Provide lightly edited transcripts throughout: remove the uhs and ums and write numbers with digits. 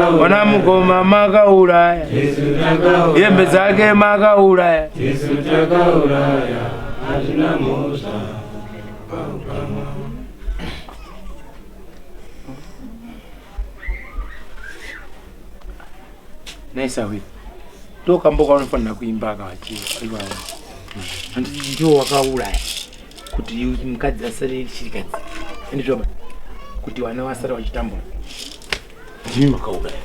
Ona mukoma makauraya, hembe dzake makauraya. Isu takauraya, hazvina mhosva paukama. Naisahwira ndokambo kaunofanira kuimba akavachiiwawo handiti ndiwo wakauraya kuti mukadzi asare chirikadzi andizvoba kuti vana vasare vachitambura ndimi makauraya.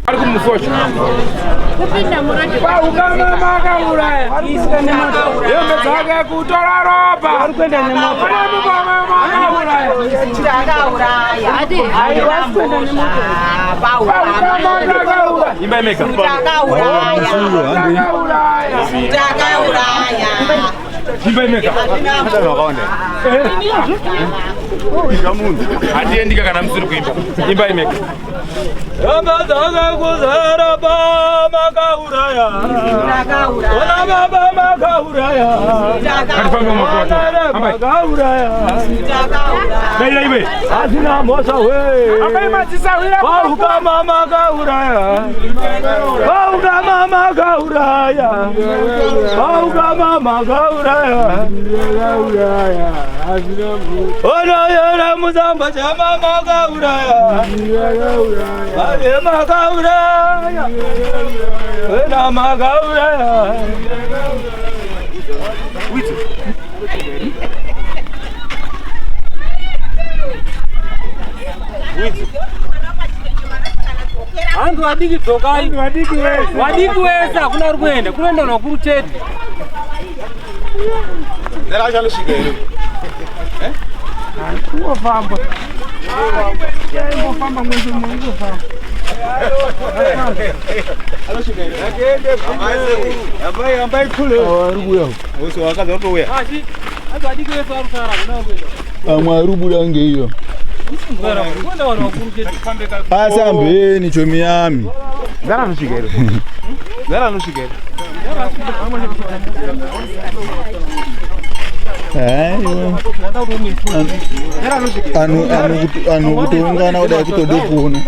Ari kumusocha paukama makauraya hembe dzake kutora ropa. Ana mukoma makauraya paukama makauraya. Imba mega. Makauraya. Imba mega. Hatiendika kana musiri kuimba. Imba imega. Hembe dzake kuzara pa makauraya. Ona baba makauraya. Ngatifambe mumakuva. Ambai. Makauraya. Daira iwe. Hazvina mhosva we. Ambai madzisahwira. Paukama makauraya. Paukama makauraya. Paukama makauraya. Ona yera muzamba chama makauraya. Ave makauraya. Wena makauraya. Hanzi vadiki dzokai, vadiki wese hakuna uri kuenda, kunoenda vakuru chete. Kungofamba. Ingofamba mwese ingofamba. Asi hanzi vadiki wese vari kusara, hakuna uri kuenda. Amwe ari kubuda ngeiyo. Kunoenda vanhu vakuru chete. Asi hambeni chomi yami. Haiwa. Anhu anhu kutoungana kudai kutode kuona.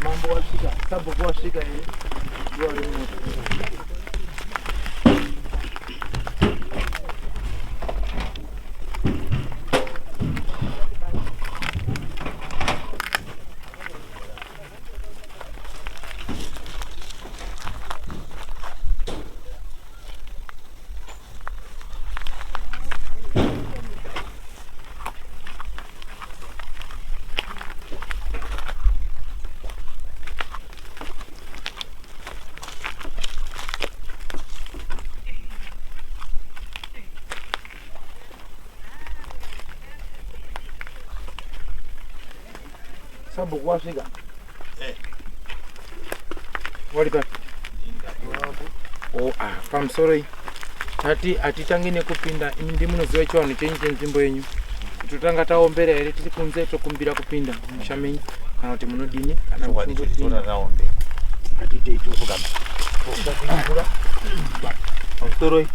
Mambo wasvika, sabhuku wasvika here? Ndiwo uri mumota. Sabhuku wasvika. Wari papi? Oh, ah, pamusoro iyi. Tati hatitangi nekupinda, imi ndimunoziva chivanhu chenyu chenzvimbo yenyu. Kuti totanga taombera here tiri kunze tokumbira kupinda mumusha menyu kana kuti munodini kana muchingopinda. Hatitei tofugama. Mvura. Pamusoro iyi.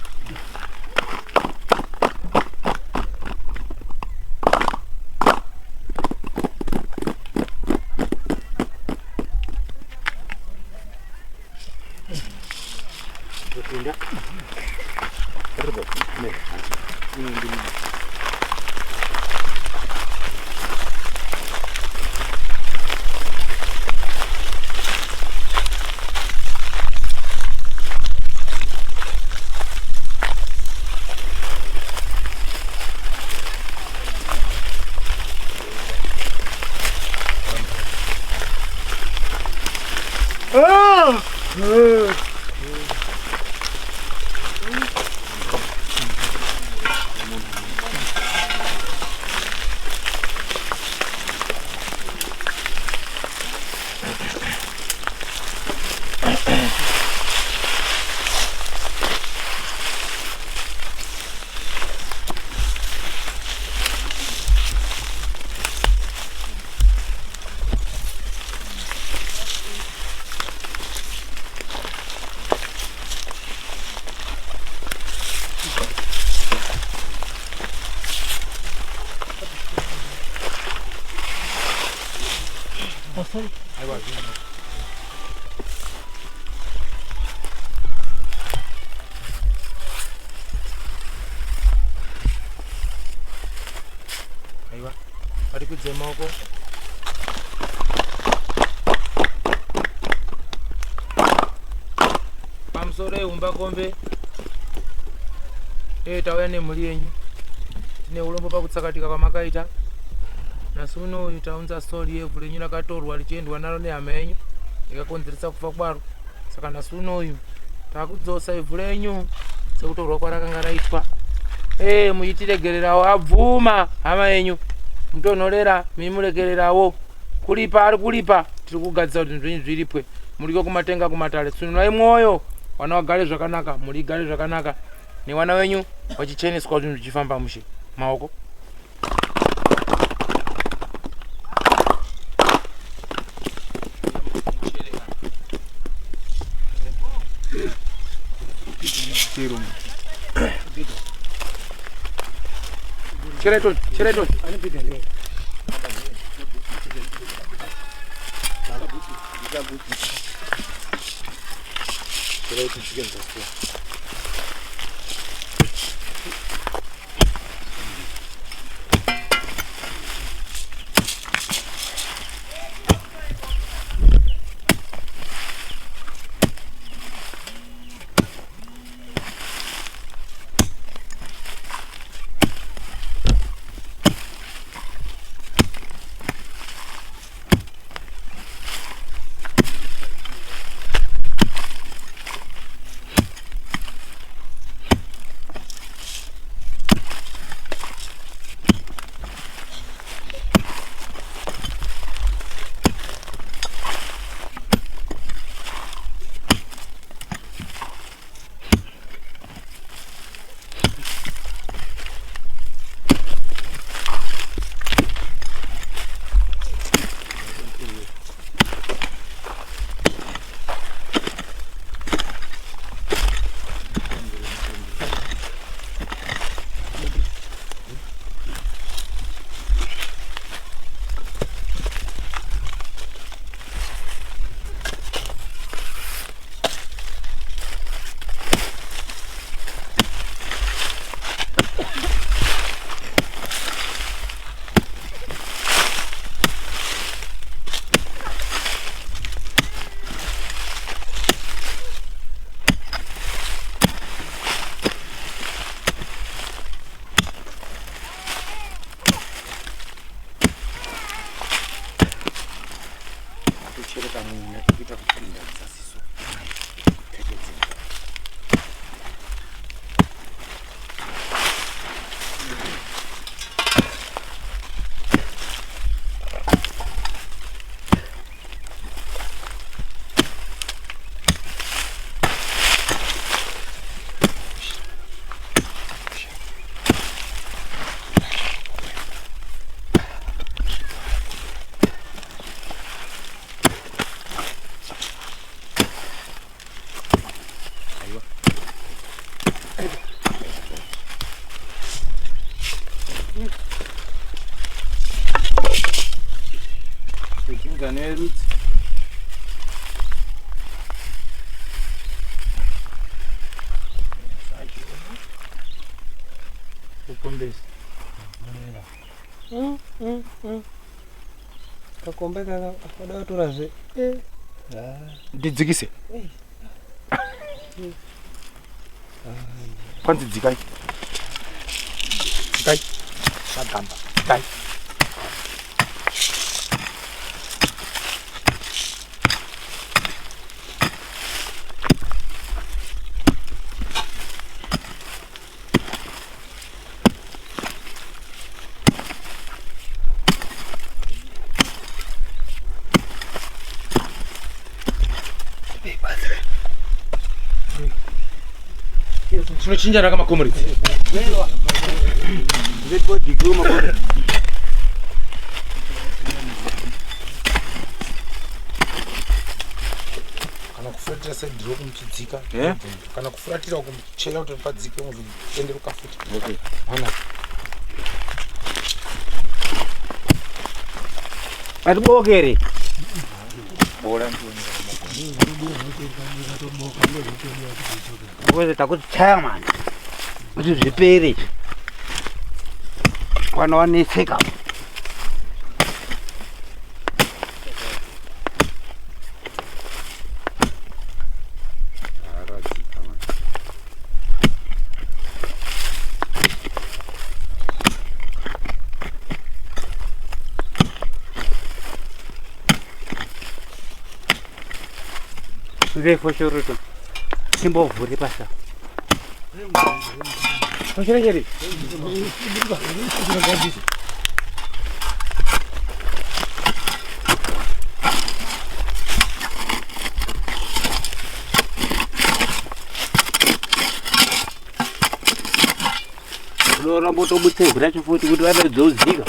Topinda. Aiwa, vari kudze maoko. Pamusoro ehumbakombe. Eh, tauya nemhuri yenyu. Tine urombo pakutsakatika kwamakaita. Nhasi uno uyu taunza sori yevhu renyu rakatorwa richiendwa naro nehama yenyu rikakonzeresa kufa kwaro. Saka nhasi uno uyu takudzosa ivhu renyu sekutorwa kwarakanga raitwa. Eh, muchitiregererawo abvuma hama yenyu. Mutonhorera, mimuregererawo. Kuripa ari kuripa, tiri kugadzisa kuti zvinhu zvenyu zviripwe. Muriko kumatenga kumatare, tsunurai mwoyo. Vana vagare zvakanaka, mhuri igare zvakanaka. Nevana venyu vachicheneswa zvinhu zvichifamba mushe. Maoko. Chereton, chereton. Kuchereka munya kuita kupinda muzasiso. Kudzinza nerudzi. Kukombesa. Kakombe kaka wada kutorazve. Ndidzikise. Kwanzi dzikai. Dzikai. Magamba. Dzikai. Tinochinjana kamakomrades. Kana kufuratira side roko muchidzika. Eh? Kana kufuratira uko muchichera kuti padzike muzotenderuka futi. Okay. Ana. Atibokere. Ngozi takuti chaya mani. Kuti zvipere. Wana wanetseka. Ngefoshoro to. Simbovhure pasa. Foshoro cheri. Unoramba utobutse ivhu racho futi kuti vapedze.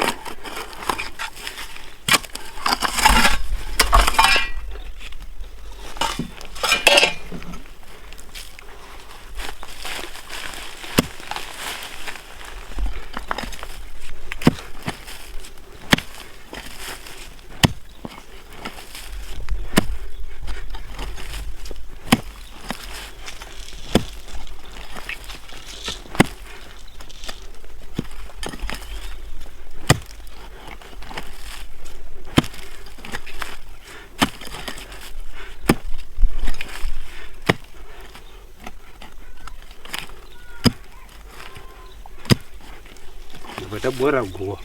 Tabora guwa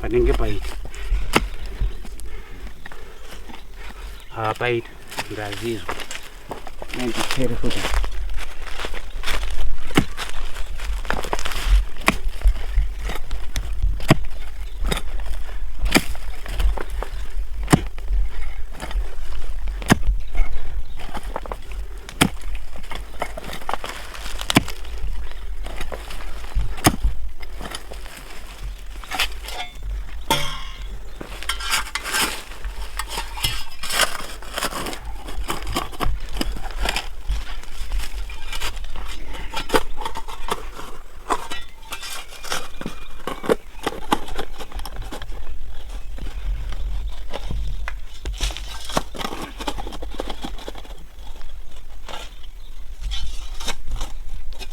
panenge paita paita ndazizwa nandichere futi.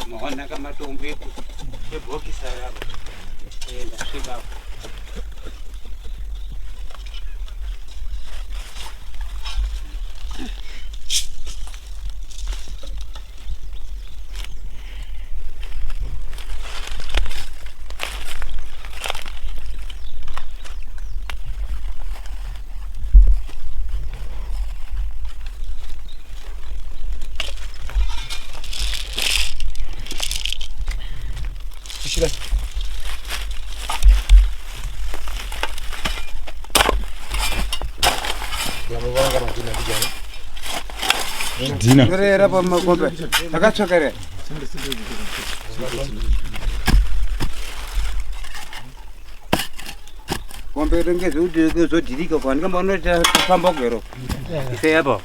Maonaka matombo ebhokisi ravo ndasvika. Shira. Yamuvanga madhina vijana. Dhina. Torera pamakombe. Takatsvakere. Kombe renge zvodhirika kwa ndikamba famba kugero. Isai apa.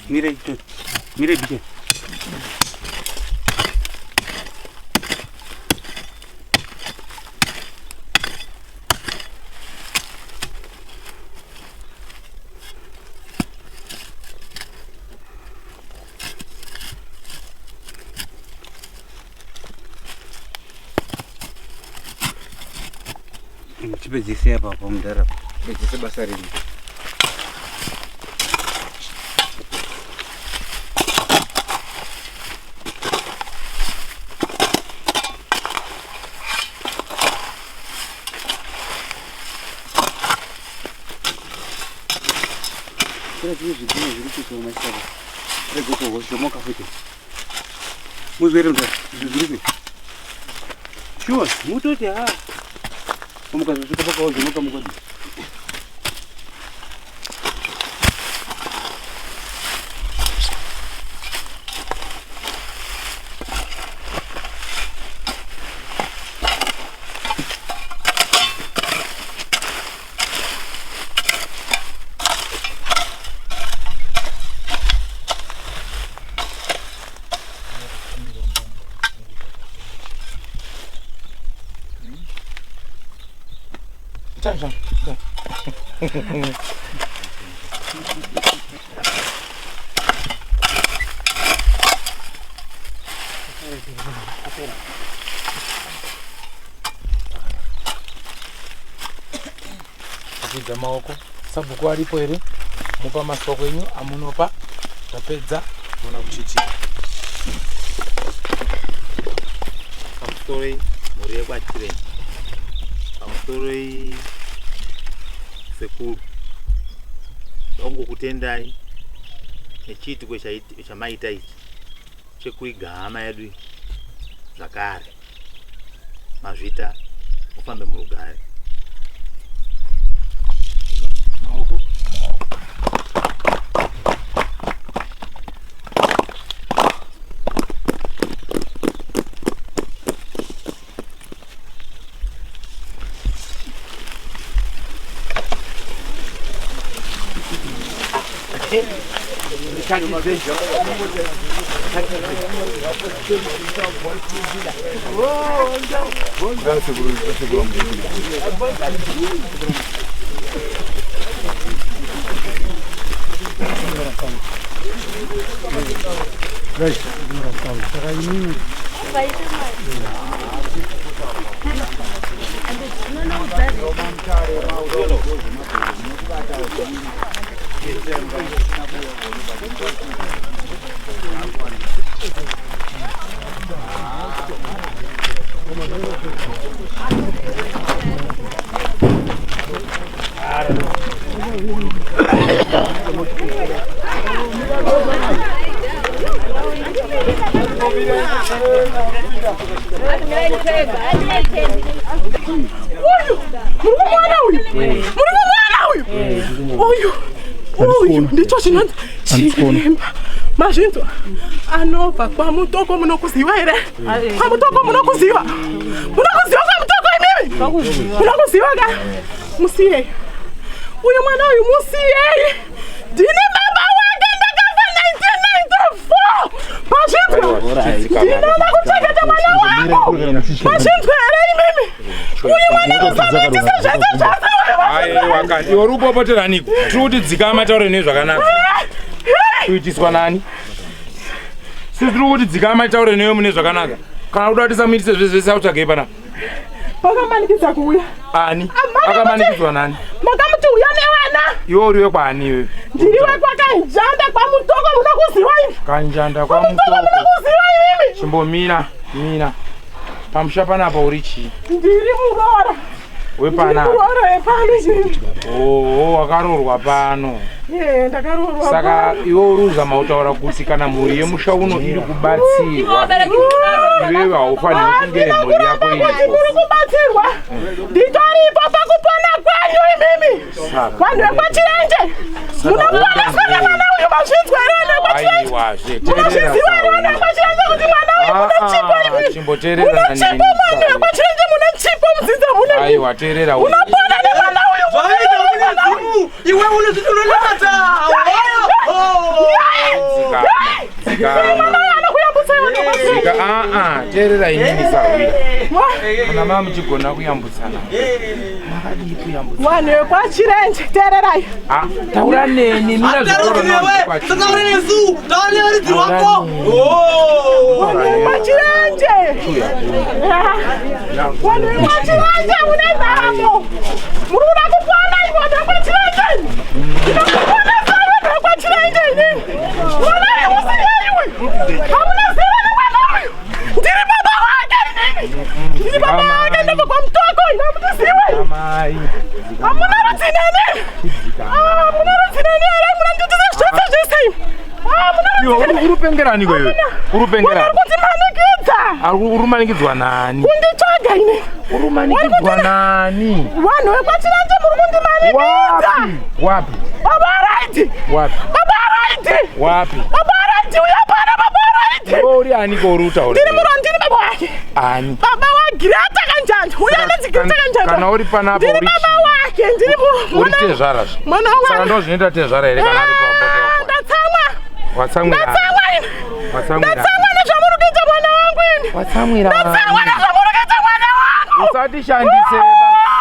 Mire ito. Mire biche. Chipedzise apa pamudhara. Pedzise basa renyu. Kune zvimwe zvidhina zviri kuiswa mumasaka. Rege kuhoshomoka futi. Muzwere mudhara, izvi zviri kupi? Sure, mutoti ha. Mukazosvika pakaozonoka mukadii. Kupidza maoko sabhuku aripo here mupa masoko enyu amunopa tapedza ona kuchiitika Pamusoroi mhuri yekwaChirenje. Pamusoroi sekuru. Ndongokutendai nechiitiko chamaita ichi chekuiga hama yedu iyi zvakare. Mazvita mufambe murugare. Maoko. Uyu muri kumwana uyu, muri kumwana uyu, uyu uyu ndicho chinonzi chiremba. Mazvinzwa, anobva kwaMutoko. Munokuziva here kwaMutoko? Munokuziva, munokuziva kwaMutoko imimi? Munokuziva ka? Musiyei uyu mwana uyu, musiyei. Ndini baba wake, ndakafa 1994. Mazvinzwa, ndinoda kuchengeta mwana wangu. Mazvinzwa here imimi? Uyu mwana musamuitise zvese zvese. Aiwa kani, iwe uri kupopoteraniko? Tiri kuti dzikama, taure newe zvakanaka. Kuitiswa nani? Sisi tiri kuti dzikama, taure newe mune zvakanaka. Kana kuda tisamuitise zvese zvese, autsvagei panapa. Pakamanikidza kuuya. Ani? Akamanikidzwa nani? Makamuti uya nevana. Iwe uri wekwaani iwewe? Ndiri wekwaKanjanda kwaMutoko, munokuziva imi? Kanjanda kwaMutoko kwaMutoko. munokuziva imimi? Chimbomira, mira. Pamusha panapa uri chii? Ndiri muroora. Wepanapa. Muroora wepano ndiri. Oh, wakaroorwa pano. Ye, ndakaroorwa Saka pano. iwe uri kuzama kutaura kuti kana mhuri yemusha uno iri kubatsirwa, iwewe haufaniri kunge mhuri yako Kuti iripo. muri kubatsirwa, nditoripo pakupona kwenyu imimi. Vanhu vekwaChirenje, munoponeswa nemwana uyu. Mazvinzwa here vanhu vekwaChirenje? Aiwazve, teerera. Munozviziva here vanhu vekwaChirenje kuti mwana uyu munochipo imi? Chimboteerera Munochipo vanhu vekwaChirenje, munochipo mudzinza muno. Aiwa, teerera uyu. Munopona nemwana uyu. Zvaita mune dzimu iwe unozviti unonamata. Dzikama. Dzika, aa, teerera inini sahwira. Kana maa muchigona kuyambutsana. Makadii kuyambutsana? Vanhu vekwaChirenje, teererai. Ah, taura neni, mira zvikoro. Taura nesu, taura nevaridzi rwako. Vanhu vekwaChirenje, vanhu vekwaChirenje, mune nhamo, muri kuda kupona imi vanhu vekwaChirenje. Ndinokuponesai vanhu vekwaChirenje inini. Mwana uyu musiyeiwe, hamuna zera nemwana uyu. Ndiri baba wake inini, ndiri baba wake, ndobva kwaMutoko ine. Hamundiziwe, hamuna rudzinene, hamuna rudzinene here? Munonditisa zvese zvese imi. Hamuna. Iwe uri kupengerani iwewe? Uri kupengerani? Uri kundimanikidza. Uri kumanikidzwa nani? Kunditsvaga. ndega inini. Uri kumanikidzwa nani? Vanhu vekwaChirenje muri kundimanikidza. Wapi? Baba Raiti. Wapi? Baba Raiti. Wapi? Baba Raiti uya pana baba Raiti. Iwe uri ani ko uri kutaura? Ndiri muro ndiri baba wake. Ani? Baba waGirata Kanjanja. Uya anonzi Girata Kanjanja. Kana uri panapa Ndiri uri baba wake ndiri Uri tezvara zve. Mwana Saka wangu. ndo zvinoita tezvara here kana ari pamboto? Ndatsamwa. Watsamwira. Ndatsamwa ini. Watsamwira. Ndatsamwa nezvamuri kuita mwana wangu ini. Watsamwira. Ndatsamwa nezvamuri kuita mwana wangu. Usatishandise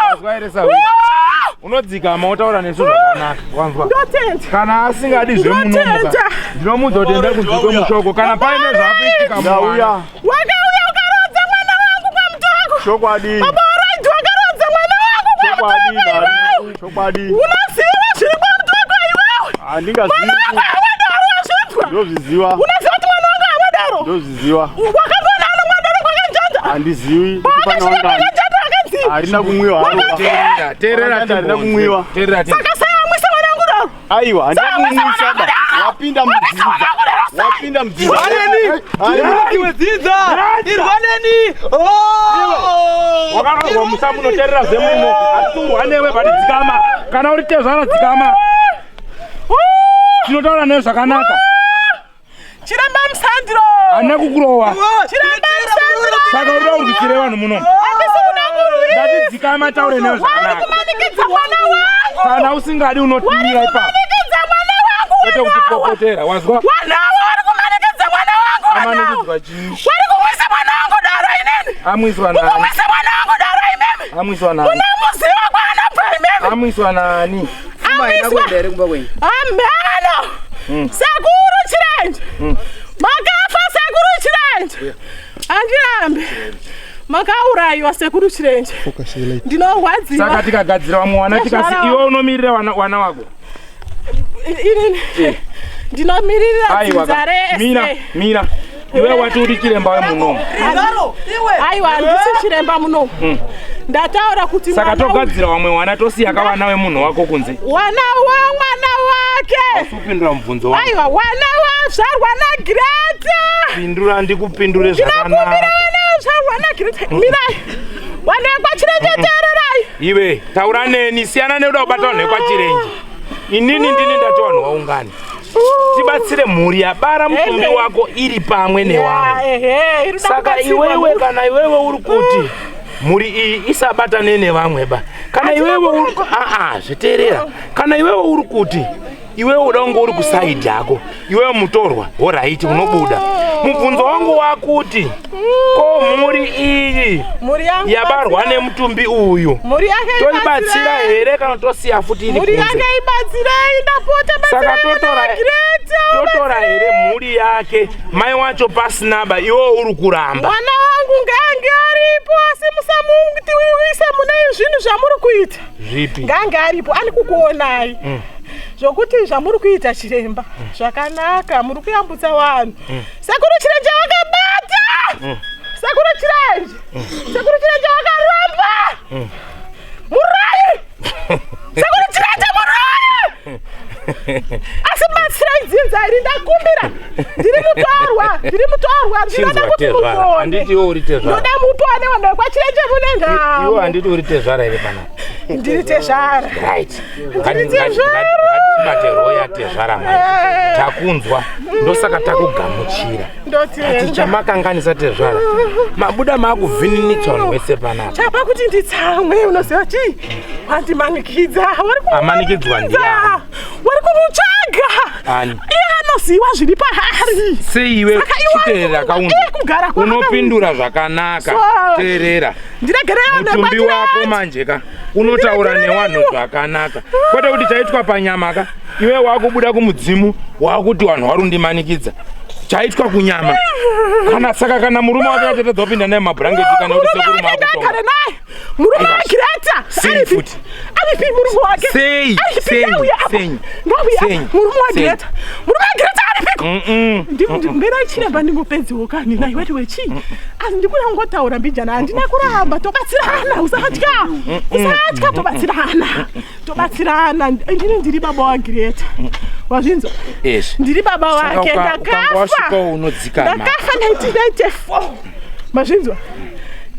wazwa here sahwira. Unodzikama wotaura nesu zvakanaka. Wanzwa. Ndotenda. Kana asingadi zvemunomuka. Ndotenda. Ndinomuudza kuti enda kunze kwemushoko kana paine zvakuitika mwana. Wakauya ukarodza mwana wangu kwamutoko. Chokwadi. Baba Raiti wakarodza mwana wangu Chokwadi, kwamutoko iwewe. Chokwadi. Unoziva zviri kwamutoko iwewe. Handingazivi. Mwana wangu hawadaro wazvinzwa. Ndozviziva. Unoziva kuti mwana wangu hawadaro. Ndozviziva. Wakamboona ano mwadaro kwakanjanja. Handizivi kuti pane Wakasvika wangani. kwakanjanja akanzi. Harina kumwiwa haro. Teerera, teerera Harina kumwiwa. Teerera Saka sei wamwisa mwana wangu daro? Aiwa, handina kumwisa ba. Wapinda mudzinza. Wapinda mudzinza. Irwaneni! Tiri dzidza! Irwaneni! Wakarohwa musa munoteerera zvemuno. Hatisi newe but dzikama. Kana uri tezvara dzikama. Tinotaura newe zvakanaka. Chiremba musandiro. Handina kukurowa. Chiremba musandiro. Saka uri kuda kurwisire vanhu muno. Handisi kuda kurwisa. Ndati dzikama taure newe Wari zvakanaka. kumanikidza mwana wangu. Kana usingadi unotimira ipapo. Kumanikidza mwana wangu. Kwete kutipopotera. Wazwa? Wanawo wari kumanikidza mwana wangu. Wanawo. Amanikidzwa chii? Wari kumwisa mwana wangu daro inini. Amwiswa nani? Kumwisa mwana wangu daro imimi. Amwiswa nani? Unomuziva kwaanobva imimi. Amwiswa nani? Amwiswa. Ameno. Sekuru Chirenje. Makafa sekuru Chirenje. Handirambi. Makaurayiwa sekuru Chirenje. Ndinorwadziwa. Saka tikagadzira vamwe wana tikasi iwe unomirira wana wana wako. Inini. Ndinomiririra Aiwa. dzinza rese. Mira, mira. Iwe wati uri chiremba wemunomu. Aiwa handisi chiremba munomu. Ndataura kuti Saka mwana uyu- togadzira vamwe wana tosiya kawana wemunhu wako kunze. wana wa mwana wake. Kupindura mubvunzo wangu. Aiwa wana wazvarwa naGireta. Pindura ndikupindure Ndinokumbira zvakanaka. wana wazvarwa naGireta. Mirai. Wana wekwaChirenje teererai. Iwe taura neni siyana nekuda kubata vanhu vekwaChirenje. Inini ndini ndati vanhu vaungane. Tibatsire mhuri yabara mutumbi Ehe. wako iri pamwe newangu. Ya, ehe, iri kuda Saka kubatsirwa iwewe mhuri. kana iwewe uri kuti mhuri iyi isabatane nevamwe ba. Kana iwewe uri aa zviteerera. Kana iwewe uri kuti iwewe uda kunge uri kusaidhi yako iwewe mutorwa horaiti unobuda. Mubvunzo wangu wakuti ko mhuri iyi Mhuri yangu yabarwa batsira. nemutumbi uyu Mhuri yake toibatsira ibatsirei. here kana tosiya futi iri Mhuri yake kunze? ibatsirei ndapota Saka batsirai totora naGireta. totora here mhuri yake mai wacho pasina ba iwewe uri kuramba. Mwana wangu ngaange aripo asi musamutiwise mune zvinhu zvamuri kuita. Zvipi? Ngaange aripo ani kukuonai. Zvokuti zvamuri kuita chiremba zvakanaka muri kuyambutsa vanhu. Sekuru Chirenje wakabata. Sekuru Chirenje. Sekuru Chirenje wakaramba. Murai. Sekuru Chirenje murai. Asi batsirai dzinza iri ndakumbira. Ndiri mutorwa, ndiri mutorwa, ndinoda Chinzwa kuti tezvara. mupone. Handiti iwe uri tezvara. Ndoda mupone vanhu vekwaChirenje mune Iwe nhamo. handiti uri tezvara here panapa? Ndiri tezvara. Right. Ndiri tezvara. Ngatibate roya tezvara manje. Takunzwa ndosaka takugamuchira. Ati Ndotenda. chamakanganisa tezvara. Mabuda makuvhininitsa vanhu vese panapa. Chapa kuti nditsamwe unoziva chii? Wandimanikidza. Wari Amanikidzwa kumumanikidza. ndiani? Wari kumutsvaga. Ani? Iye anoziva zviri paari. Sei iwe Saka iwe chiteerera kaunzi. iye kugara kwako. Unopindura zvakanaka. So- Teerera. Ndiregerei vanhu Mutumbi wako vekwaChirenje. manje ka unotaura nevanhu zvakanaka. Kwete kuti chaitwa panyama ka. Iwe wakubuda kumudzimu wakuti vanhu varundimanikidza. Chaitwa kunyama. Kana saka kana murume wake achatadza kupinda naye mumabhurangeti kana kuti Murume sekuru wake maakutonga. ndagare naye. Murume Aiwa. waGireta. Sei Aripi? futi? Aripi murume wake? Sei? Aripi? Sei? Ngauye apa. Sei? Ngauye apa. Sei? Murume Sei? waGireta. Murume waGireta aripiko? Mm-mm. Mbirai chiremba ndingopedziwo kani nai wati wechii asi ndikuda kungotaura mbijana handina kuramba tobatsirana usatya usatya tobatsirana tobatsirana ndini ndiri baba waGireta wazvinzwa Ezvi. ndiri baba Saka wake ukanga ndakafa wasvikawo unodzikama. ndakafa 1994 mazvinzwa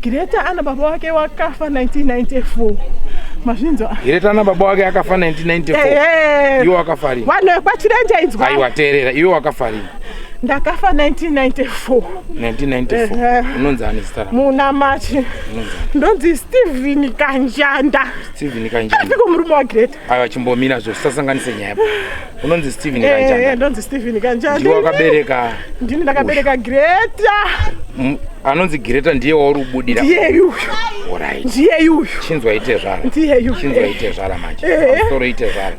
Greta ana baba wake wakafa 1994. Mazvinzwa? Greta ana baba wake akafa 1994. Iwe wakafa rini? Vanhu vekwaChirenje inzwa. Aiwa teerera, iwe wakafa rini? Ndakafa 1994. 1994. Unonzi ani zita rako? Muna March. Ndonzi Steven Kanjanda. Steven Kanjanda. Apiko murume waGreta. Aiwa chimbomira zvo tisasanganise nyaya. Unonzi Steven Kanjanda. Eh, ndonzi Steven Kanjanda. Ndiwe wakabereka. Ndini ndakabereka Greta. Anonzi Greta ndiye wauri kubudira. Ndiye yuyu. Alright. Ndiye yuyu. Chinzwa ite zvara. Ndiye yuyu. Chinzwa ite zvara manje. Pamusoro ite zvara.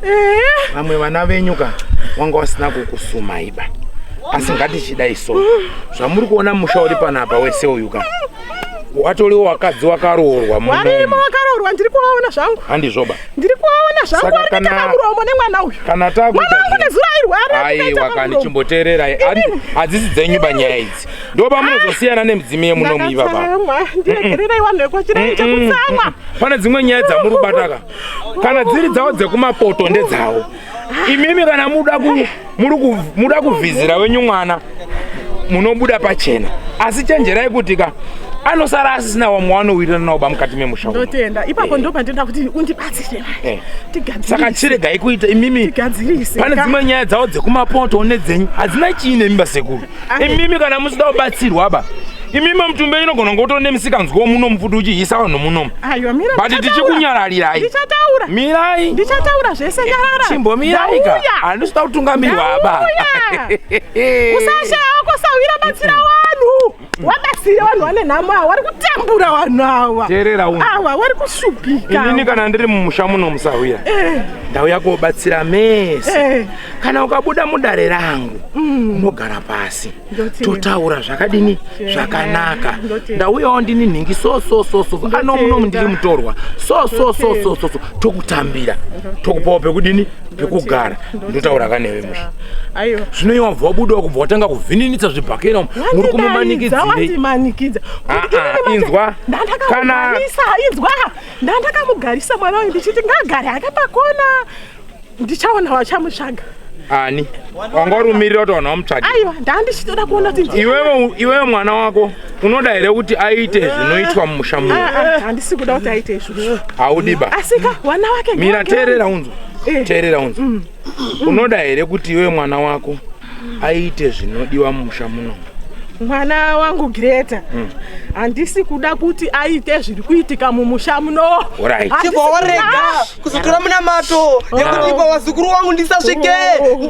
Vamwe vana venyu ka wanga wasina kukusuma iba. Asi ngatichidai so. Zvamuri kuona musha uri panapa wese uyu ka. Watoriwo wakadzi wakaroorwa muno. Warimo wakaroorwa ndiri kuvaona zvangu. Handizvoba. Ndiri kuvaona zvangu vari kuita pamuromo nemwana uyu. Kana takuita. Mwana wangu nezuro airwara. Aiwa kani chimboteerera. Hadzisi dzenyu banyaya idzi. Ndoba munozosiyana nemidzimu yemunomu ivava. Ndiregererei vanhu vekwaChirenje kutsamwa. Pane dzimwe nyaya dzamuri kubataka. Kana dziri dzavo dzekumapoto ndedzawo. Imimi kana muda ku muri muda kuvhizira wenyu mwana munobuda pachena. Asi chenjerai kuti ka anosara asisina wamwe wanowirirana nawo mukati memusha uno. Ndotenda. Ipapo ndo pandinoda kuti undibatsire. Tigadzirise. Saka chiregai kuita imimi. Tigadzirise. Pane dzimwe nyaya dzavo dzekumapoto nedzenyu hadzina chii nemi basekuru. Imimi kana musida kubatsirwa ba. Imimi mutumbi inogona kunge utori nemisikanzwa muno mufuti uchiisa vanhu munomu. Aiwa mira. But tichikunyararirai. Ndichataura. Mirai. Ndichataura zvese nyarara. Chimbomirai ka. Handisi kuda kutungamirwa aba. Usashaya wako sahwira batsira vanhu. Wabatsire vanhu vane nhamo ava vari kutambura vanhu ava. Teerera unhu. Ava vari kushupika. Inini kana ndiri mumusha muno musahwira. Ndauya kobatsira mese. Kana ukabuda mudare rangu unogara pasi. Totaura zvakadini zvakanaka. Ndauyawo ndini nhingi so so so so. Ano muno ndiri mutorwa. So so so so so. Tokutambira. Tokupawo pekudini pekugara. Ndotaura kanewe musha. Aiwa. Zvino iwe wabva wabuda kubva watanga kuvhininitsa zvibhakera muri kumumanikidzirei. Wandimanikidza. Inzwa. Kana inzwa. Ndandakamugarisa mwana uyu ndichiti ngaagare hake pakona. Ndichaona vachamutsvaga. Ani? Wanga urumirira kuti vanhu vamutsvage. Aiwa, ndandichitoda kuona kuti iwewe mwana wako unoda here kuti aite zvinoitwa mumusha muno? Handisi kuda kuti aite izvozvo. Haudi ba. Asika wana wake Mira teerera unzwa. Teerera unzwa. Unoda here kuti iwewe mwana wako aite zvinodiwa mumusha muno? Mwana wangu Greta. Handisi kuda kuti aite zviri kuitika mumusha muno. Chibva warega kuzotora munamato nekuti ipa wazukuru wangu ndisasvike.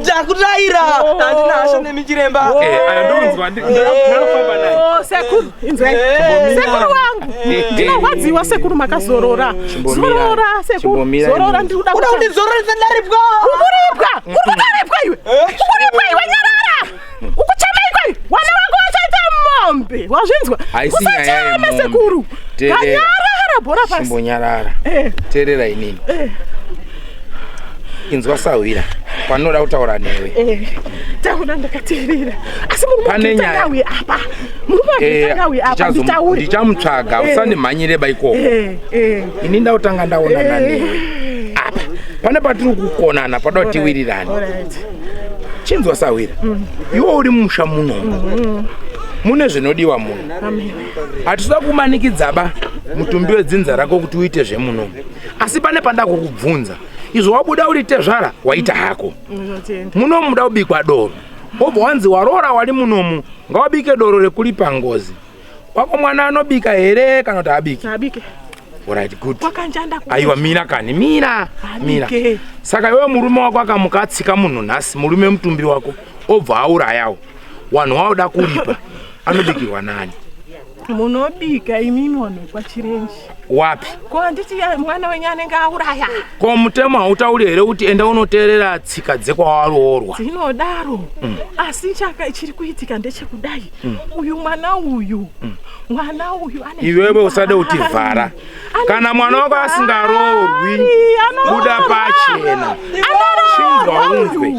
Ndakuraira. Handina hasha nemi chiremba. Sekuru, inzwai. Sekuru wangu. Ndinorwadziwa sekuru makazorora. Zorora sekuru. Zorora ndikuda kuti undizororese ndaripwa. Ukuripwa. Ukutoripwa iwe. Ukuripwa iwe nyarara. Ukuchema ikwe. Wana wangu wachaita mombe. Wazvinzwa? Usacheme sekuru. Kanyarara bhora pasi. Chimbonyarara. Teerera inini. Inzwa sahwira panoda kutaura newe. Taura ndakateerera. Asi murume wake apa. Murume wake apa nditaure. Ndichamutsvaga usandimhanyire ba ikoko. Ini ndautanga ndaonana newe. Apa pane patiri kukonana pada tiwirirane. Chinzwa sahwira. Iwe uri mumusha muno. Mune zvinodiwa muno. Hatisida kumanikidza ba mutumbi wedzinza rako kuti uite zvemuno. Asi pane panda kukubvunza. Izvo wabuda uri tezvara waita hako. Muno muda kubikwa doro. Wobva wanzi waroora wari munomu ngawabike doro rekulipa ngozi. Wako mwana anobika here kana kuti abiki? Abike. Alright, good. Aiwa mira kani mira. Mira. Saka iwe murume wako akamuka atsika munhu nhasi murume mutumbi wako obva aurayawo. Wanhu waoda kuripa anobikirwa nani? Munobika imimi vanhu vekwaChirenje. Wapi? Ko handiti mwana wenyu anenge auraya. Ko mutemo hautauri here kuti enda unoteerera tsika dzekwawaroorwa? Dzinodaro. Asi chaka chiri kuitika ndechekudai. Uyu mwana uyu. Mwana uyu ane Iwewe usade kutivhara. Kana mwana wako asingaroorwi buda pachena. Chinzwa unzwe.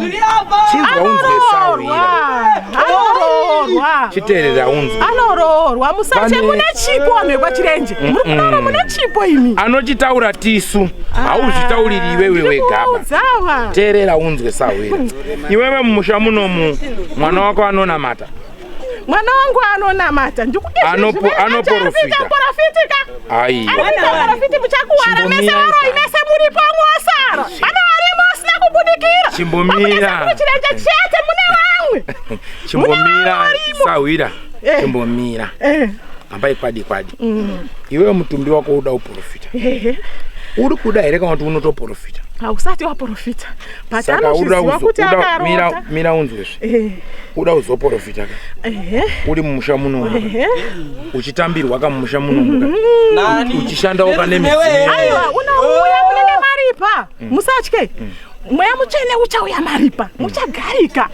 Chinzwa unzwe sahwira. Anoroorwa. Chiteerera unzwe. Anoroorwa. Musache mune chipo vanhu vekwaChirenje. Muri kudaro mune chipo imi. Anochitaura tisu. Hauzvitauriri iwewe wegaba. Teerera unzwe sahwira. Iwewe mumusha munomu mwana wako anonamata. Mwana wangu anonamata. Anoprofita. Ndikuprofitika. Aiwa. Arikuita muchakuwara mese Chimbomira varoi mese muripo mwosara. Vana varimo vasina kubudikira. Chimbomira. Pakuti chirenje chete mune vamwe. Chimbomira sahwira. Eh. Chimbomira. Eh. Hambai kwadi kwadi. Iwewe mutumbi wako uda uprofita. Ehe. Uri kuda here kana kuti unotoprofita? Hausati waprofita. But Saka uda anozviziva uzo- kuti uda mira akarota. mira unzwezve. Eh. Uda uzoprofita ka. Ehe. Uri mumusha munomu. Ehe. Uchitambirwa ka mumusha munomu. ka. Uchishandawo ka nemidzimu. Aiwa, unouya munenge maripa. Musatye. Mweya mutsvene uchauya maripa. Muchagarika.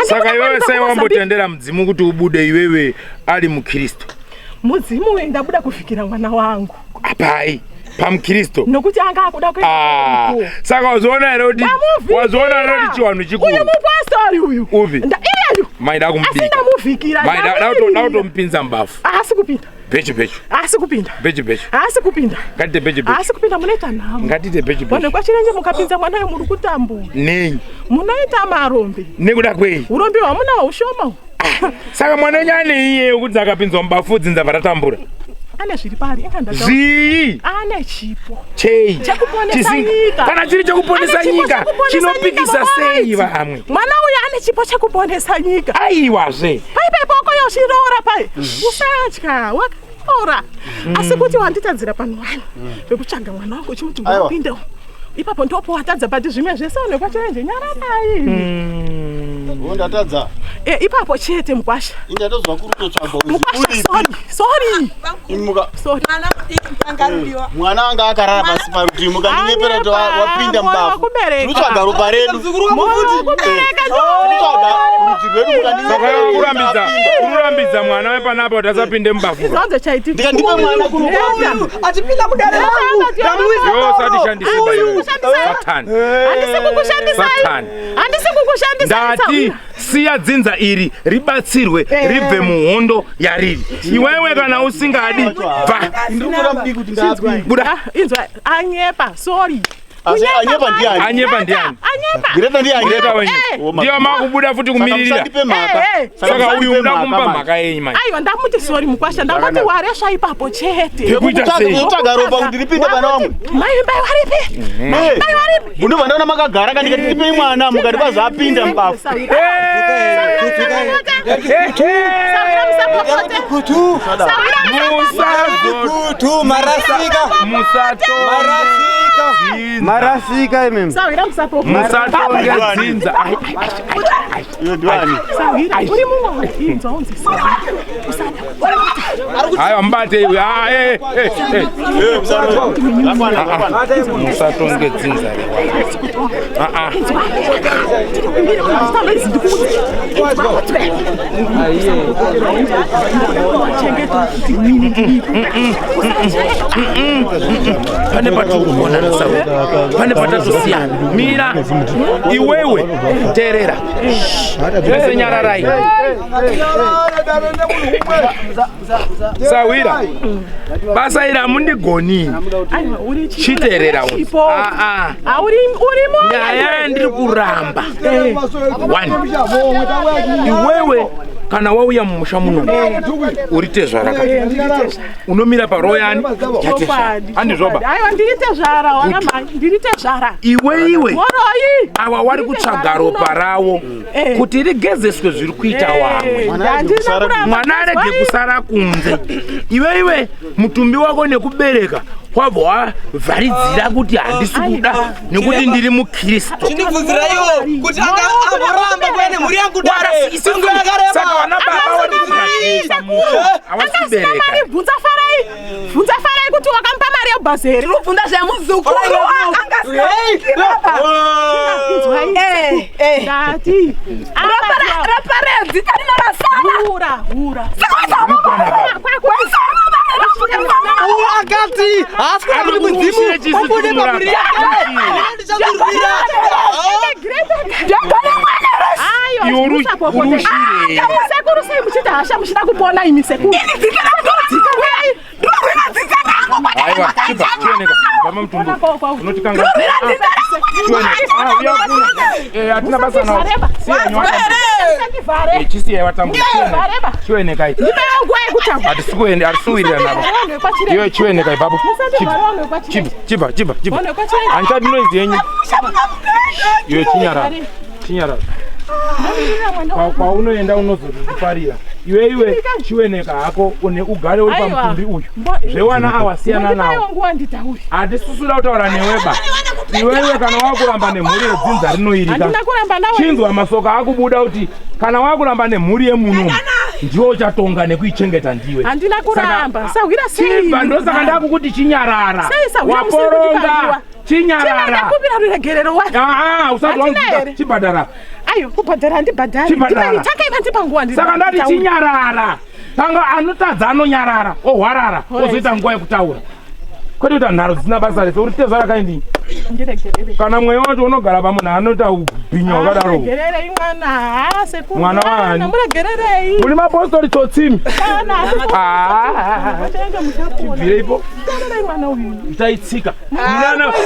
Saka iwewe sei wambotendera mudzimu kuti ubude iwewe ari mukristu? Mudzimu uyu ndabuda kuvhikira mwana wangu. Apai pamukristu. Nokuti anga akuda kuenda Ah, kuko. saka wazoona here kuti Ndamuvhikira. wazoona here kuti chiwanhu Uyu chikuru mupostori uyu. Upi? Iyeyu. Maida Asi kumubika. ndamuvhikira. Maida ndamumirira. dautomupinza mubafu. Haasi kupinda. Bhechu bhechu. Haasi kupinda. Bhechu bhechu. Haasi kupinda. Ngatite bhechu bhechu. Haasi kupinda munoita nhamo. Ngatite bhechu Vanhu bhechu. kwachirenje mukapinza mwana uyu muri kutambura. Nei? Munoita marombe. Nekuda kwei? Urombe hwamuna haushoma uhu. Saka mwana wenyu ane iye wekuti akapinzwa mubafu dzinza varatambura. Ane zviri paari. Inga ndataura. Zvii? Ane chipo. Chei? Chekuponesa Chisinga- nyika. Kana chiri chekuponesa Ane chipo nyika, chekuponesa chinopikisa nyika, baba sei vaiti. vamwe? Mwana uyu ane chipo chekuponesa nyika. Aiwazve. Paipai poko yochiroora pai. Usatya, wakaroora. Asi kuti wanditadzira pano wani. Pekutsvaga mwana wangu uchimuti Aiwa. ngopinde. Ipapo ndopo watadza but zvimwe zvese une kwachirenje nyararai. Ndatadza. Eh, ipapo chete mukwasha. Indatozwa kuri kutotsvagwa uzi Mukwasha uripi. sorry, sorry. Imuka. Sorry. Mwana anga akarara pasi parutivi mukandinyepera kuti wapinda Moyo mubafu. wakubereka. Tinotsvaga ropa redu. Moyo wakubereka Tinotsvaga rudzi rwedu Saka mukandinyepera kuti urambidza wapinda. urambidza mwana wepanapa kuti asapinde mubafu. Izonzo chaitika. Ndikandipe mwana kuno Achipinda mudare rangu. Ndamuisa Yo doro. usatishandise Uyu. Satani. Handisi kukushandisai. Satani. Handisi kukushandisai. Ndati siya dzinza iri ribatsirwe ribve muhondo yariri. Iwewe kana usingadi bva. Ndiri mudiki kuti ndapinda. Buda. Inzwa anyepa, sorry. Asi Kunyepa anyepa manje. ndiani? Anyepa ndiani? Anyepa. Greta ndiye Greta anyepa. wenyu. Eh. Ndiyo makubuda futi Saka kumiririra. musandipe mhaka. Eh, eh. Saka uyu musandipe uda kumupa mhaka mhaka yenyu manje. Aiwa ndamuti sorry mukwasha, ndangoti waresva ipapo chete. Yekuita sei? Kutsvaga ropa kuti ripinde pana vamwe. Mai mai waripi? Eh, Ndobva ndaona makagara kandikati ndipei mwana mukati pazvaapinda mubafu. Sawira musapopote. Kutu. Sawira Musazo Kutu marasika. musatonge Marasika. dzinza. Marasika imimi. Sawira musapopote. Musatonge dzinza. Ai, ai, Iyo ndiwani? Sawira uri mumwe inzwa unzi sawira. Usada. Aiwa mubate iwe. Ah, eh, eh, eh. Eh, musarove. Zvakwana, zvakwana. Musatonge dzinza rewa. Ah, ah. Tiri kumbira kuti nditaura ndikuudze. Inzwa kuti chengeta kuti nini ndiripo. Pane patiri sawe. Pane patatosiyana. Mira. Iwewe teerera. Vese nyararai. Sawira. Basa iri hamundigoni. Aiwa uri chipo. Chiteerera unzi. Chipo. Ah, ah. Auri uri moyo. Nyaya yandiri kuramba. One. Iwewe kana wauya mumusha muno uri tezvara ka unomira paroyani yatezvara Chokwadi. handizvoba Aiwa ndiri tezvara wana mai, ndiri tezvara. iwe iwe Moroyi. ava wari kutsvaga ropa ravo Eh. kuti rigezeswe zviri kuita wamwe Handina kuramba. mwana arege kusara kunze iwe iwe mutumbi wako nekubereka wabva wavharidzira kuti handisi kuda nekuti ndiri mukristu Chindibvunziraiwo kuti anga amboramba kuya nemhuri yangu dare. Kwenguva yakareba. saka vana baba vari kugadzirisa musha havasi Asina kubereka mari bvunza farai. Bvunza farai kuti wakamupa mari yebhazi here. Tinobvunza zvemuzukuru Inzwai. Ndati. ropa redzita rinorasana Hura hura. Uyu akati haasi kuda kuti mudzimu ubude pamhuri yake. Ndichazorwira. Aiwa. Iwe uri- uri ushirei. Sekuru sei muchiita hasha muchida kupona imi sekuru. aiwa chibva chioneka bama mutumbu unotikanga hatina basa nawo Siya nywa. Musandivhare. Chisiyai vatambudzwa. Musandivhare ba. Chiwenekai. Ndipeiwo nguva yekutaura. Hatisi kuenda, hatisi kuwirirana navo. Musandivhare vanhu vekwaChirenje. Iwe chiweneka ipapo. Musandivhare vanhu vekwaChirenje. Chibva, chibva, chibva. Vanhu vekwaChirenje. Handichadi noise yenyu. Iwe chinyarara. Chinyarara. Ndomirira mwana Kwa- Kwaunoenda unozozviparira. Iwe iwe chiweneka hako une ugare uri Aiwa. pamutumbi uyu. Mbo- Zvewana awa siyana Ndipeiwo nawo. nguva nditaure. Hatisusuda kutaura neweba. Iwewe kana wakuramba nemhuri yedzinza rinoirika. Handina kuramba nawe. Chinzwa masoko akubuda kuti kana wakuramba nemhuri yemuno ndiwe uchatonga nekuichengeta ndiwe. Handina kuramba. Sahwira sei? Chibva ndosaka ndakukuti chinyarara. Sei sahwira musiri Waporonga. kundipariwa? Chinyarara. Ndakumbira ruregerero wani. Ah, usati Handina wanzwa. here? Chibhadhara. Ayo, kubhadhara handibhadhari. Chibhadhara. Ndipei, tangai mandipa nguva nditaure. Saka ndati chinyarara. Tanga anotadza anonyarara, ohwarara, ozoita nguva yekutaura. Kwete kuita nharo dzisina basa rese, uri tezvara kaindi. Ndiregerere. Kana mweya wacho unogara pamunhu anoita ubhinya hwakadaro. Muregererei mwana. Ah, sekuru. Mwana waani? Muregererei. Muri mapostori tsotsimi. Mwana, sekuru. Ah. Muchaenda muchapona. Tibvireipo. Taurarai mwana uyu. Taitsika.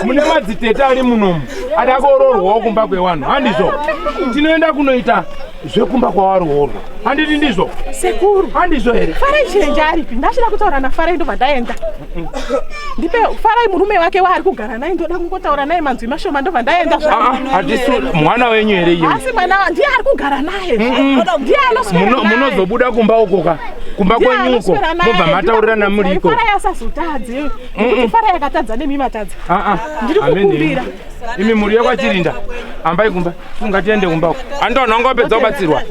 Mune madzitete ari munomu. Ada kuroorwawo kumba kwevanhu. Handizvo. Tinoenda kunoita zvekumba kwawaroorwa. Handiti ndizvo? Sekuru. Handizvo here? Farai Chirenje aripi? Ndachida kutaura naFarai ndobva ndaenda. Ndipe Farai murume wake waari kugara naye ndoda kungotaura naye manzwi mashoma ndobva ndaenda Ah, hatisi mwana wenyu here iyeyu? Asi mwana ndiye ari kugara naye. Ndiye anoswera Muno- naye. Munozobuda kumba uko ka. Kumba Ndiye kwenyu uko. anoswera naye. Mobva mataurirana muriko. Farai asazotadze. Nekuti Farai akatadza nemi matadza. Ah, ah. Ndiri Ameni. kukumbira. Imi mhuri yekwaChirinda. Hambai kumba. Ngatiende kumba uko. Handi vanhu vanga vapedza kubatsirwa.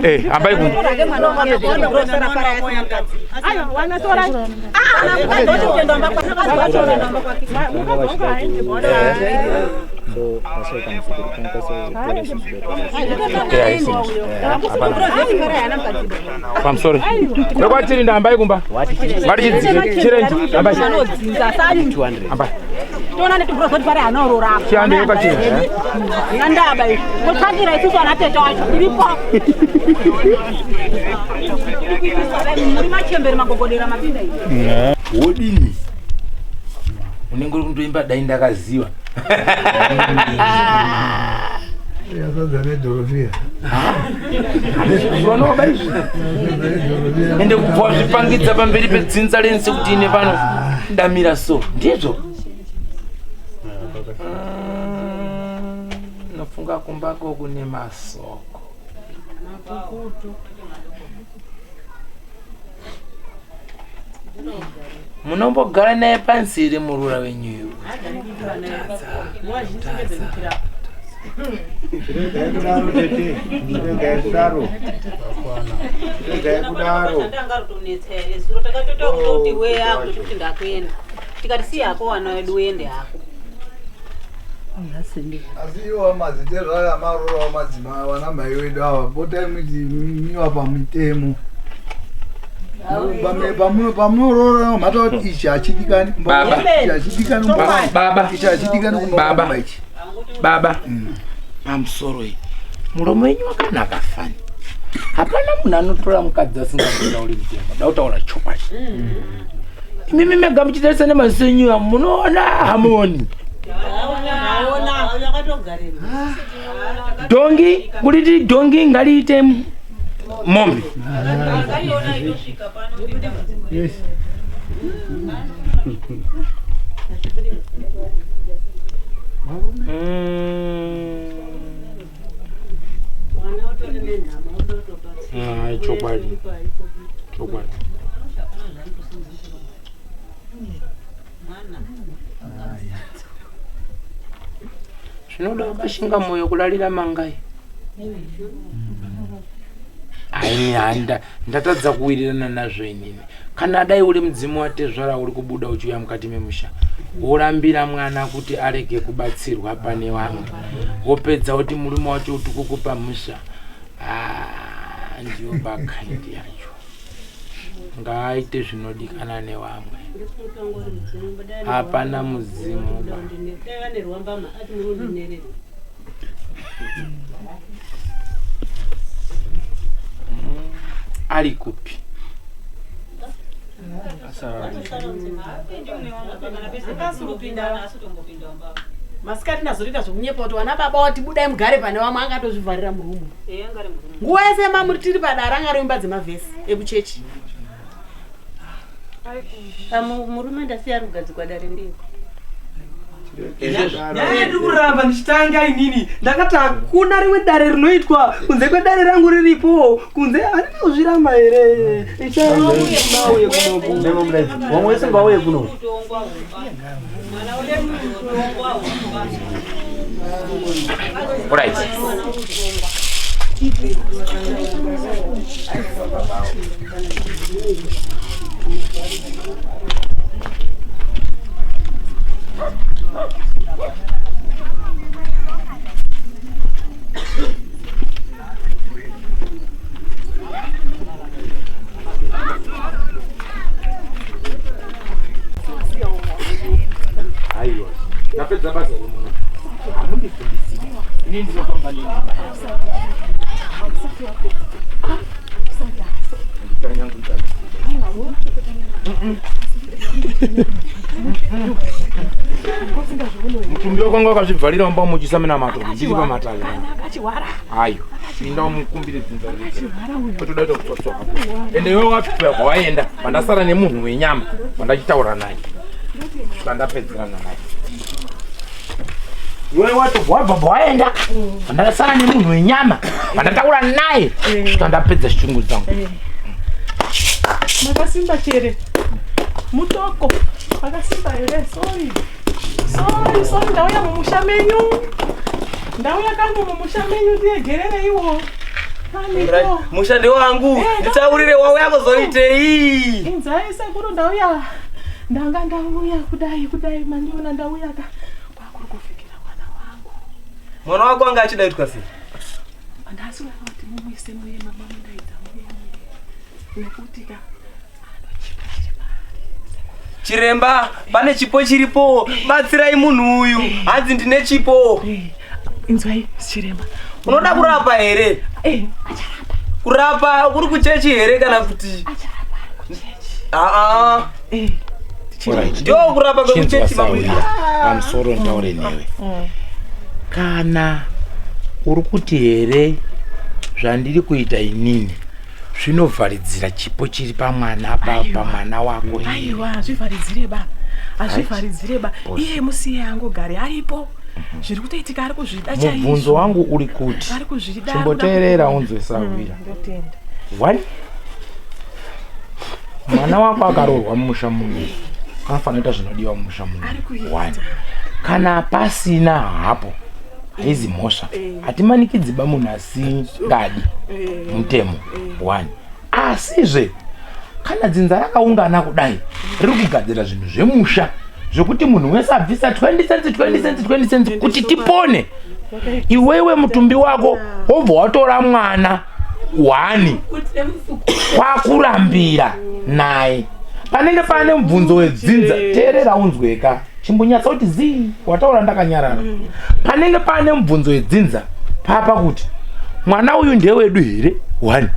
Eh, hambai kumba. Aiwa, wana torai. Pamusoro. VekwaChirinda hambai kumba. Ngatichidzike. Chirenje. Hambai. Hambai. Toona netiburozoti pari anororapa. Chihambe yekwaChirenje. Nandaba izvi. Totsvakira isusu ana tete wacho. Tiripo. Muri machembere magogodera mapinda izvi. Wodini? Unenge uri kundoimba dai ndakaziva. Yasadza nedhorofiya. Zvinoba izvi. Ende kubva wazvipangidza pamberi pedzinza rense kuti ine pano ndamira so. Ndizvo. Nofunga kumbako kune masoko. Munombogara naye pansi here murura wenyuyu? Regai kudaro tete, regai kudaro. Regai kudaro. Tangarutonetsa here zuro takatoita kutoti we akutoti kuti ndakuenda. Tikati siya hako wana wedu uende hako. Asi iwo madzitezvo aya amarorawo madzimai vana mai vedu ava potai miwa pamitemo. Pamunoroora mhata kuti ichi hachidikani kumba Baba. ichi hachidikani kumba Baba. ichi hachidikani kumba Baba. kumba ichi. Baba. Pamusoro iyi. Muromo wenyu wakanaka fani. Hapana munhu anotora mukadzi asingazotauri mutemo. Dautaura chokwadi. Imimi mega muchitarisa nemaziso enyu aya, munoona hamuoni. Dhongi kuriti dhongi ngariite mombe. Yes. Hai, chokwadi. Chokwadi. Zvinoda wakashinga moyo kulalira mangai. Aini handa ndatadza kuwirirana nazvo inini. Kana dai uri mudzimu watezvara uri kubuda uchiuya mukati memusha, worambira mwana kuti arege kubatsirwa pane vamwe, wopedza kuti murume wacho uti kukupa musha. Ah, ndiyo bakaindi yacho. Ngaaite zvinodikana nevamwe. Hapana mudzimu ba. Ari kupi? Masikati ndazotoita zvekunyepa kuti wana baba wati budai mugare pane vamwe angatozvivharira murumu. Nguva yese mamuri tiri padare anga ari imba dzemavhesi ekuchechi. Murume ndasiya ari kugadzikwa dare ndiko. Nyaya yandiri kuramba ndichitanga inini ndakati hakuna rimwe dare rinoitwa kunze kwedare rangu riripo kunze handina kuzviramba here ichauye kunoku Vamwe wese ngauye kuno. Alright. Aiwa. Ndapedza basa remuno. Hamundifundisi. Ini ndinofamba nemi. Mutumbi wako wanga wakazvibvarira wamba muchisa minamato ndiri pamatare. Ayo. Pinda umukumbire dzinza rese. Toda kuita kutswatswa hapo. Ende iwe wapwa waenda pandasara nemunhu wenyama pandachitaura naye. Kusvika ndapedzerana naye. Iwe wati wabva waenda pandasara nemunhu wenyama pandataura naye kusvika ndapedza shungu dzangu. Makasimba chere mutoko makasimba here sorry sorry sorry ndauya mumusha menyu ndauya kangu mumusha menyu ndiyegerereiwo Aniko. Musha ndewangu nditaurire wauya kuzoitei Inzai sekuru ndauya ndanga ndauya kudai kudai mandiona ndauya ka kwakuri kuvhikira mwana wangu mwana wako anga achida itwa sei ndasiuya kuti mumuise muye mama mundaidza muye muye nekuti ka chiremba pane chipo chiripo batsirai munhu uyu hanzi ndine chipo inzwai chiremba unoda kurapa here kurapa kuri kuchechi here kana kuti aa ndio kurapa Chinzwa kwekuchechi sawira pamusoro nditaure newe. Kana uri kuti here zvandiri kuita inini zvinovharidzira chipo chiri pamwana pamwana wako here? aiwa hazvivharidzire ba hazvivharidzire ba Boss. iye musiye angogare aripo zviri kutoitika ari kuzvida Mubvunzo wangu uri kuti ari kuzvida chimboteerera unzwe sawira. ndotenda One, mwana wako akaroorwa mumusha muno anofanira kuita zvinodiwa mumusha muno. One, kana pasina hapo haizi mhosva hatimanikidzi ba munhu asingadi mutemo. One, asizve kana dzinza rakaungana kudai riri kugadzira zvinhu zvemusha zvekuti munhu wese abvisa 20 cents 20 cents 20 cents kuti tipone iwewe mutumbi wako wobva watora mwana hwani kwakurambira naye panenge pane mubvunzo wedzinza teerera unzweka chimbonyatsa kuti zii wataura ndakanyarara panenge pane mubvunzo wedzinza papa kuti mwana uyu ndewedu here one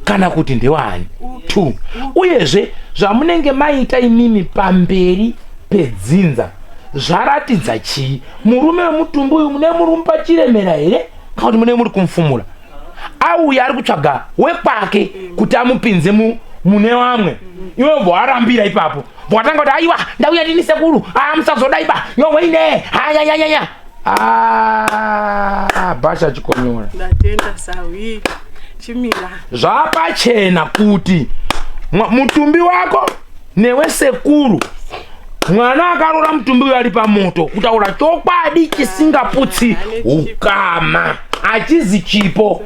kana kuti ndewaani two uyezve zvamunenge maita imimi pamberi pedzinza zvaratidza chii murume wemutumbi uyu mune muri kumupa chiremera here kana kuti mune muri kumufumura auya ari kutsvaga wekwake kuti amupinze mune vamwe iwe bva warambira ipapo bva watanga kuti aiwa ndauya ndini sekuru a musazodai ba yoweine hayayayaya bhasha chikonyora ndatenda sawi chimira zvapachena kuti mutumbi wako newe sekuru mwana akarora mutumbi uyu ari pamoto kutaura chokwadi chisingaputsi ukama achizi chipo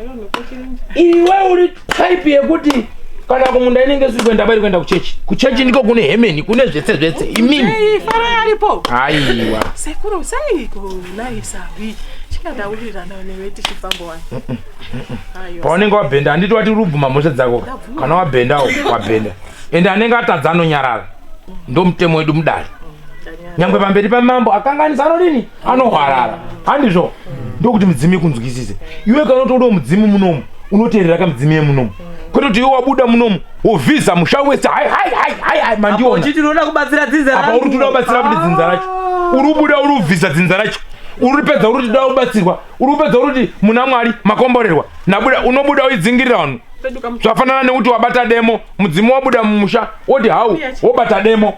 iwe uri type yekuti kana kumunda inenge isiri kuenda bairi kuenda kuchechi kuchechi ndiko kune hemeni kune zvese zvese imimi Ei, farai aripo aiwa sekuru seiko nai sawi chingadaurirana newe tichifamba wani Aiwa. paunenge wabhenda handiti wati uri kubvuma mhosva dzako kana wabhendawo wabhenda ende anenge atadza anonyarara ndo mutemo wedu mudare nyangwe pamberi pamambo akanganisa anodini anohwarara handizvo ndokuti mudzimu ikunzwisise iwe kana utodawo mudzimu munomu unoteerera kamudzimu yemunomu kwete kuti iwe wabuda munomu wovhiza musha wese hai hai hai hai hai mandiona uchiti unoda kubatsira dzinza apa uri kutoda kubatsira kuti dzinza racho uri kubuda uri kubvisa dzinza racho Uri pedza uri kuti kubatsirwa. Uri kupedza uri kuti muna Mwari makomborerwa. Nabuda unobuda uidzingirira vanhu. Zvafanana nekuti wabata demo, mudzimu wabuda mumusha, woti hau, wobata demo.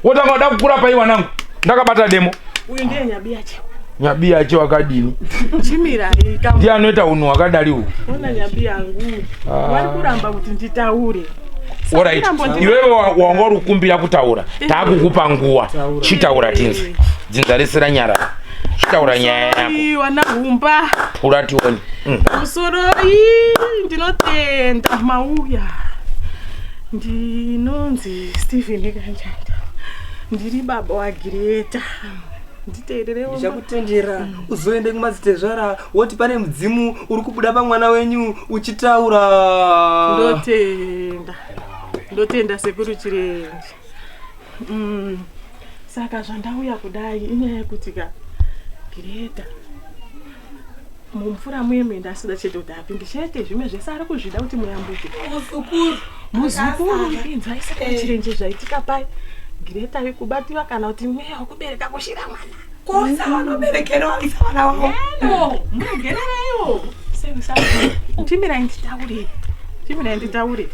Wotanga kuda kukura pai wanangu. Ndakabata demo. Uyu ndiye nyabiyache. Nyabiyache wakadini? Chimirai ka. Ndiye anoita unhu hwakadari uhu. Ona nyabi yangu. Ah. Vari kuramba kuti nditaure. Alright. Iwewe wanga uri kukumbira kutaura. Takukupa nguwa. Chitaura tinzwe. Dzinza rese ranyarara. Chitaura nyaya yako. Sorry, wana humba. Pura tione. Musoroi ndinotenda mauya. Ndinonzi Stephen Kanjanda. Ndiri baba waGireta. Nditeererewo. Ndichakutendera uzoende kumadzitezvara woti pane mudzimu uri kubuda pamwana wenyu uchitaura. Ndotenda. Ndotenda sekuru Chirenje. Saka zvandauya kudai inyaya yekuti ka Gireta mumvura muye muenda asida chete kuti apinde chete zvimwe zvese ari kuzvida kuti muyambuke. Muzukuru. Muzukuru inzwai sekuru Chirenje zvaitika pai. Gireta kubatiwa kana kuti mweya wekubereka kushira mwana. Kosa vanoberekera vaisa vana vavo. Eno, muregerereiwo. Chimirai nditaure. Chimirai nditaure.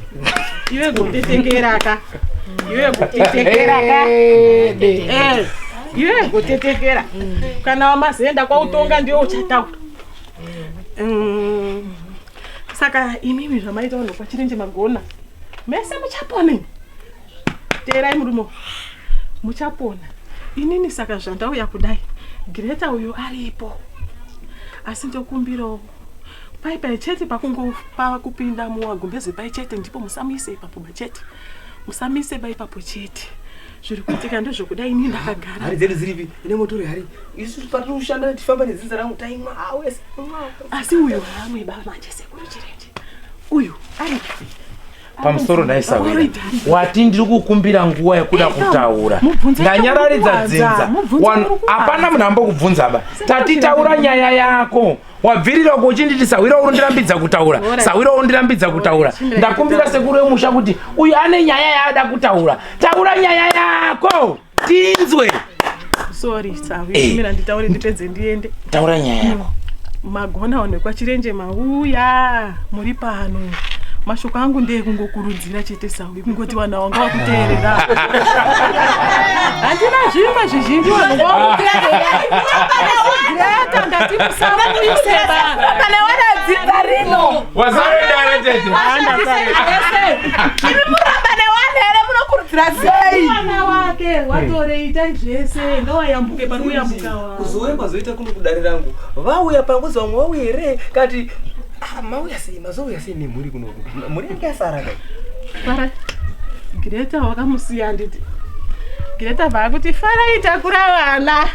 Iwe gotetekera ka. Iwe gotetekera ka. Eh, iwe gotetekera. Kana wamazoenda kwautonga ndiwe uchataura. Saka imimi zvamaita vanhu kwaChirenje magona. Mese muchapona. Teerai murume. Muchapona. Inini saka zvandauya kudai. Greta uyu aripo. Asi ndokumbirawo pai pai chete pakungopa kupinda muwagumbeze pai chete ndipo musamuise ipapo bachete. Musamuise ba ipapo chete. Zviri kuitika ndezvekudai inini ndakagara. Hari dzedu dziripi? Ine motori hari. Isu patiri kushanda tifamba nedzinza rangu taimwa awese. Asi uyu haamwe ba manje sekuru Chirenje. Uyu ari Pamusoro ndaisawira. Wati ndiri kukumbira nguva yekuda kutaura. Ndanyararidza dzinza. Hapana munhu ambokubvunza ba. Tati taura nyaya yako. Wabvirira uko uchinditi sawira uri ndirambidza kutaura. Sawira uri ndirambidza kutaura. Ndakumbira sekuru wemusha kuti uyu ane nyaya yaada kutaura. Taura nyaya yako. Tinzwe. Sorry, Sawira, mira nditaure ndipedze ndiende. Taura nyaya yako. Magona vanhu vekwaChirenje mauya muri pano. Mashoko angu ndeekungokurudzira chete Sawi, kungoti vanhu ava ngavakuteerera. Handina zvimwe zvizhinji vanhu ngavakuteerera. Ndati musamuise ba. Pane wana dzinza rino. Wasaenda tete. Imi muramba newana here munokurudzira sei? Mwana wake watore itai zvese ngawayambuke pari kuyambuka wa. Kuzouya kwazoita kuno kudare rangu. Vauya panguzi vamwe vauya here kati ah, mauya sei mazouya sei nemhuri kunoku. Mhuri yange yasara kai. Farai. Greta wakamusiya handiti. Greta bva kuti Farai takura vana.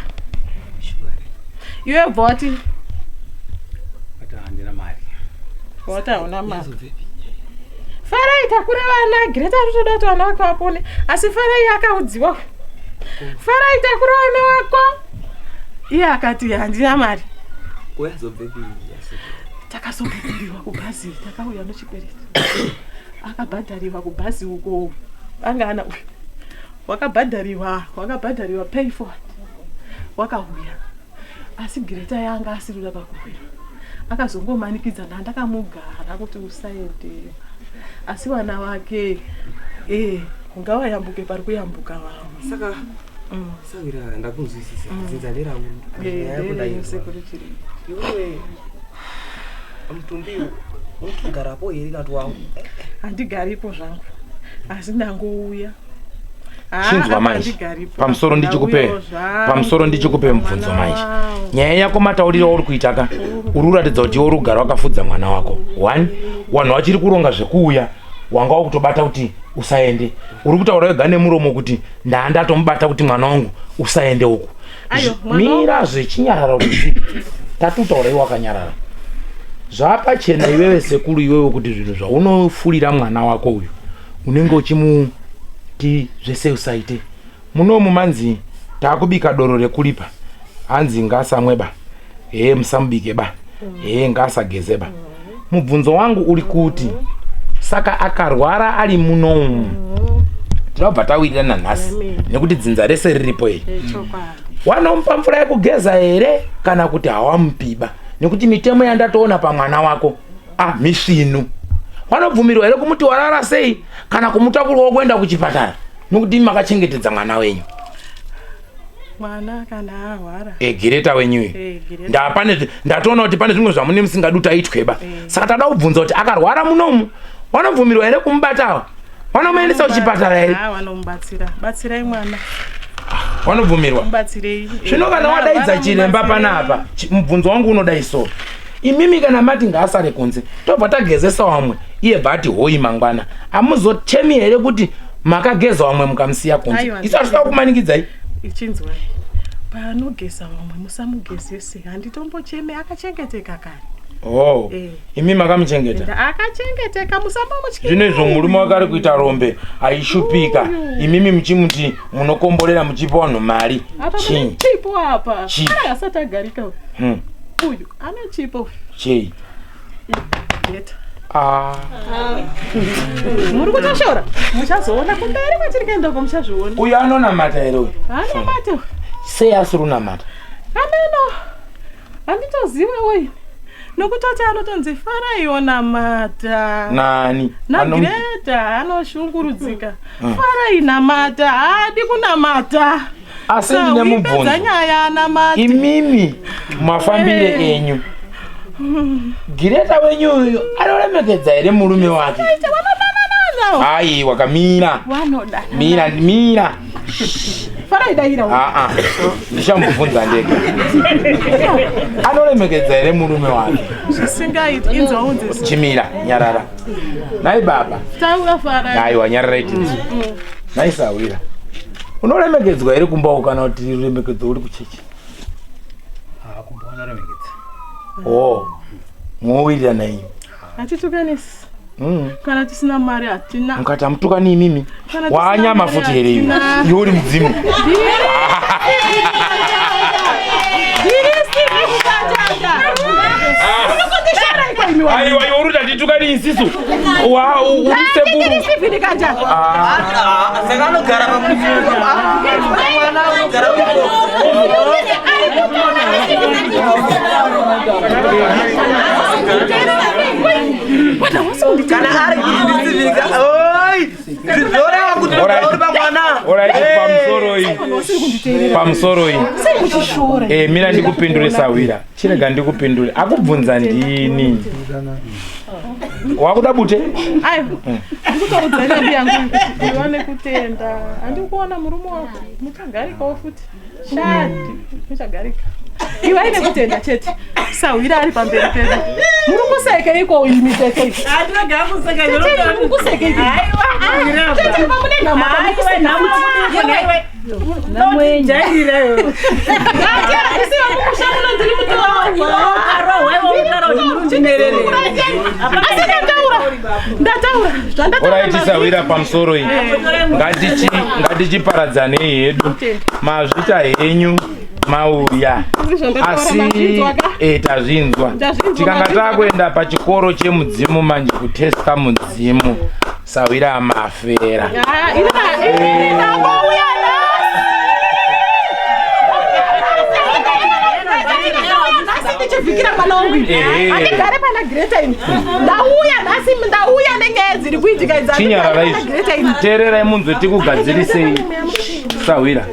Iwe bva wati Handina mari. wati hauna mari. Farai takura vana. Greta ari kutoda kuti vana vake vapone. Asi Farai akaudziwa. Farai takura vana wako. Iye akati handina mari. Koyazobvepi? Takazobhadhariwa kubhazi takauya nochikwereti. Akabhadhariwa kubhazi uko anga ana uyu. Wakabhadhariwa, wakabhadhariwa pay forward. Wakauya. Asi Greta yanga asiri kuda pakuuya. Akazongomanikidza ndandakamugara kuti usaende. Asi vana vake ngavayambuke pari kuyambuka vamwe. Saka Sawira ndakunzwisisa dzinza nderangu. Nyaya yako ndainzwa. Sekuru Chirenje. Iwewe mutumbi unotogarapo here kana kuti wangu? Handigaripo zvangu. Asi ndangouya. Chinzwa manje. Pamusoro ndichikupe pamusoro ndichikupe mubvunzo manje. Nyaya yako matauriro auri kuita ka uri kuratidza kuti iwe uri kugara wakafudza mwana wako. One, vanhu vachiri kuronga zvekuuya wanga wakutobata kuti usaende. Uri kutaura wega nemuromo kuti ndaandatomubata kuti mwana wangu usaende uku. Ayo, mwana Mira zvechinyarara kuti tatutaura iwe wakanyarara. Zvapachena iwewe sekuru iwewe kuti zvinhu zvaunofurira mwana wako uyu unenge uchimuti zvese usaite. Munomu manzi takubika doro rekulipa hanzi ngasamwe ba hee musamubike ba hee ngaasageze ba. Mubvunzo wangu uri kuti saka akarwara ari munomu tinobva tawirirana nhasi nekuti dzinza rese riripo iri. Wanomupa mvura yekugeza here kana kuti hawamupiba? Nekuti mitemo yandatoona pamwana wako ah, misvinu. Wanobvumirwa here kumuti warara sei kana kumutakurwawo kuenda kuchipatara? Nekuti imi makachengetedza mwana wenyu. Mwana kana arwara. E, gireta wenyu uyu. Eh, Gireta. Ndapane ndatoona kuti pane zvimwe zvamune musingadi kuti aitweba. Saka tada kubvunza kuti akarwara munomu wanobvumirwa here kumubatawo? Wanomuendesa kuchipatara here? Ah, wanomubatsira. Batsirai mwana. Wanobvumirwa. Mubatsirei. Zvino kana wadaidza chiremba panapa, mubvunzo wangu unodai so. Imimi kana mati ngaasare kunze, tobva tagezesa wamwe, iye bva ati hoi mangwana. Amuzochemi here kuti makageza wamwe mukamusiya kunze? Aiwa, Isu hatitoda kumanikidzai. Ichinzwai. Paanogeza vamwe musamugezese. Handitombocheme akachengeteka kani. Oh, Eh. imi makamuchengeta. Akachengeteka musambomutyira. Zvino izvo murume wake ari kuita rombe aishupika, imimi muchimuti munokomborera muchipa vanhu mari. Apa Chii? pane chipo apa. Chii? Ara asati agarika uyu. Uyu ane chipo uyu. Chei? Geta. Ah. Muri kutoshora. Muchazoona kumberi kwatiri kuenda uko muchazviona. Uyu anonamata here uyu? Anamata. Sei asiri unamata? Ameno. Handitozive uyu. Nokutoti anotonzi faraiwo namata. Nani? Nagreta anoshungurudzika. Farai namata, haadi kunamata. Asi ndine Sahwi, mubvunzo. pedza nyaya anamate. Imimi mafambire enyu. Gireta wenyu uyu anoremekedza here murume wake? Wanodanana. Aiwa kamira. Wanodanana. Mira, mira. Farai daira. Ah ah. Ndichamubvunza ndega. Anoremekedza here murume wake? Zvisingaiti inzwa unze. Chimira, nyarara. Nai baba. Taura Farai. Aiwa nyarara itinzi. Nai sawira. Unoremekedzwa here kumba uko kana kuti ruremekedzo uri kuchechi? Ah, kumba unoremekedza. Oh. Munowirirana inyu. Hatitukanisi. Kana tisina mari hatina. Mukati hamutukani imimi. Kana tisina Wanyama mari futi here iwe? hatina. Iwe uri mudzimu. Aiwa iwe uri kuti hatitukani isisu. Wa uri sekuru. Saka anogara pamwana anogara kana ari kuti oi zvoreva kuti uri pamwana. Alright, pamusoro iyi. Pamusoro iyi. Eh, mira ndikupindure sawira. Chirega ndikupindure. Akubvunza ndini. Wakuda bute? Aiwa, ndikutoudza nyambi yangu kuti iwane kutenda. Handikuona murume wako. Muchagarikawo futi. Shadi, muchagarika. Iwe aine kutenda chete. Sahwira ari pamberi pedu. Muri kusekeiko imi tete? Tete, muri kusekeiko? Tete, pamune nhamo pamukuseka futi. Asi ndataura. Ndataura. Zvandataura. Alright, sawira pamusoro iyi. Ngatichiparadzanei hedu. Mazvita henyu mauya. Asi eh, tazvinzwa. Tazvinzwa, Tikanga mazvinzwa. takuenda pachikoro chemudzimu manje kutesta mudzimu. Sawira mafera. Ah, ini ndangouya nhasi ndichivhikira mwana wangu ini. Ehe. Handigare pana Greta ini. Ndauya nhasi ndauya nenyaya dziri kuitika idzi. Handigare Chinyarara pana izvi. Greta ini. Teererai munzwe tikugadzirisei. Sawira.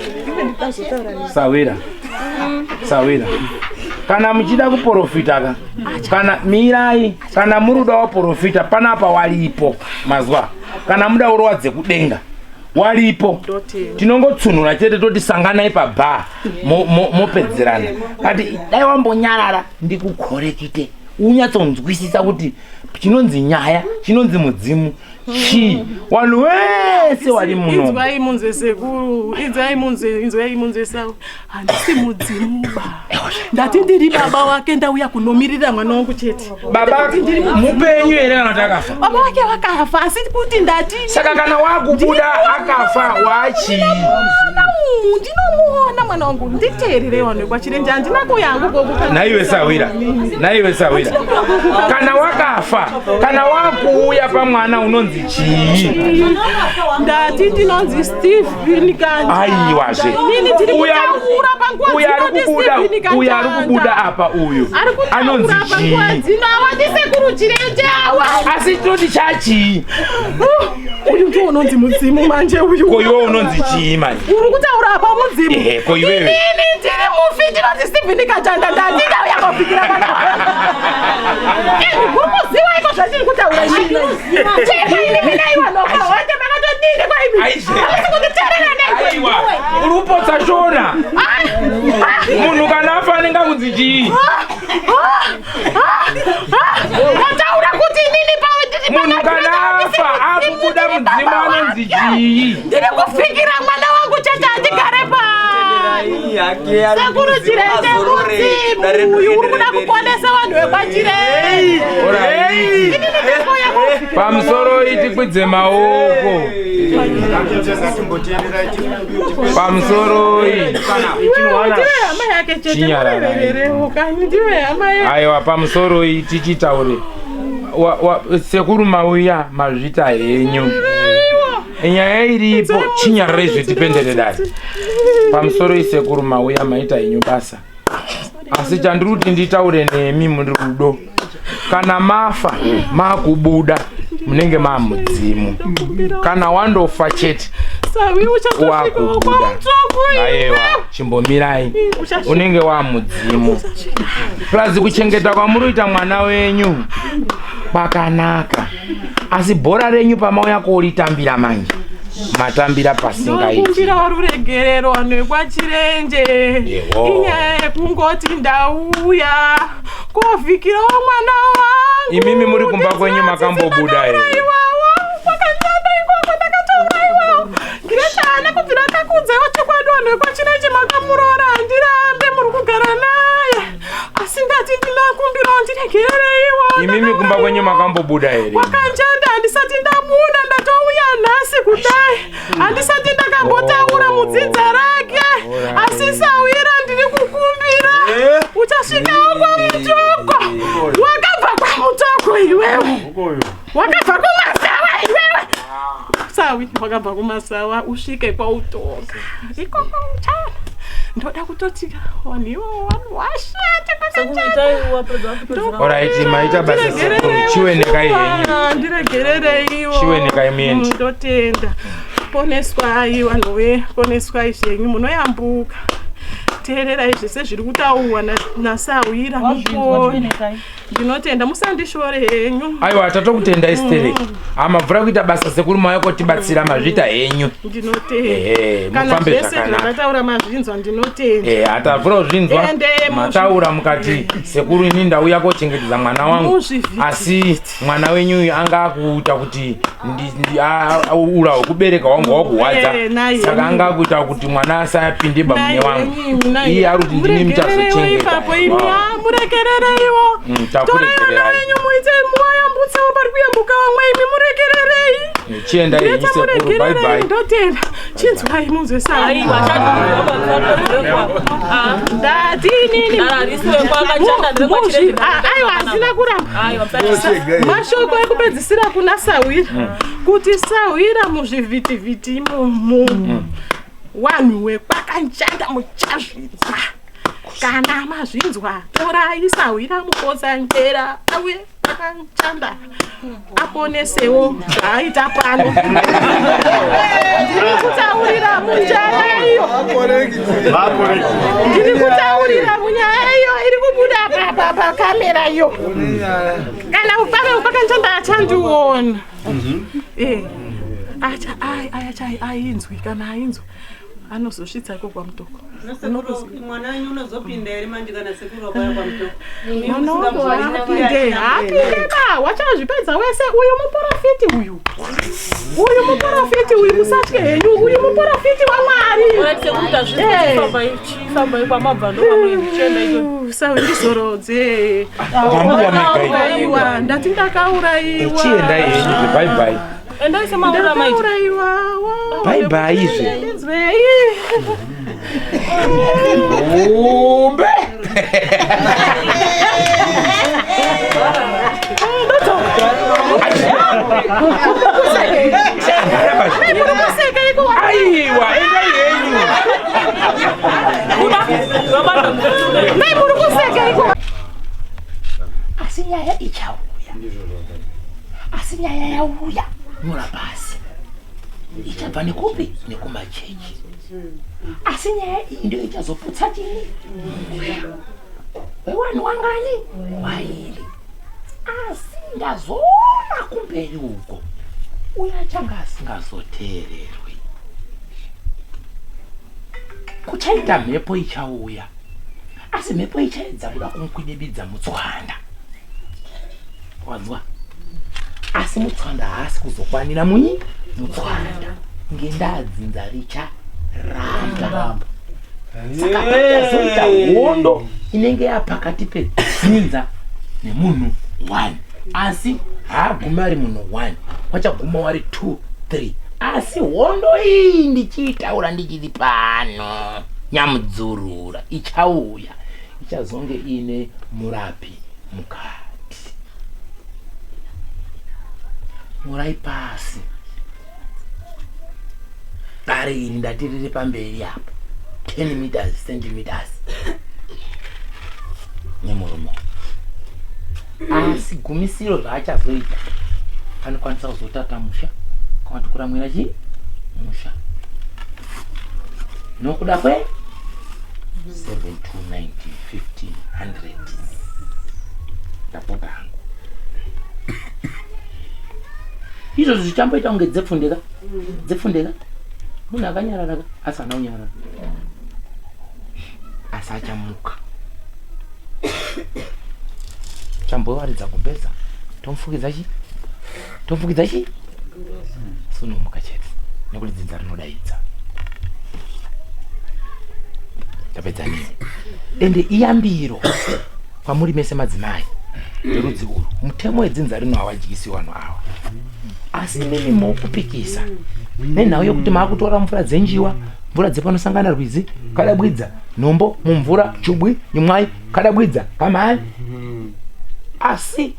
Sawira. Sawira. Kana muchida kuprofita ka. Kana mirai, kana muri kuda waprofita panapa walipo mazwa. Kana muda urowa dzekudenga walipo. Tinongotsunhura chete toti sanganai pabhaa mopedzerana. Kati dai wambonyarara ndikukorekite unyatsonzwisisa kuti chinonzi nyaya, chinonzi mudzimu chii. Vanhu vese wari muno. Inzwai munzwe sekuru, inzwai munzwe, inzwai munzwe sau. Handisi mudzimu ba. Ndati ndiri baba wake ndauya kunomirira mwana wangu chete. Baba mupenyu here kana kuti akafa? Baba wake wakafa asi kuti ndati Saka kana wakubuda akafa wachii? umu ndinomuona mwana wangu nditeerere vanhu vekwachirenje handina kuuya hangu kokupa Naiwe sawira, naiwe sawira, kana wakafa, kana wakuuya pamwana unonzi chii? Ndati ndinonzi Stephen Kanja. Aiwazve. Inini ndiri Uyo ari- kutaura panguva uyo ari dzino kubuda, ndiStephen uyo ari Kanja. kubuda apa uyu Ari kutaura anonzi panguva chii? dzino awa ndisekuru Chirenje awa. Asi tinoti chachii? Uyu ndiwo unonzi mudzimu manje uyu. Ko iwe unonzi chii manje? Uri kutaura apa mudzimu. Ehe, ko iwewe? Inini ndiri mufi ndinonzi Stephen Kajanda ndati ndauya kobikira mwana. Imi muri kuziva iko zvandiri kutaura izvi. Cheka ini mina iwa noka wande makatodini kwa imi. Aizve. Hamusi kunditeerera nei? Aiwa, uri kupotsa shona. Munhu kana afa anenge akunzi chii? Ndataura kuti inini pawe ndiri Munhu kana afa akubuda mudzimu anonzi chii? Ndiri kufikira mwana wangu chete handigare pano. Sekuru Chirenje mudzimu uyu uri kuda kuponesa vanhu vekwaChirenje. Alright. Pamusoro itikwidze maoko. Pamusoroi. Iwewe ndiwe hama yake chete Chinyararai. murevererewo kani ndiwe hama yake. Aiwa, pamusoroi tichitaure. Sekuru mauya mazvita henyu. Nyaya iripo chinyararai zvetipendere dare. Pamusoro isekuru mauya maita henyu basa. Asi chandiri kuti nditaure nemi muri rudo. Kana mafa makubuda munenge mamudzimu. Kana wandofa chete Sawi uchatosvikawo wakubuda. kwaMutoko Aiwa, chimbomirai. Unenge wamudzimu. Plus kuchengeta kwamuruita mwana wenyu kwakanaka. Asi bhora renyu pamauya koritambira manje. Matambira pasingaiti. Ndokumbira ruregerero vanhu vekwaChirenje. Yewo. Inyaya yekungoti ndauya kovhikirawo mwana wangu. Imimi muri kumba kwenyu makambobuda here? Iwawo kwakanyanda ikoko ndakatouraiwawo. Ngireta haana kubvira akakudzaiwa chokwadi vanhu vekwaChirenje makamuroora handirambe muri kugara naye. Asi ndati ndinakumbirawo ndiregerereiwo. Imimi kumba kwenyu makambobuda here? Kwakanjanda handisati ndabuda ndatouya nhasi kudai handisati ndakambotaura mudzinza rake asi sawira ndiri kukumbira uchasvikawo kwaMutoko wakabva kwaMutoko iwewe wakabva kumasawa iwewe sawi wakabva kumasawa usvike kwautoka ikoko uchaona ndoda kutoti vanhu ivovo vanhu washate kwakachanda. Alright, maita basa sekuru. Chiwenekai henyu. Ndiregerereiwo. Chiwenekai muende. Ndotenda. Poneswai vanhu we, poneswai zvenyu munoyambuka. Teererai zvese zviri kutaurwa nasawira mupone. Ndinotenda musandishore henyu. Aiwa, tatokutenda Esther. Hama mvura kuita basa sekuru mauya kotibatsira mazvita henyu. Ndinotenda. Ehe, Kana mufambe zvese zvakanaka. zvakataura mazvinzwa ndinotenda. Eh, atavhura kuzvinzwa Ende mataura mukati sekuru ini ndauya kochengetedza mwana wangu Muzvivhiti. asi mwana wenyu uyu anga akuita kuti ura hwekubereka wangu wakurwadza Eh, naye. saka anga akuita kuti mwana asapinde pamune wangu iye ari kuti ndini Muregerereiwo muchazochengeta. ipapo imi Wow. ah, muregerereiwo. Torai vana Takuregererai. venyu muite muwayambutsewo pari kuyambuka vamwe imi muregererei. Chiendai henyu Ndeta sekuru, bye muregererei bye. ndotenda. Chinzwai munzwe sawi. Ndati inini. Aiwa hazina kuramba. Mashoko ekupedzisira kuna Sawira kuti Sawira muzvivhitivhiti imomo wanhu wekwakanjanda muchazvinzwa. Kana mazvinzwa torai Sawira mukotsanjera auye kwakanjanda aponesewo zvaaita pano. Ndiri kutaurira munyaya iyo, ndiri kutaurira munyaya iyo iri kubuda pakamera iyo. Kana upave kwakanjanda achandiona. Eh, acha ai ainzwi kana ainzwa anozosvitsa iko kwaMutoko. Mwana wenyu unozopinda here manje kana sekuru wakauya kwaMutoko? Mwana wangu haapinde, haapinde ba, wachazvipedza wese. Uyu muprofiti uyu, uyu muprofiti uyu, musatye henyu, uyu muprofiti waMwari. Sawi ndizorodze. Mambuya mega iyi. Ndakauraiwa, ndati ndakauraiwa. Chiendai henyu zve, bye bye. Ndakauraiwa. Bye bye zve. Sei? Umbe. Aiwa, endai henyu. Mai muri kuseka iko. Asi nyaya ichauya. Asi nyaya yauya. Nyora pasi. Ichabva nekupi? Nekumachechi. Asi nyaya iyi ndiyo ichazoputsa chini? Musha. Wewanhu wangani? Wairi. Asi ndazoona kumberi uko. Uya achanga asingazoteererwi. Kuchaita mhepo ichauya. Asi mhepo ichaedza kuda kumukwidibidza mutswanda. Wanzwa? Asi mutswanda haasi kuzokwanira munyi mutswanda ngendaa dzinza richaramba. Saka pachazoita hondo inenge yapakati pedzinza nemunhu one. Asi haagumi ari munhu one, wachaguma wari 2 3. Asi hondo iyi ndichiitaura ndichiri pano nyamudzurura ichauya ichazonge iine murapi mukati. Nyorai pasi dare iri ndati riri pamberi apo 10 meters centimeters nemurume asi gumisiro zvaachazoita anokwanisa kuzotata musha kana kuti kuramwira chii musha nokuda kwe 7 2 19 1500 ndapota hangu izvozvo zvichamboita kunge dzepfundeka dzepfundeka munhu akanyarara ka asi haana kunyarara asi achamuka chambowaridza gumbeza tomufukidza chi tomufukidza chi sunomuka chete nekuti dzinza rinodaidza tapedza nini ende iyambiro kwamuri mese madzimai verudzi urwu mutemo wedzinza rino hawadyisi vanhu ava asi imimi mokupikisa nenhau yekuti maakutora mvura dzenjiwa mvura dzepanosangana rwizi kadabwidza nhombo mumvura chubwi nyumwai kadabwidza kamhani asi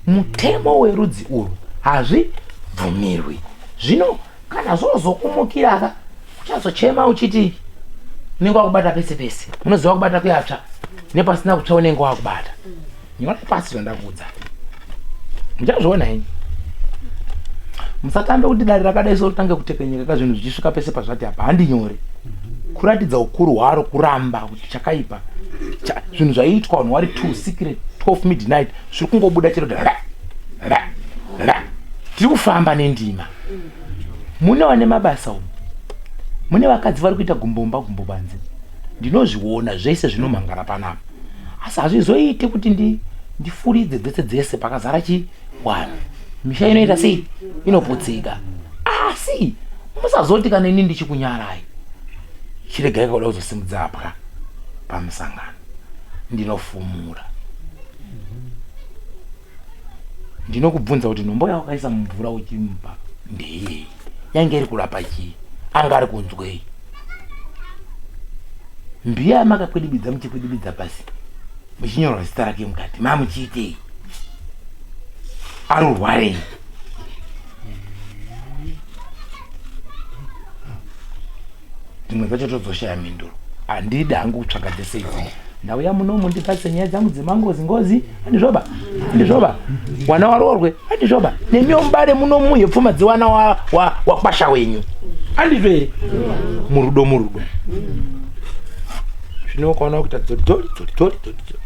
mutemo werudzi urwu hazvibvumirwi zvino kana zvozokumukiraka uchazochema uchiti unenge wakubata pese pese unoziva kubata kuyatsva nepasina kutsva unenge wakubata nyora pasi zvandakuudza muchazviona henyu musatambe kuti dare rakadai so ritange kutekenyeka ka zvinhu zvichisvika pese pazvati apa handinyore kuratidza ukuru hwaro kuramba kuti chakaipa zvinhu zvaiitwa vanhu wari 2 secret 12 midnight zviri kungobuda chero ra ra ra tiri kufamba nendima mune vane mabasa umu mune vakadzi vari kuita gumbomba gumbobanze ndinozviona zvese zvinomhangara panapa asi hazvizoiti kuti ndifuridze dzese dzese pakazara chi wanhu misha inoita sei inoputsika asi musazoti kana ini ndichikunyarai chiregai kauda kuzosimudza apwa pamusangano ndinofumura ndinokubvunza kuti nhombo yawakaisa mumvura uchimupa ndeyei yange iri kurapa chii anga ari kunzwei mbiya yamakakwidibidza muchikwidibidza pasi muchinyorwa zita rake mukati mamuchiitei arurwarei dzimwe dzacho tozoshaya mhinduro handidi hangu kutsvaga dzese idzi ndauya munomu ndipatse nyaya dzangu dzemangozi ngozi handizvoba handizvoba wana waroorwe handizvoba nemiwo mubare munomu yepfuma dzewana wakwasha wenyu handizvo here murudo murudo zvino ukaona kuita dzori dzori dzori dzori dzori dzori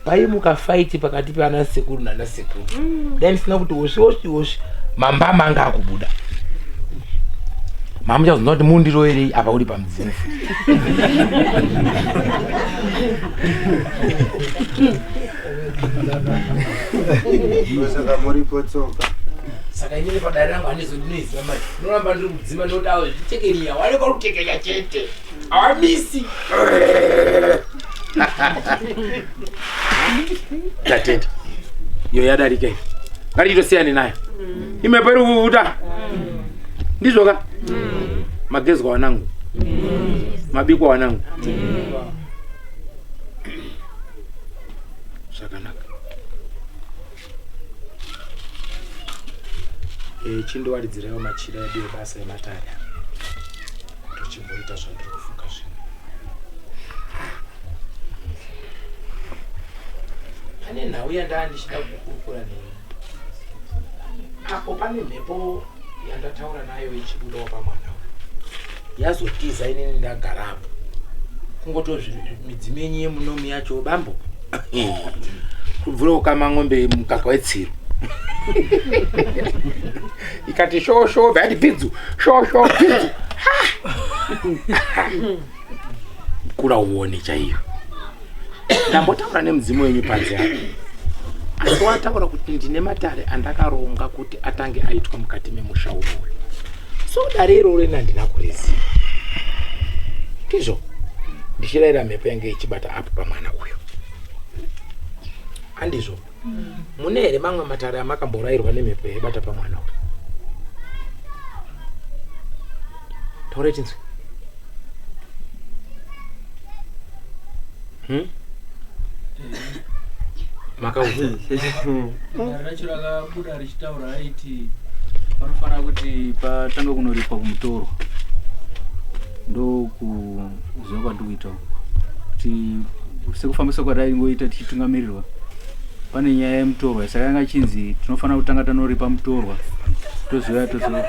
paimuka faiti pakati peana sekuru nana sekuru dai ndisina kuti osvi osvi osvi mambama anga akubuda mamuchazonzwa kuti mundiroerei apa uri pamudzimu saka muripo tsoka saka inini padare rangu handizondinoiziva manje ndinoramba ndiri kudzima ndodawo zvitekeniya waneka uri kutekenya chete hawamisi ndatenda iyo yadarika iyi ngatichitosiyane nayo imhepo iri kuvuvuta ndizvoka. Magezwa wanangu? Mabikwa wanangu? Zvakanaka. E, chindowaridziraiwo machira edu ebasa ematare. Tochimboita zvandiri kufunga zvino. Pane nhau yandaa ndichida kukurukura nemi. Apo pane mhepo yandataura nayo ichibudawo pamwana uyu. Yazotiza inini ndagarapo. Kungotozvi midzimu yenyu yemunomu yacho bambo. Kubvura kukama ng'ombe mukaka wetsiru. Ikati sho sho bhati bidzu sho sho bidzu. Kura uone chaiyo. Ndambotaura nemudzimu wenyu panze apa. Asi wataura kuti ndine matare andakaronga kuti atange aitwa mukati memusha unoyu. So dare iroro ini handina kuriziva. Ndizvo ndichirayira mhepo yange ichibata apo pamwana uyu. Handizvo? Mune here mamwe matare amakamborayirwa nemhepo yaibata pamwana uyu? Taurai tinzwe. Hmm? Makaudzwa. Dare racho rakabuda richitaura aiti panofanira kuti patange kunoripwa kumutorwa ndokuziva kwandiri kuitawo kuti sekufambisa kwataingoita tichitungamirirwa pane nyaya yemutorwa saka yanga chinzi tinofanira kutanga tanoripa mutorwa tozouya tozo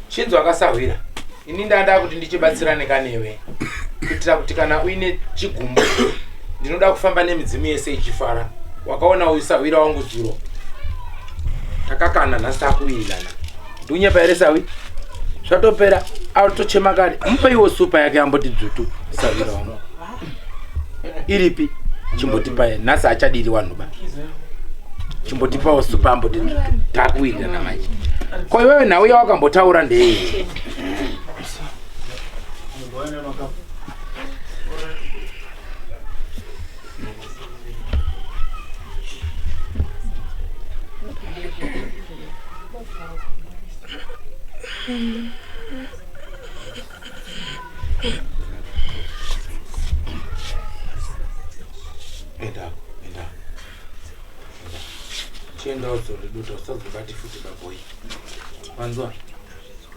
Chinzwa akasahwira ini ndanda kuti ndichibatsirane kanewe kuitira kuti kana uine chigumbu ndinoda kufamba nemidzimu yese ichifara wakaona uyu sahwira wangu zuro takakana nhasi takuwirirana ndikunyepa here sawi zvatopera atochema kare mupeiwo supa yake amboti dzvutu sahwira wangu iripi chimbotipa nhasi achadiri wanhu ba chimbotipawo supa amboti dzvutu takuwirirana manje ko iwewe nhau yawakambotaura ndeyei Enda, enda. Chienda udzore duta usazobati futi baboi. Wanzwa?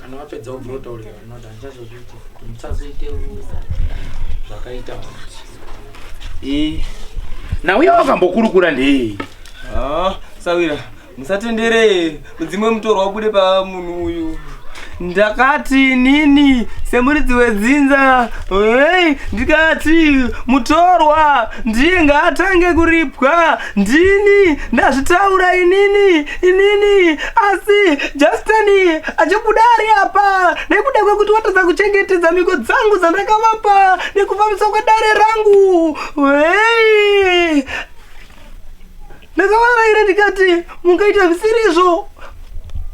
Kana wapedza ubva utaurira vanoda handichazozviiti futi musazoite zvakaita Eh. Nauya wakambokurukura ndei? Ah, sawira musatendere mudzimu wemutorwa ubude pamunhu uyu ndakati nini semuridzi wedzinza hey, ndikati mutorwa ndiye ngaatange kuripwa ndini ndazvitaura inini inini asi justin achibuda ari apa nekuda kwekuti watadza kuchengetedza mhiko dzangu dzandakavapa nekufambiswa kwedare rangu hey! ndakavaraira ndikati mungaita zvisirizvo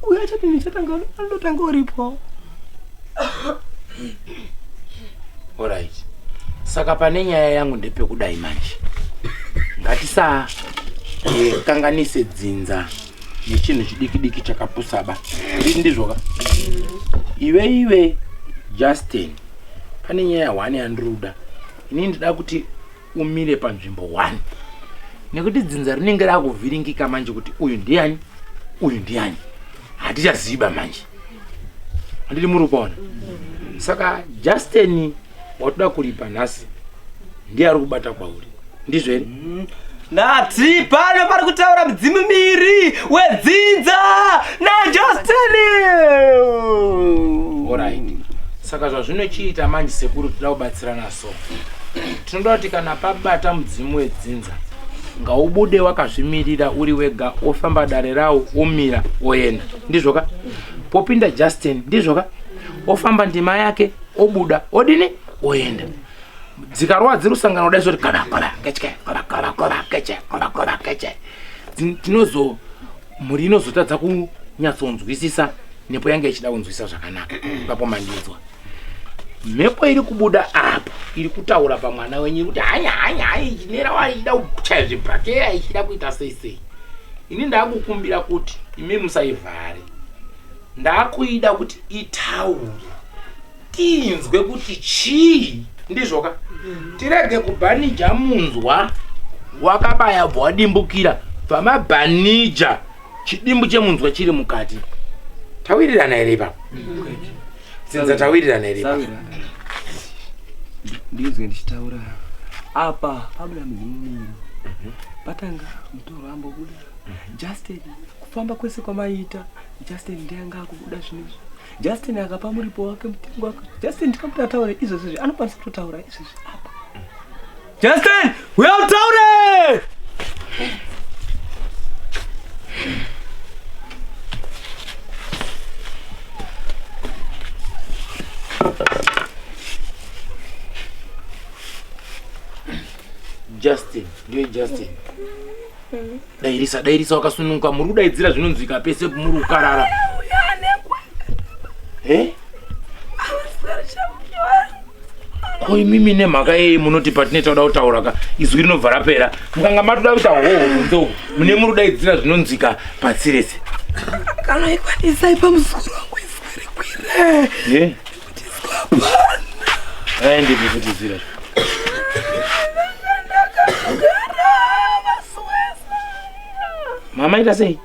uyo achati ndichatanga anotanga uripwa Alright. Saka pane nyaya yangu ndepekudai manje. Ngatisa eh, kanganise dzinza nechinhu chidiki diki chakapusaba. Ndii ndizvoka? Iwe iwe Justin pane nyaya one yandiruda. Ini ndida kuti umire panzvimbo one nekuti dzinza rinenge rakuvhiringika manje kuti uyu ndiyani uyu ndiyani hatichaziva manje handiti muri kuona saka justin watoda kuripa nhasi ndiye ari kubata kwauri ndizvo here mm. Ndati pano pari kutaura midzimu miri wedzinza naJustin. Alright. Saka zvazvinochiita manje sekuru toda kubatsirana so. Tinoda kuti kana pabata mudzimu wedzinza ngaubude wakazvimirira uri wega ofamba dare rawo omira oenda. Ndizvo ka? Popinda Justin, ndizvo ka? Ofamba ndima yake obuda odini oenda. Dzikarova dziri kusangana kudai zoti kaba kaba keche kaba kaba kaba keche kaba kaba keche. Tinozo mhuri inozotadza kunyatsonzwisisa nepo yange ichida kunzwisisa zvakanaka ipapo mandinzwa. Mhepo iri kubuda apo iri kutaura pamwana wenyu iri kuti hanya hanya hanya ichinera wari ichida kuchaya zvibhakera ichida kuita sei sei. Ini ndakukumbira kuti imi musaivhare. Ndakuida kuti itaure tinzwe kuti chii ndizvoka tirege kubhanija munzwa wakabaya bva wadimbukira bvamabhanija chidimbu chemunzwa chiri mukati tawirirana here ipapo dzinza tawirirana here ipapo ndinzwe ndichitaura apa pabuda midzimu miviri patanga mutoro ambobuda Justin kufamba kwese kwamaiita Justin ndiye anga akubuda zvinezvi Justin akapa muripo wake mutengo wake Justin tikamuti ataure izvozvi izvi anokwanisa kutotaura izvozvi apa Justin uya utaure Justin ndiye Justin Dairisa, dairisa wakasununguka, muri kudaidzira zvinonzwika pese muri kukarara. Eh? Ko imimi nemhaka yei munoti patine tauda kutaura ka izwi rinobva rapera. Mukanga matoda kuita hoho kunze uku, mune muri kudaidzira zvinonzwika pasi rese. Kana ikwanisa ipa muzukuru wangu izwi rikwire. Eh? Aende kuti izwi racho. Mama ita sei?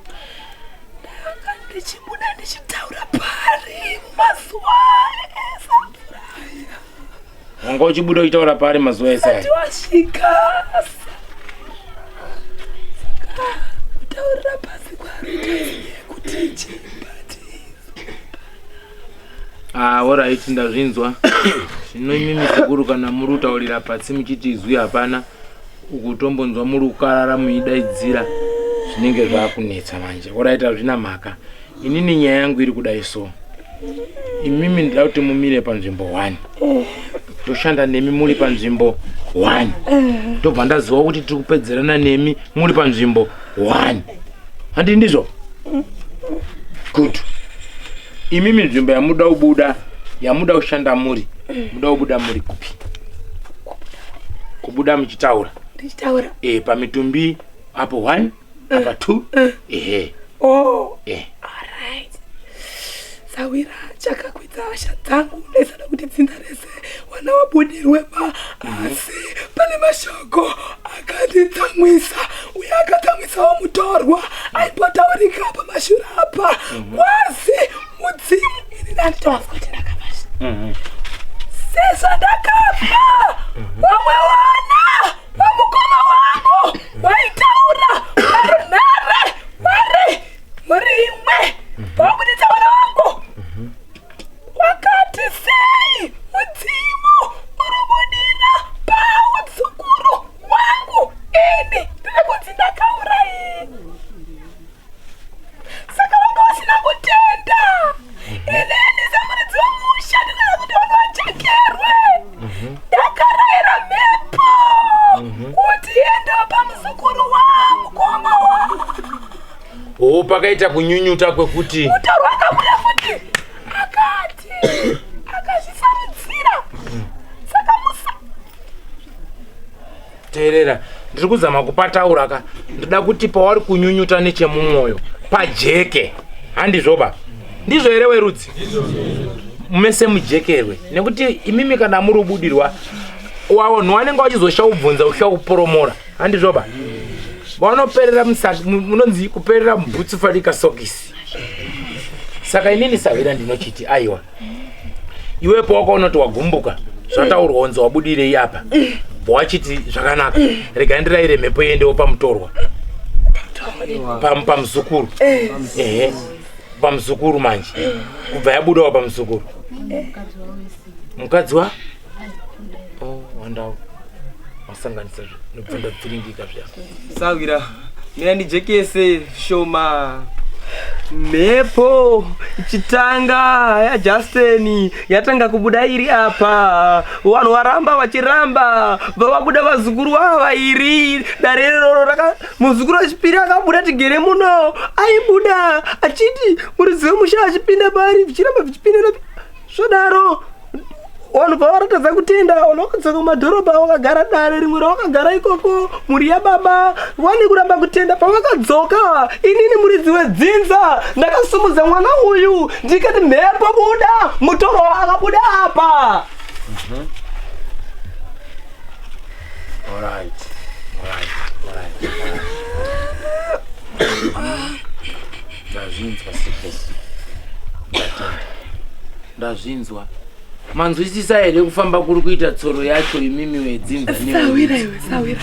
Ndichibuda ndichitaura pari mazuva ese apfuura. Wanga uchibuda uchitaura pari mazuva ese aya? Wasvika. Saka kutaurira pasi kwaari kuti chii Ah, alright ndazvinzwa. Zvino imimi sekuru kana muri kutaurira patsi muchiti izwi hapana ukutombonzwa muri kukarara muidaidzira zvinenge zvakunetsa manje. Alright hazvina mhaka. Inini nyaya yangu iri kudai so. Imimi ndida kuti mumire panzvimbo 1. Toshanda nemi muri panzvimbo 1. Tobva ndaziva kuti tiri kupedzerana nemi muri panzvimbo 1. Handi ndizvo? Good. Imimi nzvimbo yamuda kubuda yamuda kushanda muri muda kubuda muri kupi kubuda muchitaura ndichitaura e, pamitumbi apo one apa two ehe oh e. alright sawira chakakwidza hasha dzangu ndaisada kuti dzinza rese wana wabudirwe pa asi pane mashoko akanditsamwisa uye akatsamwisawo mutorwa aimbotaurika pamashure apa kwazi mudzimu ini ndanditowanzwa kuti ndakafa sezvandakafa vamwe wana vamukoma wangu vaitaura parunhare vari mhuri imwe vabuditsa vana vangu Wakati sei mudzimu uri budira paudzukuru wangu ini ndiri kunzi ndakauraiwa saka vanga vasina kutenda inini semuridzi wemusha ndinoda kuti vanhu vachekerwe ndakarayira mhepo kuti enda pamuzukuru wamukoma wangu Oh, pakaita kunyunyuta kwekuti mutorwa akabuda futi akati akazvisarudzira saka musa teerera ndiri kuzama kupataura ka ndoda kuti pawari kunyunyuta nechemumwoyo pajeke handizvoba ndizvo here werudzi mese mujekerwe nekuti imimi kana muri kubudirwa wanhu wanenge wachizoshaubvunza ushakuporomora handizvoba vanoperera munonzi kuperera mubhutsu fanika sokisi saka inini sahwira ndinochiti aiwa iwepo wakaona kuti wagumbuka zvataurwa unzi wabudirei apa wachiti zvakanaka regai ndiraire mhepo iendewo pamutorwa pamuzukuru ehe pamuzukuru manje kubva yabudawo pamuzukuru mukadzi wa oh, wandau wasanganisa zve ndobva ndabviringika zviya sawira mira ndijekese shoma mhepo ichitanga yajusteni yatanga kubuda iri apa vanhu varamba vachiramba vavabuda vazukuru vava vairi dare iroro raka muzukuru wechipiri akabuda tigere muno aibuda achiti muridzi wemusha achipinda paari zvichiramba zvichipinda zvodaro Vanhu pavaratadza kutenda, vanhu vakadzoka kumadhorobha vakagara dare rimwe ravakagara ikoko, mhuri yababa vane kuramba kutenda. Pavakadzoka, inini muridzi wedzinza ndakasumudza mwana uyu ndikati mhepo buda, mutoro akabuda apa. Alright. Alright. Alright. Ndazvinzwa sekuru. Ndatenda. Ndazvinzwa. Manzwisisa here kufamba kuri kuita tsoro yacho imimi wedzinza Sawira iwe, sawira.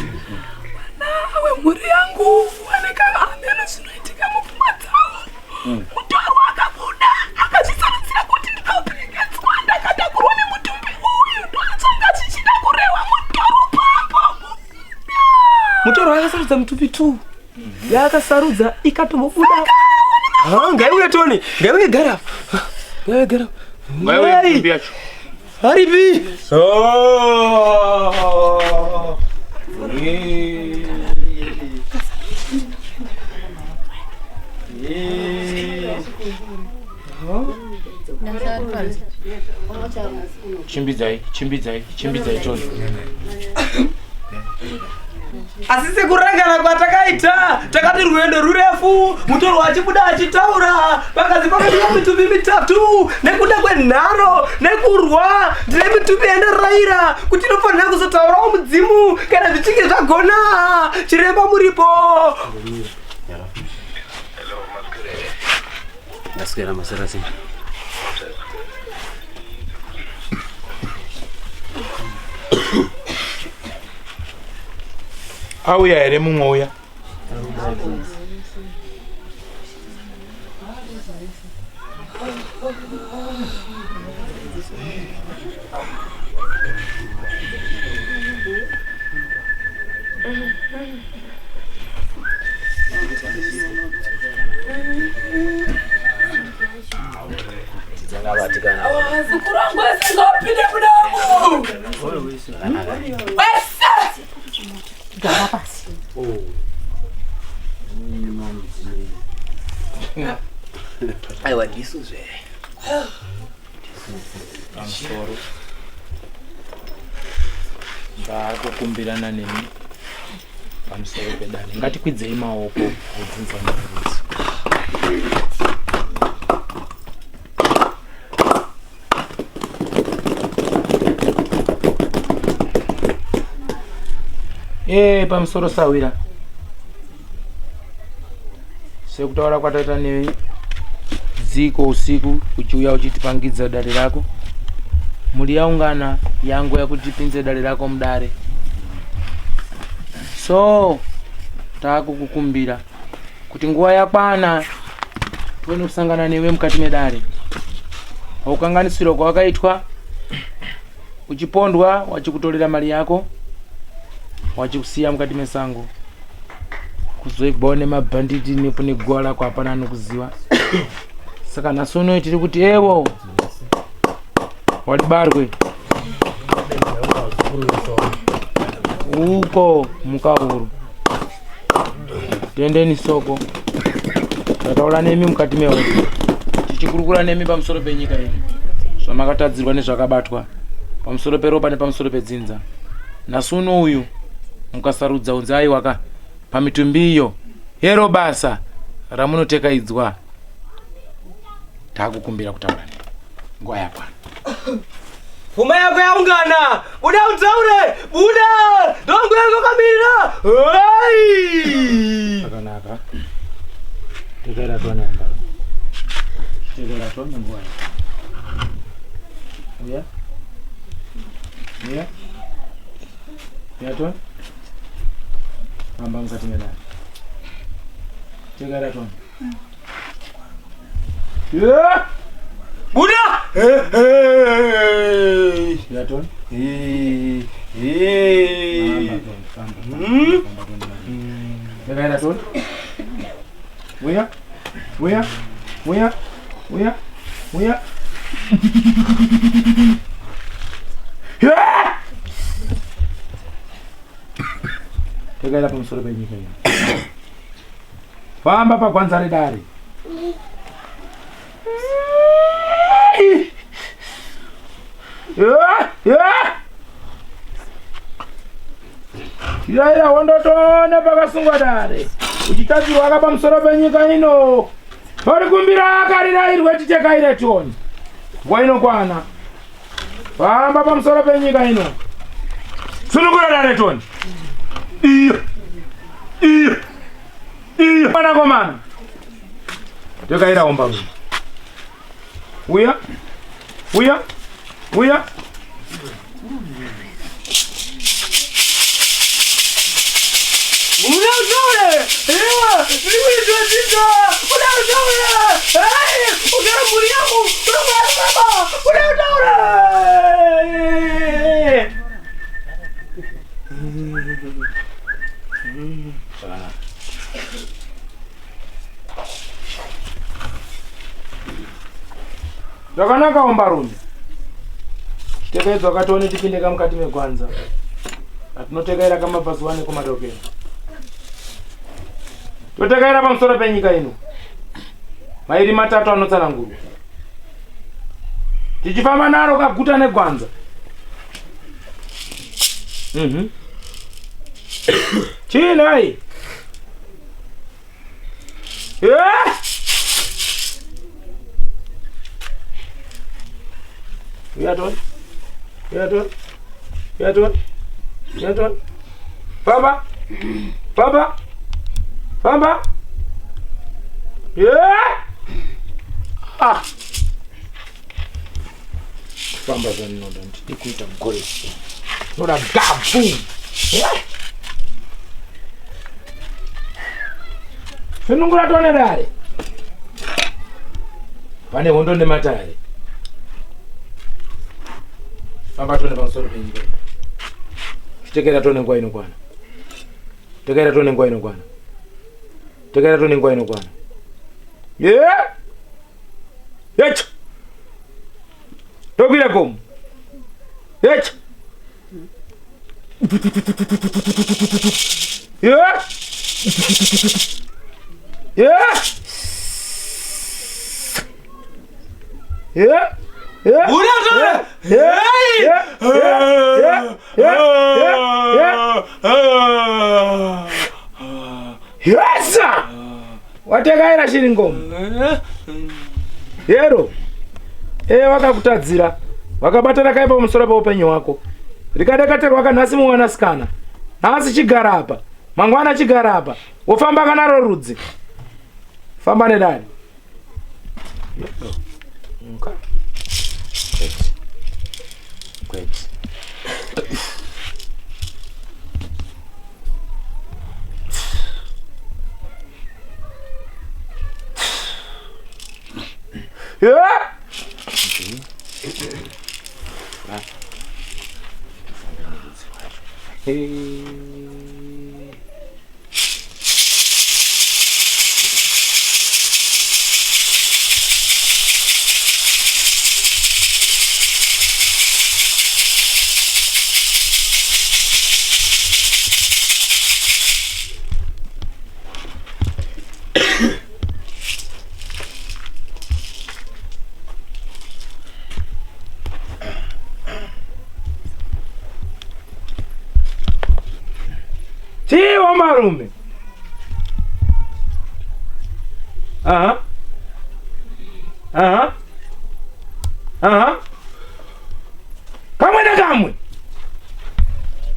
Mwana wemhuri yangu waneka ameno zvinoitika mupfungwa dzavo. Mutorwa akabuda akazvisarudzira kuti ndinoperekedzwa ndakatakurwa nemutumbi uyu ndotsvanga zvichida kurehwa mutorwa pamba. Mutorwa akasarudza mutumbi 2 yaakasarudza ikatombobuda. Ha, ngaiuye Tony, ngaiuye gara apa. Ngaiuye gara. Ngaiuye mitumbi yacho. Aripi? Oh. Chimbidzai, chimbidzai, chimbidzai Tony. Asi sekurangana kwatakaita, takati rwendo rurefu, mutorwa achibuda achitaura, pakazi pakadiwa mitumbi mitatu nekuda kwenharo nekurwa. Ndine mitumbi yandaraira kuti inofanira kuzotaurawo mudzimu kana zvichinge zvagona. Chiremba muripo. Ndaswera maswera sei? Auya here mumwe uya? Vazukuru vangu vese ngavapinde mudamu. Wese. Gara pasi. Aiwa ndisu zve. Pamusoro. Ndakukumbirana nemi pamusoro pedare. Ngatikwidzei maoko kudzinza nerudzi. Eh, pamusoro sawira. Sekutaura kwataita newe ziko usiku uchiuya uchitipangidza dare rako. Mhuri yaungana yangu yakuti tipinze dare rako mudare. So takukukumbira kuti nguva yakwana tione kusangana newe mukati medare. Haukanganisirwa kwawakaitwa uchipondwa wachikutorera mari yako wachikusiya mukati mesango kuzoigwawo nemabhanditi nepo neguva rako hapana anokuziva. Saka nhasi unoyi tiri kuti ewo wadibarwe uko mukahuru tendeni soko tataura nemi mukati mehope tichikurukura nemi pamusoro penyika ino zvamakatadzirwa nezvakabatwa pamusoro peropa nepamusoro pedzinza. Nhasi uno uyu mukasarudza unzi aiwaka pamitumbi iyo hero basa ramunotekaidzwa takukumbira kutaura nemi nguva yakwana. Pfuma yako yaungana, buda utaure, buda, ndongu yako kamirira. Hey! Zvakanaka. Tekera tone amba. Tekera tone nguva. Uya. Uya. Uya tone. Amba mukati medare. Tekera tone. Yeah! Buda! Hey, hey! Uya tone. Hey, hey. Tekera tone. Uya. Uya. Uya. Uya. Uya. Yeah! Tekaira pamusoro penyika ino. Famba pagwanza redare. Iraira wondotone pakasungwa dare uchitadzirwa ka pamusoro penyika ino torikumbira akarirairwe titekaire tione nguva inokwana famba pamusoro penyika ino sunungura dare tione iyo iyo iyo mwanakomana tekaira ombarume uya uya uya Unautaure! Ewa! Ndikuitwa dzidza! Unautaure! Hey! Ugara mhuri yangu! Unogara baba! Unautaure! Zvakanaka ombarume. Chitekaedzwa katione tipinde kamukati megwanza. Atinotekaira kamabvazuva nekumadokero. Totekaira pamusoro penyika ino. Mairi matatu anotsanangurwa. Tichifamba naro kaguta negwanza. Chii nhai? Eh! Uya toni. Uya toni. Uya toni. Uya toni. Famba. Famba. Famba. Yeah! Ah. Famba zvandinoda ndidi kuita mugoresi. Noda gabu. Yeah! Sunungura tone dare. Pane hondo nematare. Famba tone pamusoro penyika. Chitekera tone nguva inokwana. Tekera tone nguva inokwana. Tekera tone nguva inokwana. Yeah! Yecha. Tokwira gomo. Yecha. Yeah. Yeah. Yeah. Yeah. Unautaure! Yeah. Yeah. Yeah. Yeah. Yeah. Yeah. Yes! Watekaira shiri ngoma. Yero. Eh wakakutadzira. Wakabatana kaipa pamusoro peupenyu hwako. Rikadekaterwa kanhasi mumwanasikana. Nhasi chigara apa. Mangwana chigara apa. Wofamba kanaro rudzi. Famba nedare. Okay. Great. Great. Yeah. Hey. Chiwa marume. Aha. Aha. Aha. Kamwe nekamwe.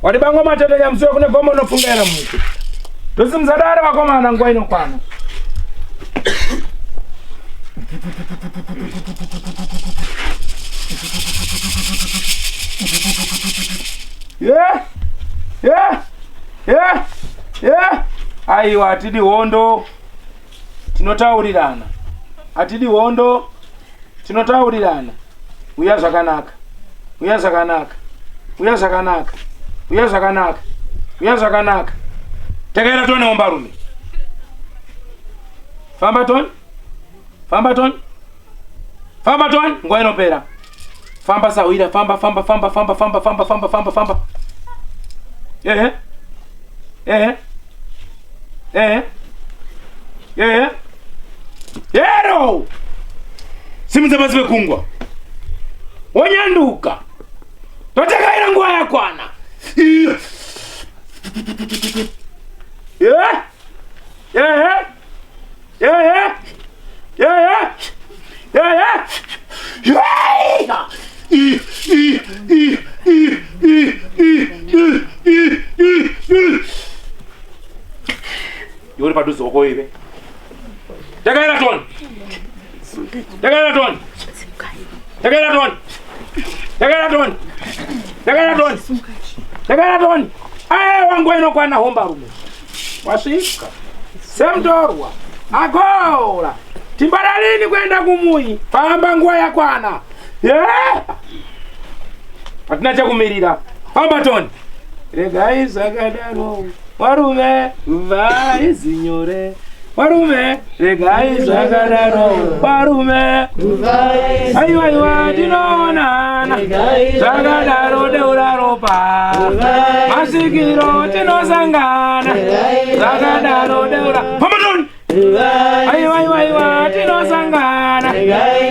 Wadibangwa matete nyamusiwa kune gomo unofungaira muti. Tosimudza dare vakomana nguva inokwana. Yeah. Yeah. Yeah. Yeah. Aiwa hatidi hondo. Tinotaurirana. Hatidi hondo. Tinotaurirana. Uya zvakanaka. Uya zvakanaka. Uya zvakanaka. Uya zvakanaka. Uya zvakanaka. Tekaira tone ombarume. Famba tone. Famba tone. Famba tone. Nguva inopera. Famba sahwira. Famba famba famba famba famba famba famba famba famba. Ehe. Ehe. Ehe. Ehe. Yero. Simudza pasi pekungwa. Wanyanduka. Totekaira nguva yakwana. Yeah. Yeah. Yeah. Yeah. Yeah. Yeah. I, I, I, I, I, I, I, I, I, I. Iwe uri padhuze wako iwe. Takaira toni. Takaira toni. Takaira toni. Takaira toni. Takaira toni. Takaira toni. Aye wangu inokwana homba rume. Wasvika. Semtorwa. Agola. Timbara lini kuenda kumuyi? Famba nguva yakwana. Yeah. Hatina chakumirira. Famba toni. Regai zvakadaro. Varume vaizinyore. Varume regai zvakadaro. Varume aiwa aiwa tinoonana. Zvakadaro deura ropa. Masvikiro tinosangana. Zvakadaro deura. Famba toni. Aiwa aiwa aiwa tinosangana.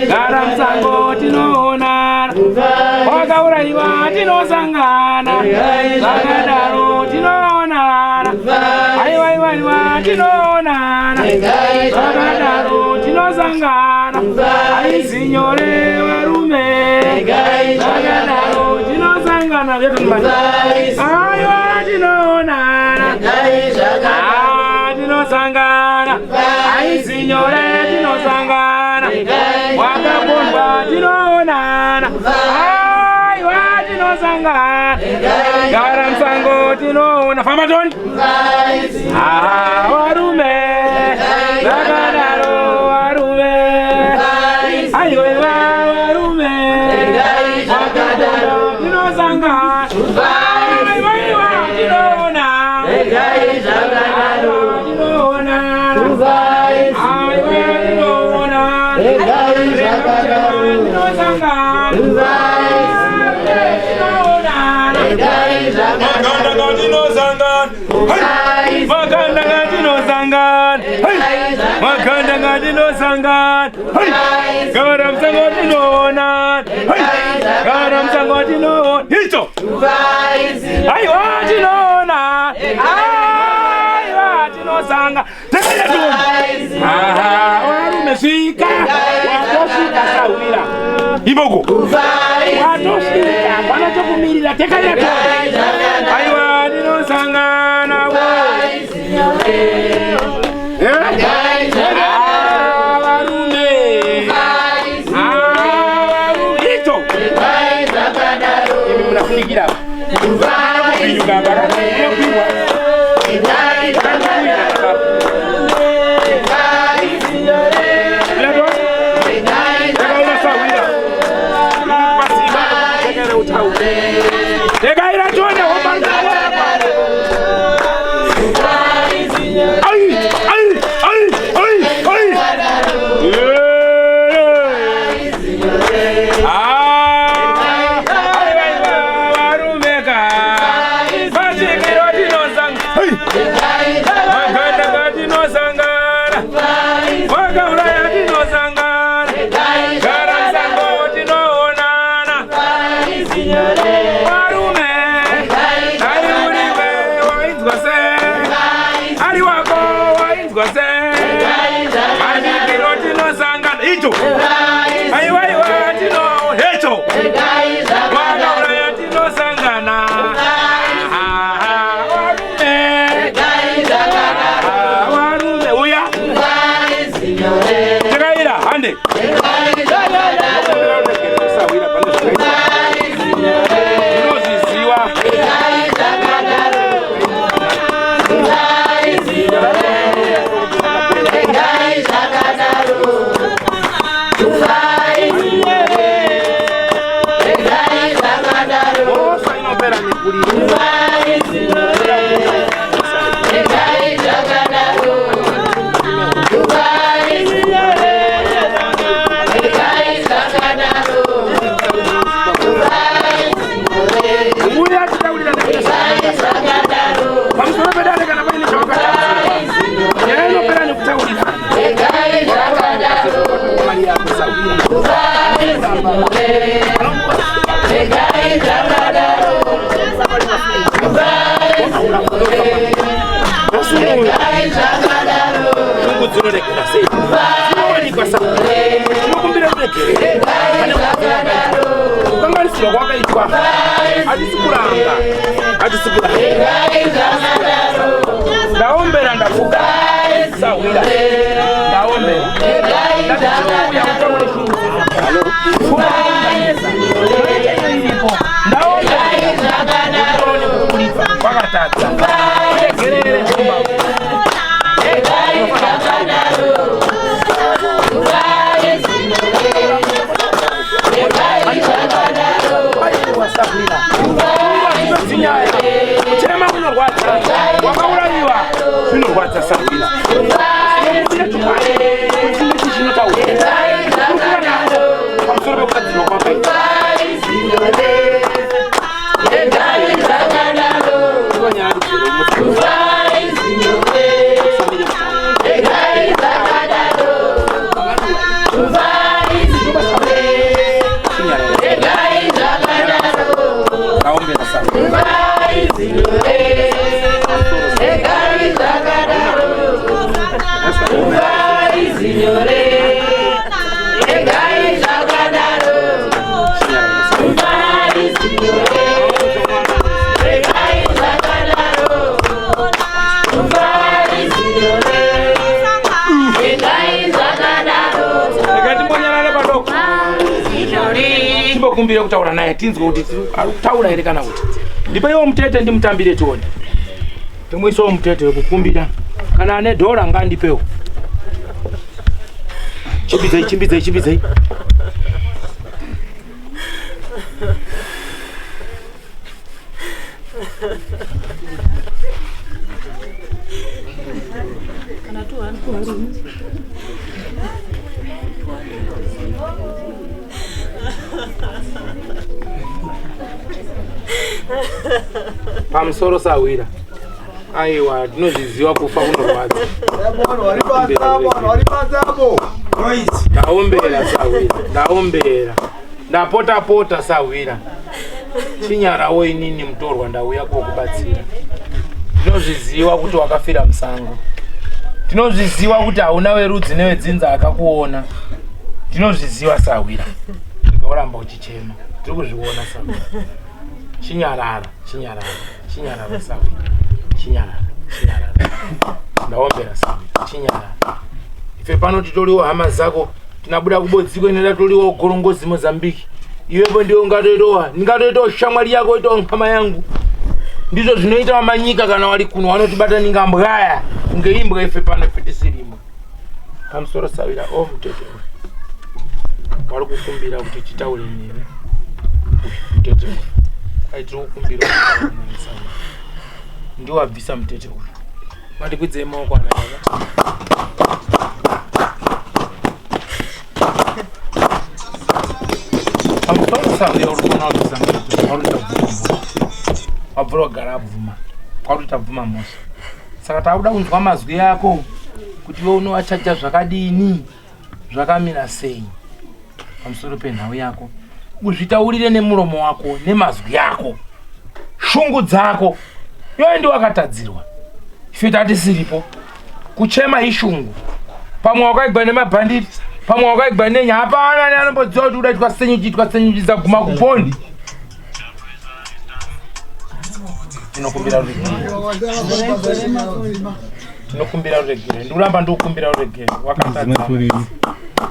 Gara musango tinoonana. Wakauraiwa tinosangana. Zvakadaro tinoonana. Aiwa aiwa aiwa tinoonana. Zvakadaro tinosangana. Aizinyore varume. Zvakadaro tinosangana. Aiwa tinoonana. Ah, tinosangana. Aizinyore tinosangana. Wakapondwa tinoonana. Aiwa tinosangana. Gara musango tinoona. Famba toni. Ah, varume. Zvakadaro varume. Aiwa varume. Wakadaro tinosangana. Aiwa aiwa tinoona. Tinoonana. Aiwa tinoona. Tinosangana. Makanda ngatinosangana. Makanda ngatinosangana. Makanda ngatinosangana. Gara musango tinoonana. Gara musango tinoona. Icho. Aiwa tinoona. Aiwa tinosanga. Aha, varume svika. Watosvika sahwira. Iboko. Watosvika. Hapana chokumirira. Tekaira toni. Aiwa tinosangana wo. Eh? Ah, varume. Ah, varume. Icho. Imi munafunikira apa. Kupinduka apa. Munopindwa. Tekaira tone Ai, ai, ai, ai, ai. Ah, varume ka. Masvikiro tinosangana. Makanda ngatinosangana. Wakauraya tinosangana. Gara musango tinoonana. Varume, ari uriwe wainzwa se. Ari wako wainzwa se. Masvikiro tinosangana. Icho. Aiwa aiwa tino hecho. Wakauraya tinosangana. Ah, varume. Ah, varume uya. Takaira hande. Unozviziwa. Mhosva inopera nekurira. Uya titaurira pamusoro pedare kana paine chawakataura. Nyaya inopera nekutaurira. Mari yako sahwira. kwakaitwa sa tinokumbira ruregerero pane kukanganisirwa kwakaitwa. Hatisi kuramba, hatisi kuramba. Ndaombera, ndafuka sahwira, ndaombera, ndatichiuya kutaure shungu dzako iripo. Ndaombera utaone kukulipa kwakatadza, regerere. Dzinyaya kuchema kunorwadza, wakaurayiwa zvinorwadza sahwira. Inokumbira chokwadi kuti nechi chinotaura kurukura nako pamusoro pekugadzirwa kwakaita. Ndaombera sahwira. Rega timbonyarara padoko, timbokumbire kutaura naye, tinzwe kuti ari kutaura here kana kuti. Ndipeiwo mutete ndimutambire tione. Timuisewo mutete wekukumbira. Kana ane dhora ngandipewo. Chimbidzai, chimbidzai, chimbidzai. Kana 200. Pamusoro sahwira. Aiwa, tinozviziva, kufa kunorwadza. Ndaombera sahwira, ndaombera, ndapota pota sahwira. Chinyarawo, inini mutorwa ndauya kokubatsira. Tinozviziva kuti wakafira musango, tinozviziva kuti hauna werudzi newedzinza akakuona, tinozviziva sahwira. Ndinoramba uchichema, tiri kuzviona sahwira. Chinyarara, chinyarara, chinyarara sahwira, chinyarara, chinyarara. Ndaombera sahwira, chinyarara. Ife pano titoriwo hama dzako, tinabuda kubodziko inoda toriwo gorongozi Mozambiki. Iwepo ndiwe ungatoitowa, ndingatoitawo shamwari yako, itawo hama yangu. Ndizvo zvinoita vamanyika kana wari kuno, vanotibata ninga mbwaya kunge imbwa. Ife pano ife tisiri imbwa. Pamusoro sahwira. O mutete uyu wari kukumbira kuti titaure newe. Uyu mutete uyu ai tiri kukumbira kuti titaure newe sahwira. Ndiwabvisa mutete uyu. Mandikwidzei maoko ana baba. Pamusoro sahwira, uri kuona wabvisa mutete, wari kuita bvuma mhosva, wabvura kugara abvuma, kwari kuita bvuma mhosva. Saka takuda kunzwa mazwi ako kuti iwe unovachaja zvakadini, zvakamira sei pamusoro penhau yako. Uzvitaurire nemuromo wako, nemazwi ako, shungu dzako. Iwe ndi wakatadzirwa, ife tatisiripo. Kuchema ishungu, pamwe wakaigwa nemabhanditi, pamwe wakaigwa nenya. Hapana neanombodziva kuti udaitwa senyu, chiitwa senyu chidzaguma kupondi. Tinokumbira ruregerero, tinokumbira ruregerero. Ndikuramba ndikukumbira ruregerero, wakatadza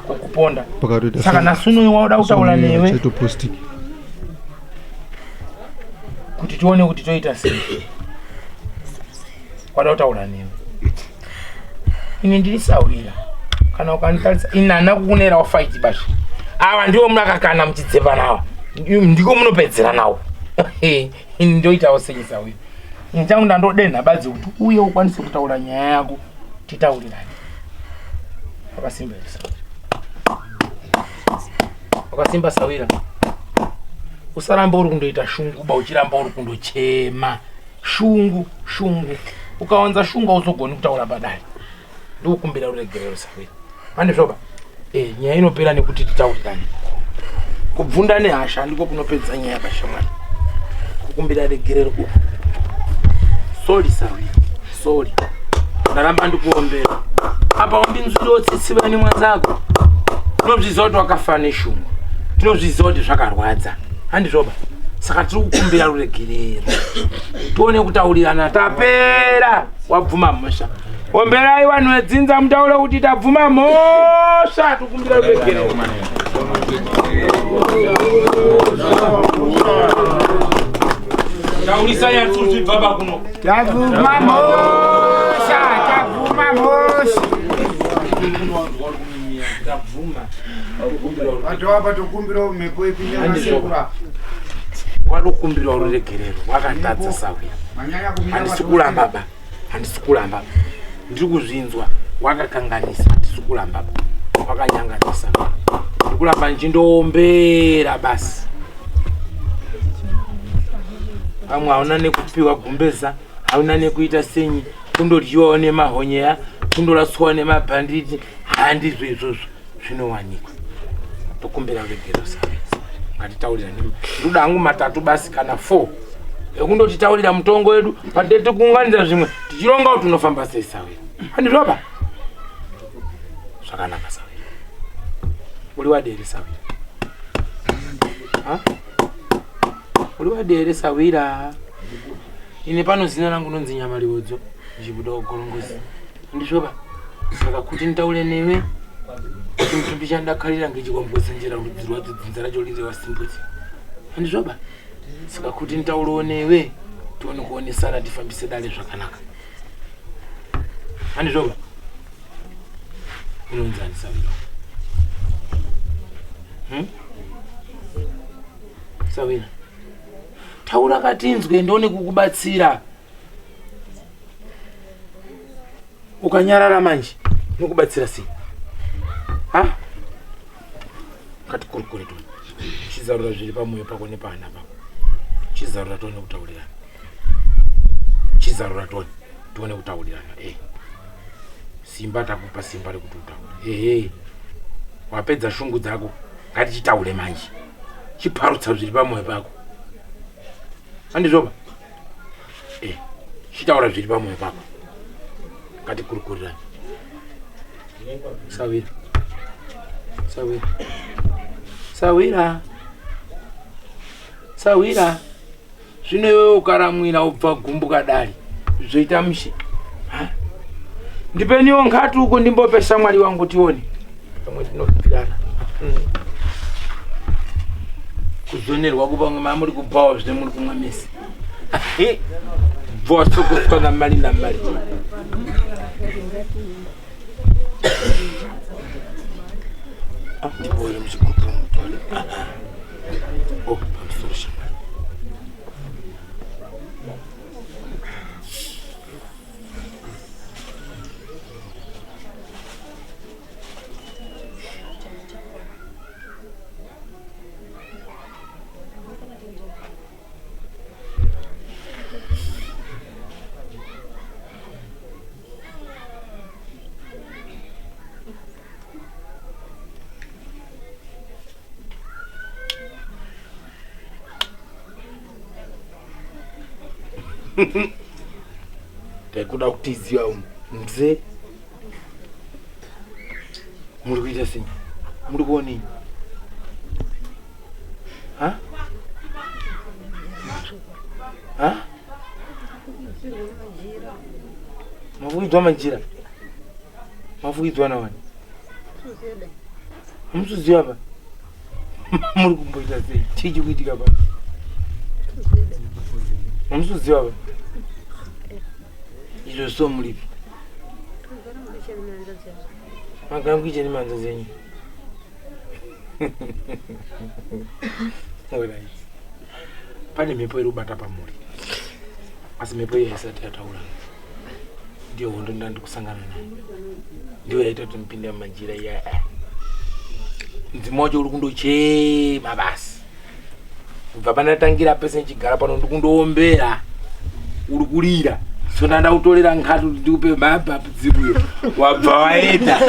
kukuponda. Saka nhasi unoyi wauda kutaura newe kuti tione kuti toita sei. Wada kutaura newe. Ini ndiri sahwira, kana ukanditarisa ini handina kukunera wafaiti bashi. Ava ndivo munakakana muchidzepana, ava ndiko munopedzera nawo. Ini ndoitawo sei sahwira? Ini changu ndandodenha badzi kuti uye ukwanise kutaura nyaya yako, titaurirane. Wakasimba here sahwira? Wakasimba sahwira? Usaramba uri kundoita shunguba, uchiramba uri kundochema shungu shungu. Ukawanza shungu hauzogoni kutaura padare. Ndikukumbira ruregerero sahwira. Pane zvoba nyaya inopera nekuti titaurirane. Kubvunda nehasha ndiko kunopedza nyaya pashamwari. Kukumbira regerero uku. Sorry sahwira, sorry, ndaramba ndikuombera. Apa undinzwirawo tsitsi vani mwanzako. Tinozviziva kuti wakafa neshungu. Tinozviziva kuti zvakarwadza. Handizvoba. Saka tiri kukumbira ruregerero. Tione kutaurirana tapera. Wabvuma mhosva. Omberai vanhu vedzinza mutaure kuti tabvuma mhosva tokumbira ruregerero. Taurisa yatuzvi baba kuno. Tabvuma mhosva, tabvuma mhosva. Tabvuma. Vantu apa tokumbirawo mhepo ipinde Handizvo. Watokumbirawo ruregerero wakatadza sawira. Manyanya kumira Handisi kuramba ba. Handisi kuramba. Ndiri kuzvinzwa wakakanganisa handisi kuramba ba. Wakanyanganisa. Ndiri kuramba ndichindoombera basi. Pamwe hauna nekupiwa gumbeza, hauna nekuita senyi, kundodyiwawo nemahonyeya, kundoraswawo nemabhanditi, handizvo izvozvo zvinowanikwa. Tokumbira ruregerero sawira. Ngatitaurirane. Ndoda hangu matatu basi kana 4. Ekundotitaurira mutongo wedu patete kuunganidza zvimwe tichironga kuti unofamba sei sawira. Handizvoba? Zvakanaka sawira. Uri wadere sawira. Ha? Uri wadere sawira. Ine pano zina rangu nonzi Nyamaliwodzo ndichibuda kugorongozi. Handizvoba? Saka kuti nditaure newe kuti mutumbi chandakarira ngechikwambosenjera rudzi rwacho dzinza racho riri wasimbudzi. Handizvoba? Saka kuti nditaurewo newe tione kuonesana tifambise dare zvakanaka. Handizvoba? Unonzani Sawira? Hmm? Sawira. Taura katinzwe ndione kukubatsira. Ukanyarara manje nokubatsira sei? Ha? Ngatikurukure tone. Chizarura zviri pamoyo pako nepahana pako. Chizarura tione kutaurirana. Chizarura tione tione kutaurirana. Eh. Simba takupa simba rekuti utaure. Ehe. Wapedza shungu dzako. Ngatichitaure manje. Chiparutsa zviri pamoyo pako. Handizvoba? Eh. Chitaura zviri pamoyo pako. Ngatikurukurirane. Sawira. Sawira. Sawira. Sawira. Zvino iwewe ukaramwira ubva gumbuka dare. Zvoita mushe. Ha? Ndipeniwo nkati uko ndimbope shamwari wangu tione. Pamwe tinobvirana. Kuzonerwa kupamwe mamuri kubhawa zvine muri kumwa mese. Bva wasokoswa namali namali. Ah, ndiboye muchigubhu mutole. Oh, pamusoro shamwari. Ndaikuda kutiziva umu mzee, muri kuita sei? Muri kuonei? Ha? Ha? Mafukidzwa majira? Mafukidzwa nawani? Hamusuziva pa? Muri kumboita sei? Chii chikuitika pano? Hamusuziva pa? Izvo so muripi? Magara mukuita nemanza dzenyu. Alright. Pane mhepo iri kubata pamuri. Asi mhepo iyi haisati yataura. Ndiyo hondo ndandi kusangana nayo. Ndiyo yaita kuti mupinde mumajira iya. Mudzimu wacho uri kundochema basi. Kubva pandatangira pese ndichigara pano ndiri kundoombera. Uri kurira. So ndanda kutorera nkati kuti ndikupe mabha dzibuyo. Wabva waenda.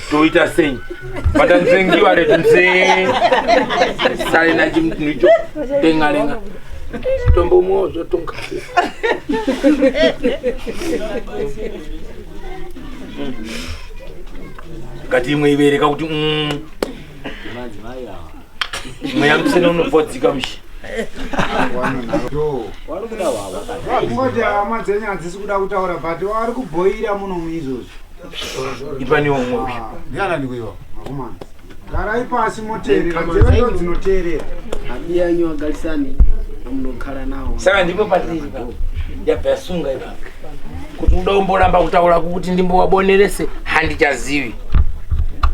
Toita sei? Vatanzengiwa retu nzee. Sare nachimutinhu icho. Denga lenga. Tombomwawo zvotonga. Ngati imwe ibereka kuti Madzimai awa. Mweya mutsvene unobvodzika mushe. Wari kuda wawa. Kungoti hama dzenyu hadzisi kuda kutaura but vari kubhoira muno izvozvi. Ipaniwo umwe uyu. Ndianani kuiwa? Akomana. Garai pasi moteerera, nzeve ndo dzinoteerera. Abiyanyu agarisani amunogara nawo. Saka ndipo patiri pa. Yabva yasunga ipapo. Kuti uda kumboramba kutaura kuti ndimbowabonerese handichazivi.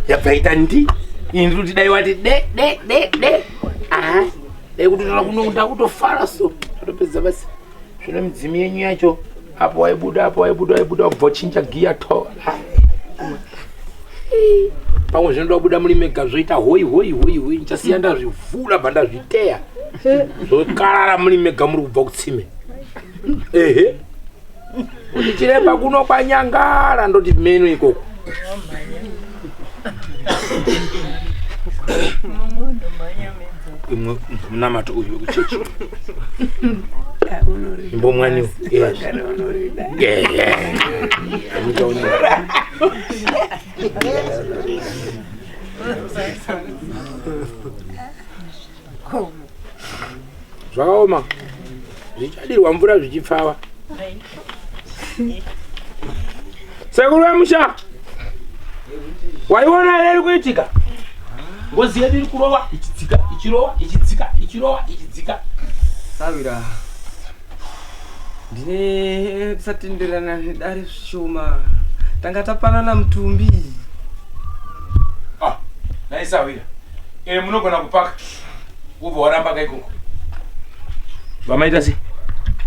Yabva ita ndi. Ini ndiri kuti dai wati de de de de. Aha. Dai kutotaura kuno ndakutofara so. Totopedza basi. Zvino midzimu yenyu yacho apo waibuda apo waibuda waibuda wabva wachinja giya to. Pamwe zvinoda kubuda muri mega zvoita hoi hoi hoi hoi ndichasiya ndazvivhura bva ndazviteya. Zvokarara muri mega muri kubva kutsime. Ehe. Kuti chiremba kuno kwanyangara ndoti meno ikoko. Imwe munamato uyu wekuchechi. Imbomwaniwo. Ehe. Hamuchaoni. Zvakaoma. Zvichadirwa mvura zvichipfava. Sekuru vemusha. Waiona here iri kuitika? Ngozi yedu iri kurova ichidzika, ichirova, ichidzika, ichirova, ichidzika. Sawira. Ndine kusatenderana nedare zvishoma. Tanga tapanana mutumbi. Ah, nhai Sawira. Eh, munogona kupaka. Ubva waramba ka ikoko. Vamaita sei?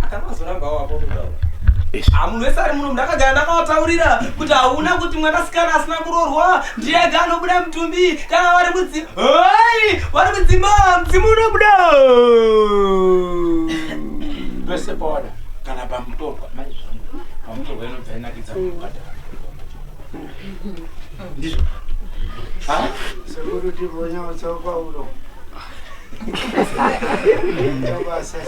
Akamazorambawo apo kutaura. Ah, munhu wese ari muno ndakagara ndakavataurira kuti hauna kuti mwanasikana asina kuroorwa ndiye ega anobuda mutumbi kana vari kudzi hoi vari kudzimba mudzimu unobuda. Pese pawada kana pamutorwa manje zvangu pamutorwa inobva inakidza kubhadhara. Ndizvo. Ha? Sekuru tivonya utsoka uno. Chabasa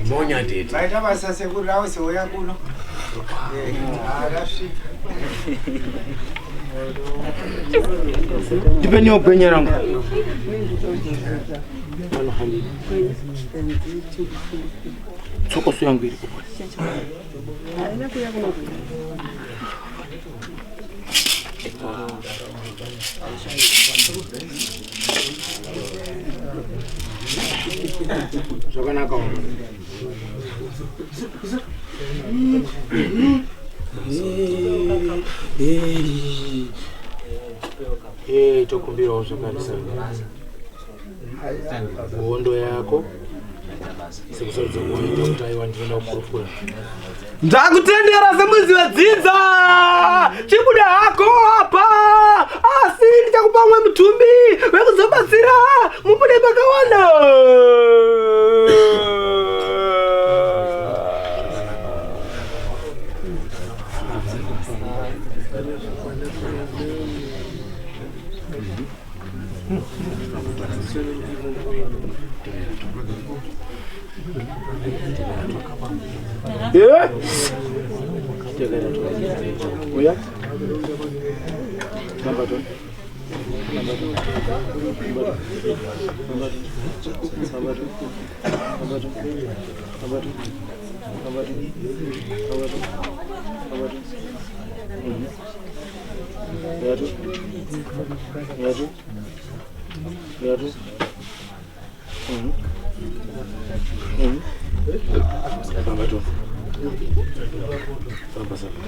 Monya tete. Vaita basa sekuru rausi uya kuno. Ah, rasvika. Ndipeniwo gwenya rangu. Tsokoso yangu iri kupo. Zvakanaka. Eh, tokumbirawo zvakanisa. Hondo yako sekusarudza kuwaita kuti aiwa ndinoda kukurukura. Ndakutendera semwedzi wedzinza chibuda hako apa asi ndichakupa umwe mutumbi wekuzobatsira mubude pakawanda. Eh? Uya. Namba tu. Namba tu. Namba tu. Namba tu. Namba tu. Namba tu. Namba tu. Namba tu. Namba tu. Ya tu. Ya tu. Ya tu. Namba tu. Namba saba.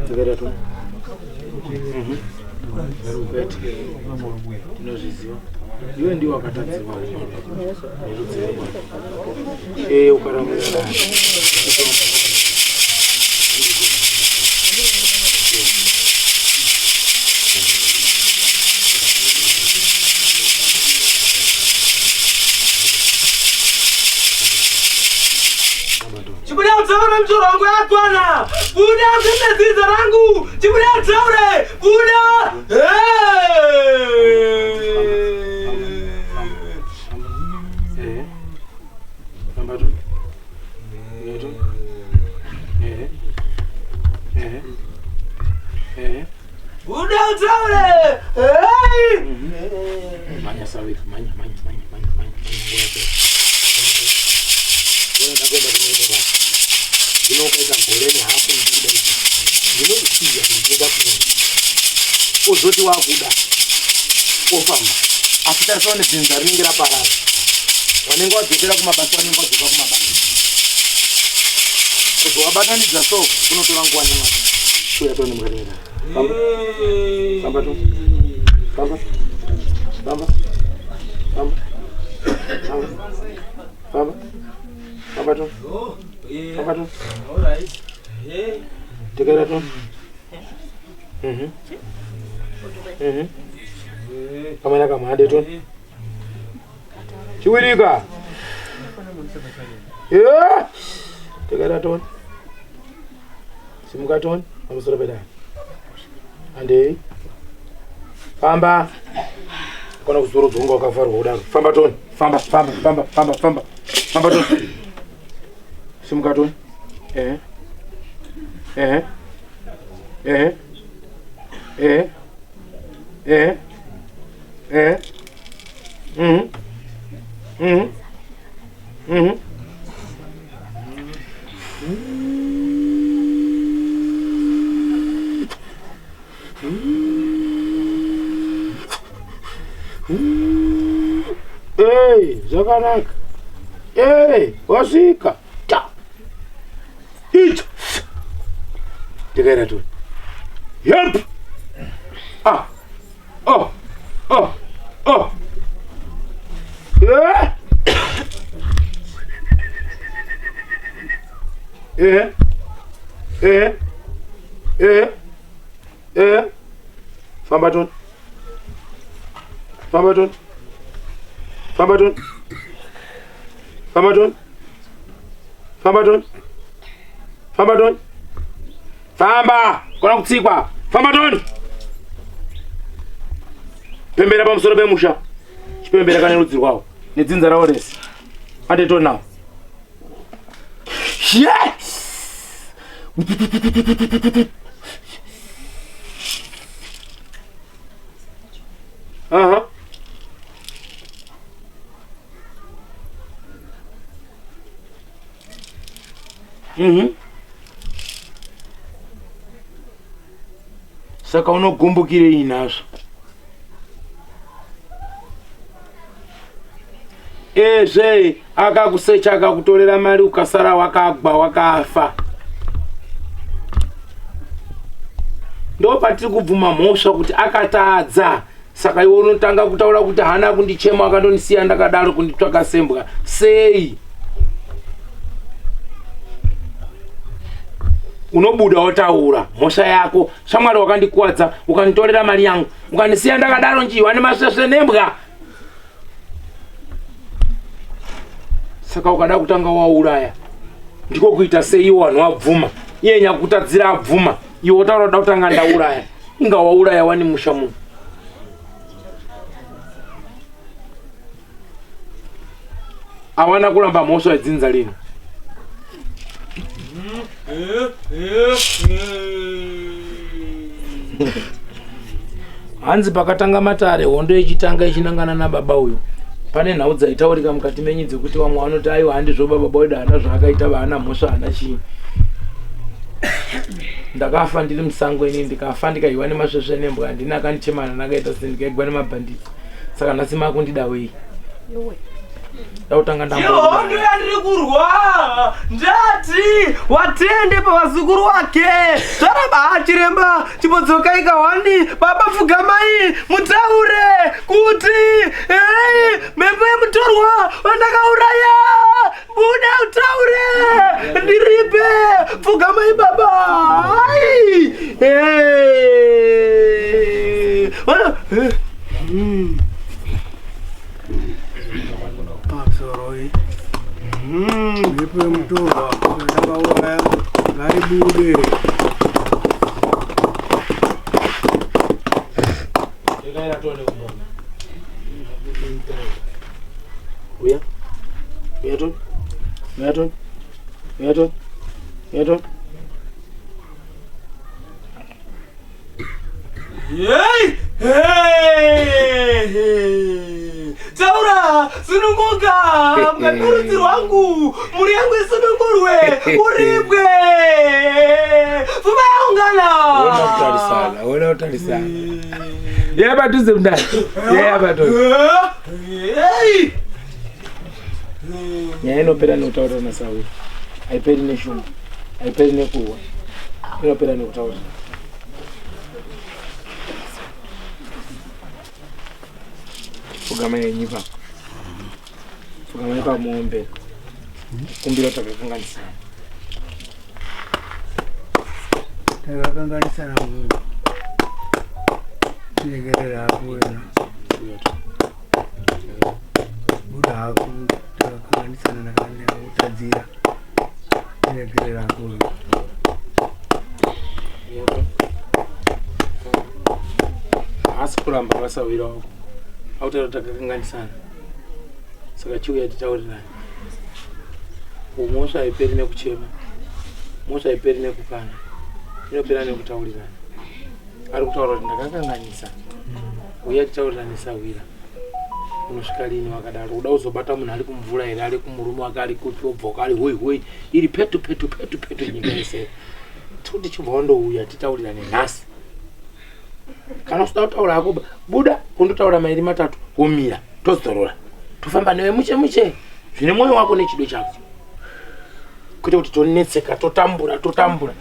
Takaita tu. Tinozviziva. Iwe ndiwe wakatadziwa nerudzi rwako. Eh, ukaramba. Chibuda utsaura mutoro wangu yakwana. Buda kuita dzinza rangu. Chibuda taure. Buda. Hey. Famba tu. Yetu. Eh. Eh. Eh. Buda utaure. Hey. Manya sawira, manya manya manya manya manya. Unoda kuenda kune imwe basa. Zvino ukaita mboreni hako ndikuda izvi. Ndinokusiya ndinoda kuenda. Ozoti wakuda. Ofamba. Asi tarisa one dzinza rinenge raparara. Wanenge wadzokera kumabasa wanenge wadzoka kumabasa. Kuzowabatanidza so kunotora nguva nemwana. Kuya tone mukati medare. Famba. Famba tu. Famba. Famba. Famba. Famba. Famba. Famba tu. Famba tu. All right. Hey. Tekera tu. Mhm. Mhm. Kamwe kamwe hande tu. Chiwirika. Yeah. Tekera tu. Simuka tu. Pamusoro pedare. Handei. Famba. Kona kuzorodzwa unga wakafarwa kudaro. Famba Tony. Famba, famba, famba, famba, famba. Famba Tony. Simuka Tony. Eh. Eh. Eh. Eh. Eh. Eh. Mhm. Mhm. Mhm. Ei, zvakanaka. Ei, wasvika. Ta. Icho. Tikaenda tu. Yep. Ah. Oh. Oh. Oh. Eh. Eh. Eh. Eh. Eh. Famba Tony. Famba Tony. Famba Tony. Famba Tony. Famba Tony. Famba Tony. Famba! Kona kutsikwa. Famba Tony. Pembera pamusoro pemusha. Chipembera kane rudzi rwawo. Nedzinza rawo rese. Ande Tony now. Yes! Aha. Mhm. Saka unogumbukirei nazvo? Ezve akakusecha akakutorera mari ukasara wakagwa wakafa. Ndopatiri kubvuma mhosva kuti akatadza. Saka iwe unotanga kutaura kuti haana kundichema akandondisiya ndakadaro kunditsvaka sembwa. Sei? Unobuda wotaura mhosva yako. Shamwari wakandikuwadza, ukanditorera mari yangu, ukandisiya ndakadaro njiwa nemasvesve nembwa. Saka ukada kutanga wauraya ndiko kuita sei iwo vanhu wabvuma iye nyakutadzira abvuma iwe wotaura kuda kutanga ndauraya inga wauraya wani musha muno awana kuramba mhosva yedzinza lino hanzi pakatanga matare hondo ichitanga ichinangana nababa uyu pane nhau dzaitaurika mukati menyu dzekuti vamwe vanoti aiwa handizvo baba wedu haana zvaakaita vaana mhosva haana chii ndakafa ndiri musango ini ndikafa ndikaiwa nemasvesve nembwa handina akandichemana ndakaita se ndikaigwa nemabhanditi saka nhasi makundida wei Ndautanga Hondo yandiri kurwa ndati watende pavazukuru wake toraba chiremba chimbodzokai kahwani baba pfugamai mutaure kuti ei mhepo yemutorwa wandakauraya buda utaure ndiripe pfugamai baba ai Hey. Wana- eh. Mm. Pamusoroi. Mhepo yemutorwa ndakauraya Ngaribude. Uya. Uya Tony. Uya Tony. Uya Tony. Uya Tony. Hey! Hey! Hey! Taura, sununguka, mukadzi rwangu, mhuri yangu isunungurwe, uripwe. Pfuma yaungana. Wona kutarisana, wona kutarisana. Yeye padhuze mndani. Yeye padhuze. Hey! Nyaya inopera nekutaura naSauri. Haiperi neshungu. Haiperi nekurwa. Inopera nekutaura. Pfugamai henyu ipapo. Pfugamai pamuombe. Kumbira takakanganisana. Takakanganisana mungu. Tiregerera hako wena. Buda hako takakanganisana ndakutadzira. Tiregerera hako wena. Haasi kuramba vasawira wako. Autaura takakanganisana. Saka chiuya titaurirane. Mhosva haiperi nekuchema. Mhosva haiperi nekukana. Inopera nekutaurirana. Ari kutaura kuti ndakakanganisa. Uya titaurirane sawira. Unosvika lini wakadaro? Uda kuzobata munhu ari kumvura here ari kumurume wake ari kupi obva ari hoi hoi iri petu petu petu petu nyika yese. Tikuti chibva wandouya titaurirane nhasi. Kana usida kutaura hako buda undotaura mairi matatu womira tozorora. Tofamba newe muche muche zvine mwoyo wako nechido chako. Kwete kuti tonetseka totambura totambura.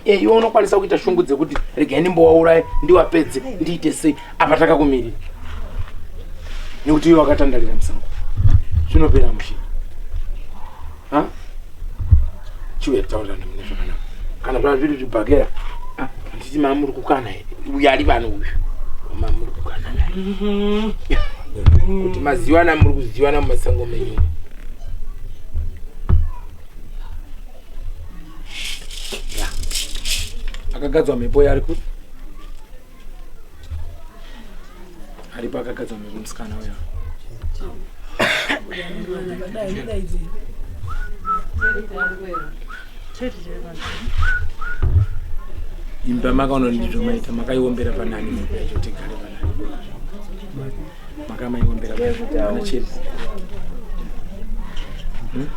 Eh, iwe unokwanisa kuita shungu dzekuti regai ndimbowauraye ndiwapedze ndiite sei apa takakumirira nekuti iwe wakatandarira musango zvinopera mushe ha chiuya titaurirane mune zvakanaka kana zvava zviri zvibhakera ah, handiti mamuri kukana here uyu ari pano uyu mamuri kukana naye kuti mazivana muri kuzivana mumasango menyu Ya. Akagadzwa mhepo yaari kupi? Aripo akagadzwa mhepo musikana uyo. Imba makaona ndizvo maita makaiombera panani mhepo yacho tigare panani. Makamaiombera panani chete. Hmm?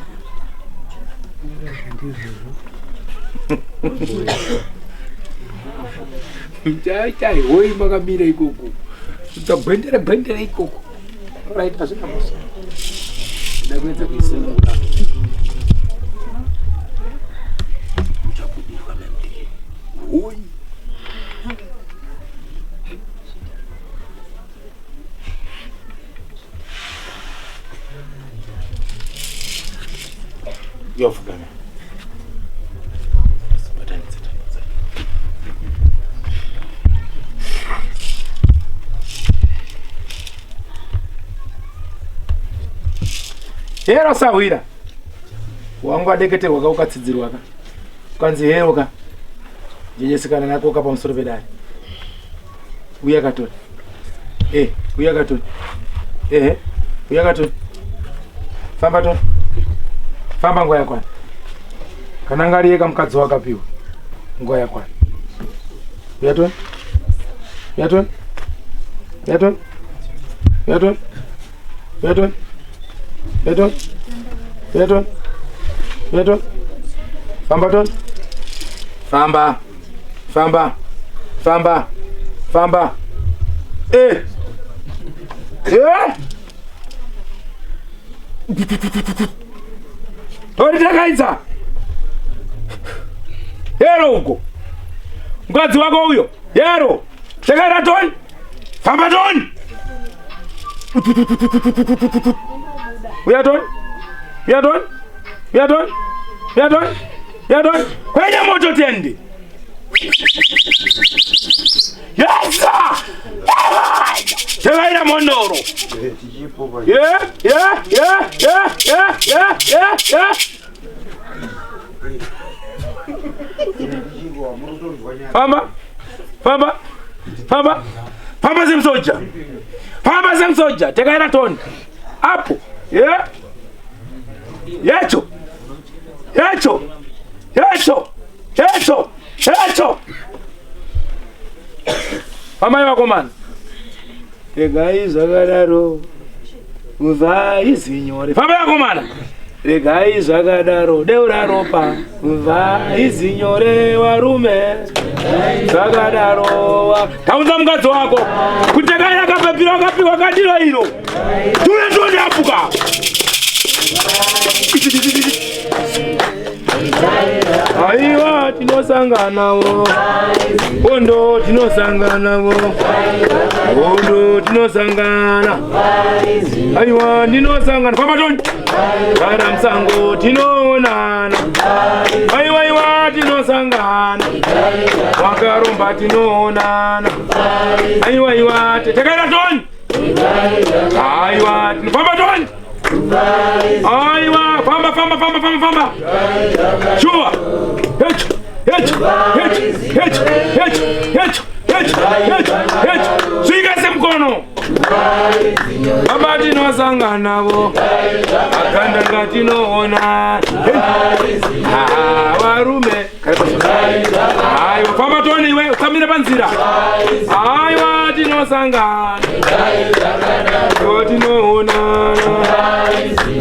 Chai hoi makamira ikoko. Dzagwendera gwendera ikoko. Right hazvina mhosva. Nda kuedza kuisunungura. Uchabudirwa namdiki. Hoi. Yofugama. Batanidza tanidza. Hero sahwira. Wangu adeketerwa ka ukatsidzirwa ka. Ukanzi hero ka. Jejesekana nako ka pamusoro pedare. Uya katori. Eh, uya katori. Eh, uya katori. Famba tori. Famba nguva yakwana. Kana ngari yeka mukadzi wakapiwa. Nguva yakwana. Uya tori. Uya tori. Uya tori. Uya tori. Uya tori. Uya tori. Uya tori. Uya tori. Famba tori. Famba. Famba. Famba. Famba. Eh. Eh. Tori takaidza. Hero uko. Mukadzi wako uyo. Hero. Takaira Tony. Famba Tony. Uya Tony. Uya Tony. Uya Tony. Uya Tony. Uya Tony. Kwenye moto tende. Yes! Takaira mondoro. Yeah, yeah, yeah, yeah, yeah, yeah, yeah, yeah. Famba. Famba. Famba. Famba semusoja. Famba semusoja. Tekaira toni. Apo. Yeah. Yecho. Yecho. Yecho. Yecho. Yecho. Fambai vakomana. Regai zvakadaro. Mvai zinyore. Fambai vakomana. Regai zvakadaro. Deura ropa. Mvai zinyore varume. Zvakadaro. Taunza mukadzi wako. Kuti regai akapepira akapiwa kandiro iro. Ture tone apuka. Aiwa tinosanganawo hondo tinosanganawo hondo tinosangana aiwa ndinosangana famba toni kana musango tinoonana aiwa iwa tinosangana wakaromba tinoonana aiwa iwa takaenda toni aiwa tinofamba toni aiwa famba famba famba famba famba shuwa hecho hecho hecho hecho hecho hecho hecho hecho hecho svika semukono baba tinosanganavo akandanga tinoona varume Aiwa, famba toni iwe, usamire panzira. Aiwa, tinosangana. Aiwa, tinoonana.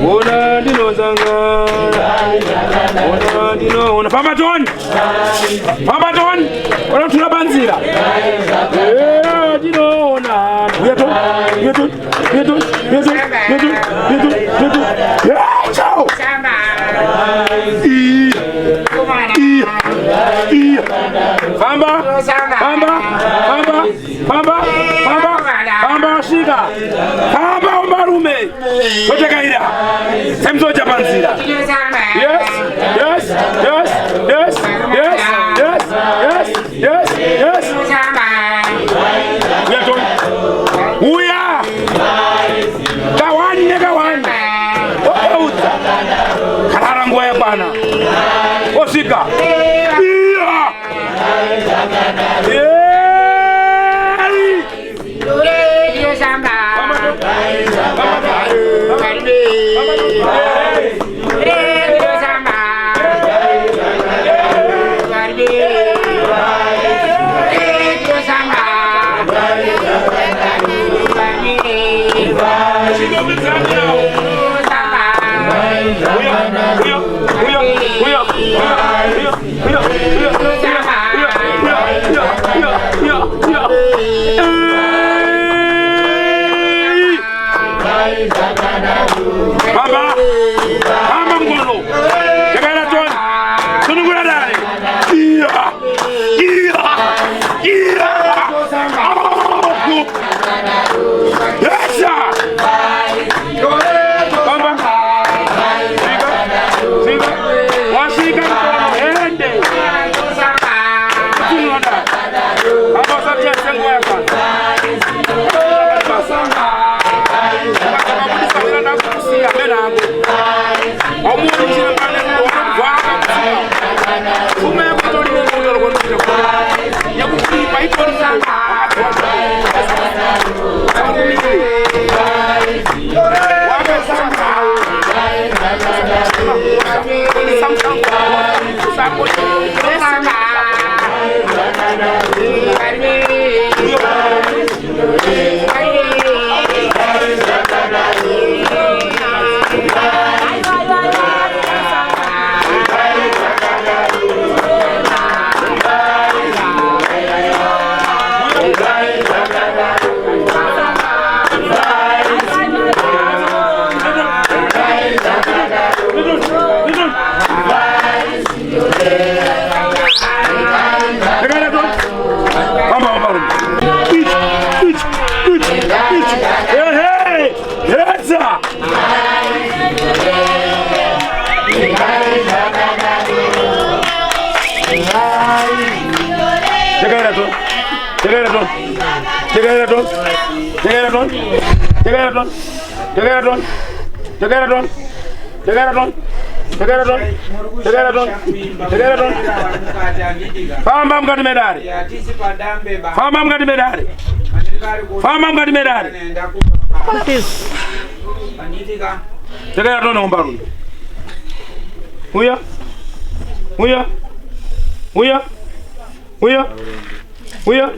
Ona tinosangana. Ona tinoona. Famba toni. Famba toni. Ona tuna panzira. Eh, tinoonana. Uya toni. Uya toni. Uya toni. Uya toni. Uya toni. Uya toni. Uya toni. Yeah, ciao. Famba, famba, famba, famba, famba, famba, svika. Famba, umbarume. Totekaira. Semusoja panzira. Yes, yes, yes, yes, yes, yes, yes, yes, yes. Uya Tony. Uya. Kawani nekawani. Wakaudza. Karara nguva yakwana. Osvika. Iya. Yei. Baba, baba mkono. Takaira toni. Sunungura dare. Iya. Iya. Iya. Yesha. Baba. Shika. Shika. Washika mkono. Ende. Sunungura dare. Baba usatia sengo yako. Tekaira toni. Tekaira toni. Tekaira toni. Famba mukati medare. Famba mukati medare. Famba mukati medare. Tekaira toni hombarume. Uya. Uya. Uya. Uya. Uya.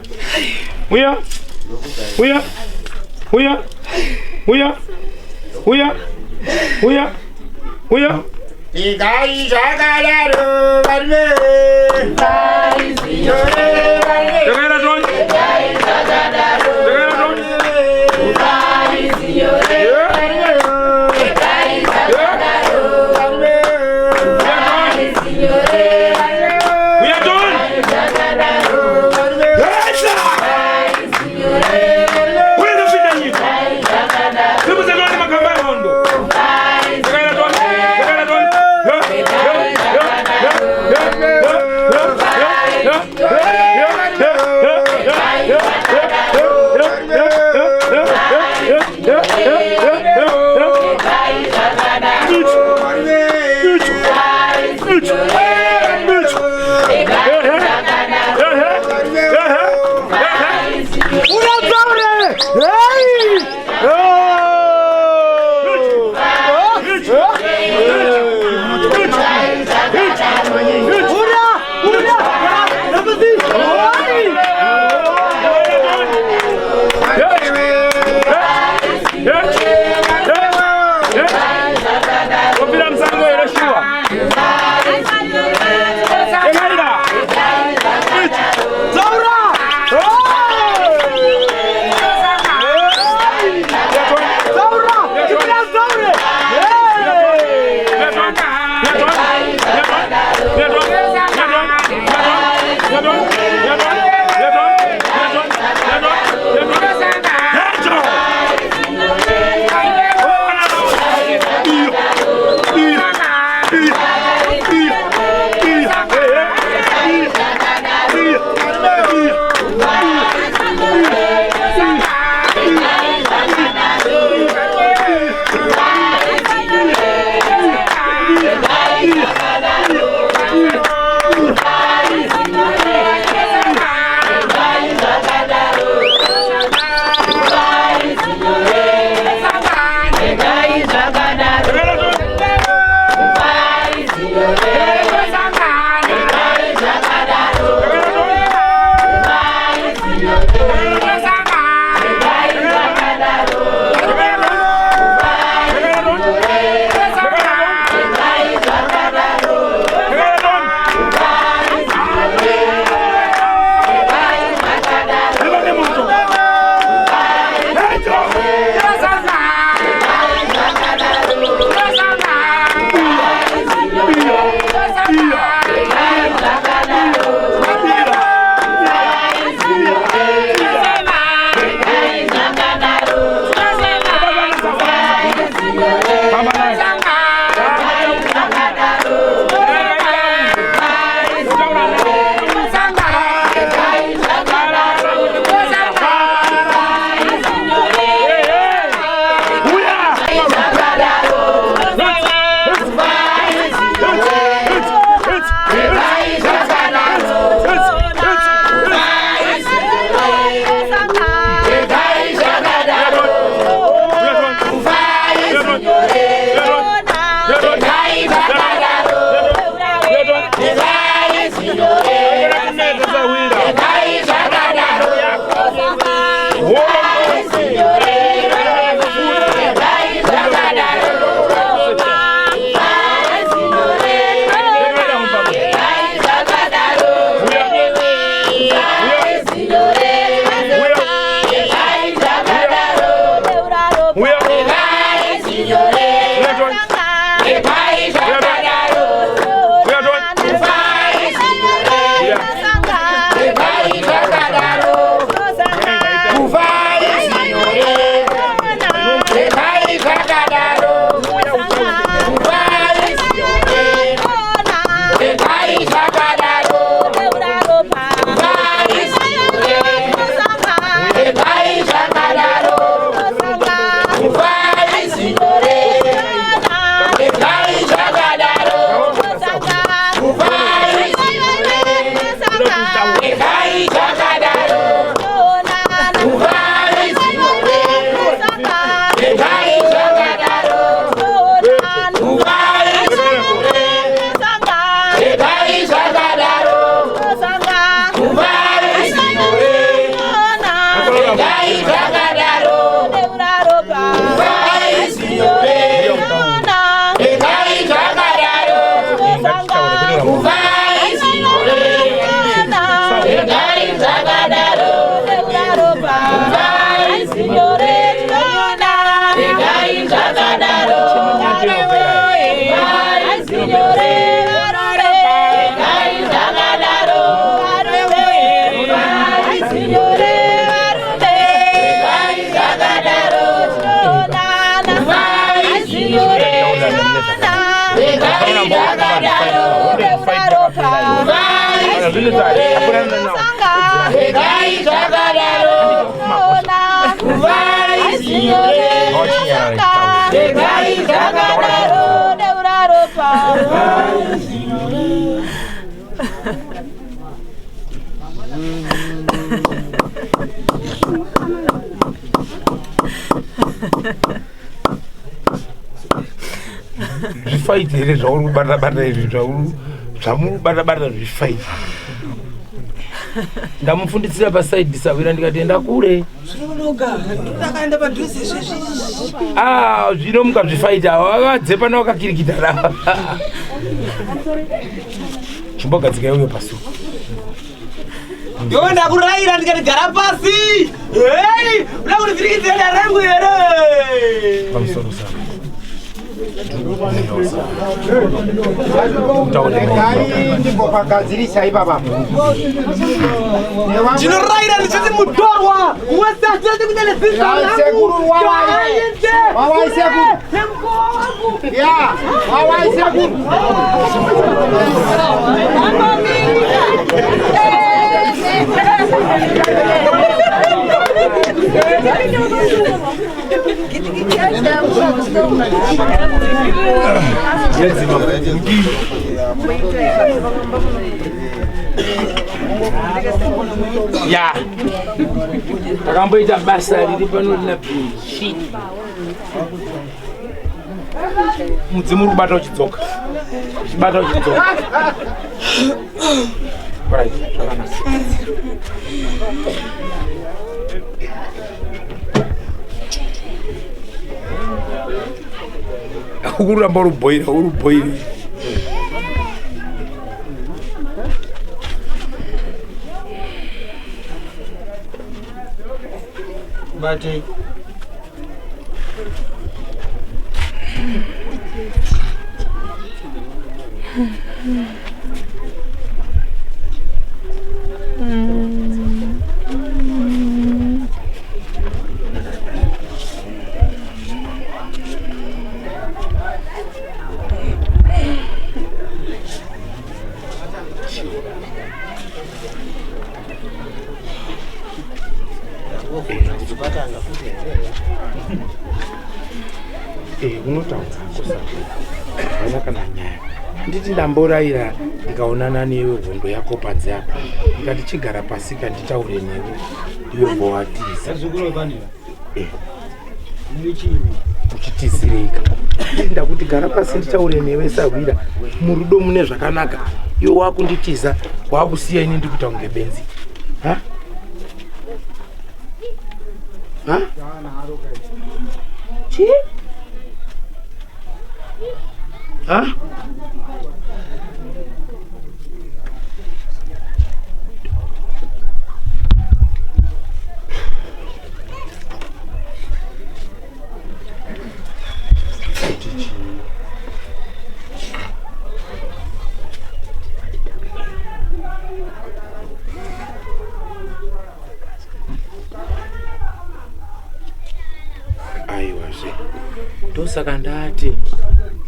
Uya. Uya. Uya. Uya. Uya. Uya. Uya. Igai zvakadaro varume. Tekaira toni. Tekaira toni. Regai zvakadaro Kuvai zvinyoreka Regai zvakadaro Deura ropa Zvifaiti here zvauri kubata bata izvi zvauri zvamuri kubata bata zvifaiti. Ndamufundisira pasaidi sawira ndikati enda kure. Zvinonoka ndakaenda padhuze zvezvi. Ah, zvino mukazvifaita vakadze pano vakakirikitana. Chimbogadzika iwe pasuku. Iwe ndakuraira ndikati gara pasi. Hey, uda kundivhirikidzira dare rangu here? Pamusoro saka. Regai ndimbopagadzirisa ipapa. Ndinoraira ndichiti mutorwa wese achati kuita nezinza Ya, sekuru, wawai. Wawai, sekuru. Ya, wawai sekuru. Ya. Takamboita basa riri pano rina bhishi. Mudzimu uri kubata uchidzoka. Uchibata uchidzoka. Right, zvakanaka. Ukuramba uri bhoira, uri bhoiri. Batei. Eh, unotaura hako saka hauna kana nyaya handiti ndamborayira ndikaonana newe hondo yako panze apa ndikati chigara pasi kanditaure newe iwe mbowatiza Eh. uchitizireka Handiti ndakuti gara pasi nditaure newe sahwira murudo mune zvakanaka iwe wakunditiza wakusiya ini ndikuita kunge benzi ha? Ha? Chii? Ha? Aiwazve ndosaka ndati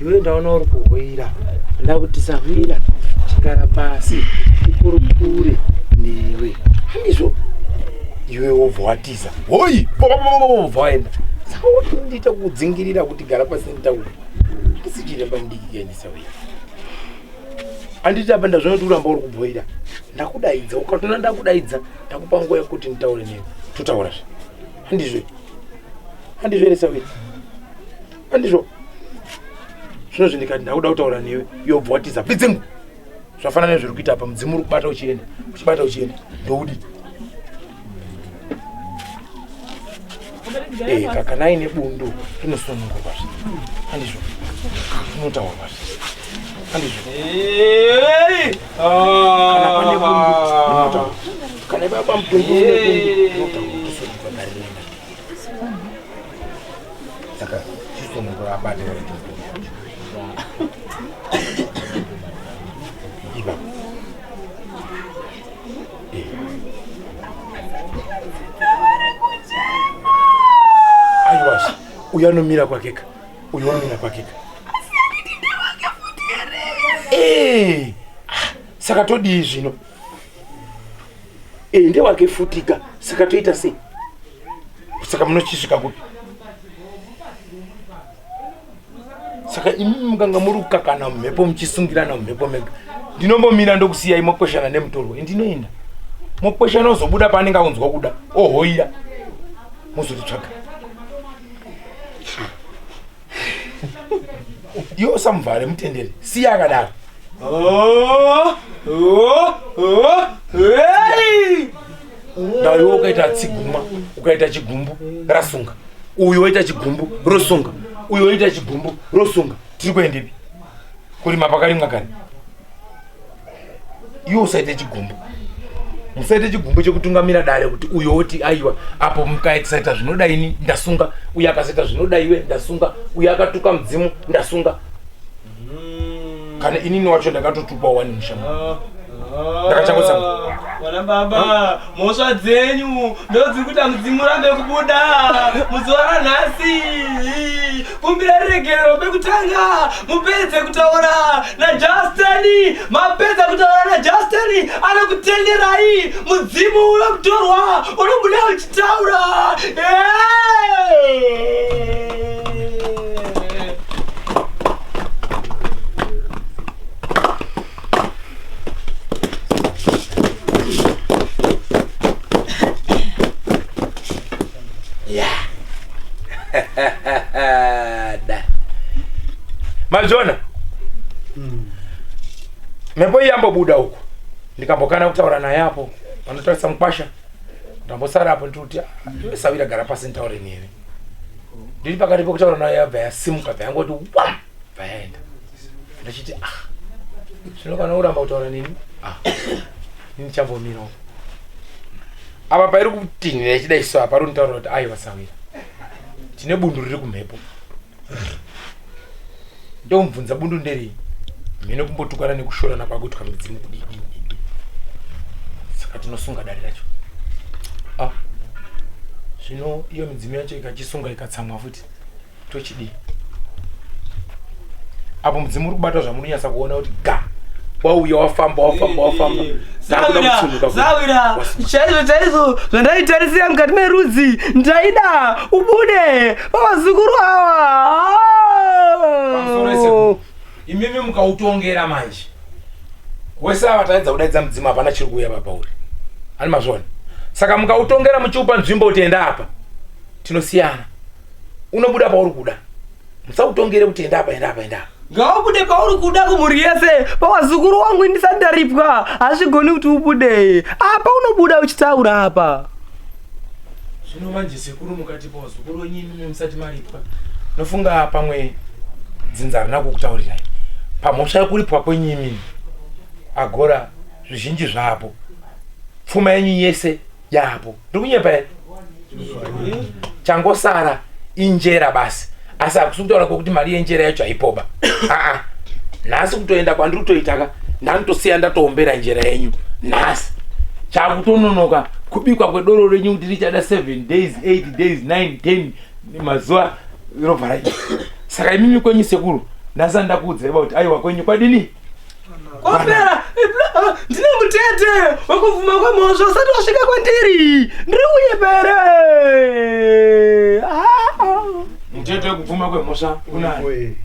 iwe ndaona uri kuhwira ndakuti sahwira chigara pasi tikurukure newe handizvo iwe wobva watiza hoi wobva waenda saka woti ndiita kudzingirira kuti gara pasi nditaure handisi chiremba mudiki kaini sahwira handiti apa ndazvona kuti uramba uri kubhoira ndakudaidza ukatona ndakudaidza ndakupa nguva yekuti nditaure newe totaurazve handizvo handizvo here sahwira handizvo zvinozvi ndikati ndakuda kutaura newe yobva watiza pidzingu zvafanana nezviri kuita apa mudzimu uri kubata uchienda uchibata uchienda ndoudi Eh, kakanai nebundu rinosunungurwa zve handizvo rinotaurwa zve handizvo kana pane bundu rinotaurwa kana ipapa mutundu une bundu rinotaurwa tosunungurwa dare rinoenda saka chisunungura abate ipapo aiwa uyo anomira kwakeka Uyu wamira kwakeka. Eh, ah, saka todii zvino? Eh, ndewake futika. Saka toita sei? Saka munochisvika kupi? Saka imi mukanga muri kukakana mumhepo muchisungirana mumhepo mega. Ndinombomira ndokusiyai mokweshana nemutorwa. Ndinoenda. Mokweshana ozobuda paanenge aunzwa kuda. Ohoira. Mozotitsvaga. Iwe usamuvhare mutendere. Siya akadaro. Oh, oh, oh, hey! Ndau iwe ukaita tsiguma, ukaita chigumbu, rasunga. Uyu woita chigumbu, rosunga. Uyu woita chigumbu, rosunga. Tiri kuendepi? Kurima pakarimwa kare. Iwe usaite chigumbu. Musaite chigumbu chekutungamira dare kuti uyo woti aiwa apo mukasaita zvinoda ini ndasunga, uyo akasaita zvinoda iwe ndasunga, uyo akatuka mudzimu ndasunga. Kana inini wacho ndakatotukwa wani musha. Ndakachangotsamwa. Vana baba, mhosva dzenyu ndodziri kuita mudzimu urambe kubuda muzuva ranhasi. Kumbira ruregerero pekutanga mupedze kutaura naJustin. Mapedza kutaura naJustin anokutenderai mudzimu wekutorwa unobuda uchitaura. Da. Mazviona? Mhepo iyi yambobuda uku. Ndikambokana kutaura naye apo. Vanotarisa mukwasha. Ndambosara apo ndikuti "Ah, iwe sawira gara pasi nditaure newe. Ndiri pakati pekutaura naye yabva yasimuka bva yangoti wam bva yaenda. Ndachiti ah zvino kana uramba kutaura neni ah ini ndichambomirawo. Apa pairi kutinhira ichidai so apa rinitaura kuti aiwa sawira. Tine bundu riri kumhepo. Ndomubvunza bundu nderei? Mhino kumbotukana nekushorana kwakuitwa midzimu kudii dii dii. Saka tinosunga dare racho. Ah. Zvino iyo midzimu yacho ikachisunga ikatsamwa futi tochidii? Apo mudzimu uri kubata zvamunonyatsa kuona kuti ga wauya wafamba wafamba wafamba. Ndakuda kutsunuka kuda. Zawira, chaizvo chaizvo zvandaitarisira mukati merudzi ndaida ubude pavazukuru ava. Pamusoro sekuru. Imimi mukautongera manje. Wese ava taedza kudaidza mudzimu hapana chiri kuuya baba uri. Ani mazviona? Saka mukautongera muchiupa nzvimbo kuti enda apa. Tinosiyana. Unobuda pauri kuda. Musautongere kuti enda apa enda apa enda apa. Ngaubude pauri kuda kumhuri yese pavazukuru wangu ndisati ndaripwa hazvigoni kuti ubude apa unobuda uchitaura apa. Zvino manje sekuru mukati pavazukuru wenyu imimi musati maripwa. Nofunga pamwe dzinza harina kukutaurirai. Pamhosva yekuripwa kwenyu imimi. Agora zvizhinji zvapo. Pfuma yenyu yese yapo. Ndiri kunyepa here? Changosara injera basi. Asi hakusi kutaura kwekuti mari yenjera yacho haipoba. Aa. Nhasi kutoenda kwandiri kutoita ka ndanotosiya ndatoombera njera yenyu nhasi. Chakutononoka kubikwa kwedoro renyu kuti richada 7 days, 8 days, 9, 10 mazuva robva raita. Saka imimi kwenyu sekuru ndasati ndakuudzai kuti aiwa kwenyu kwadini? Kwapera ndine mutete wekubvuma kwemhosva usati wasvika kwandiri ndiri kunyepere. Mutete wekubvuma kwemhosva unani?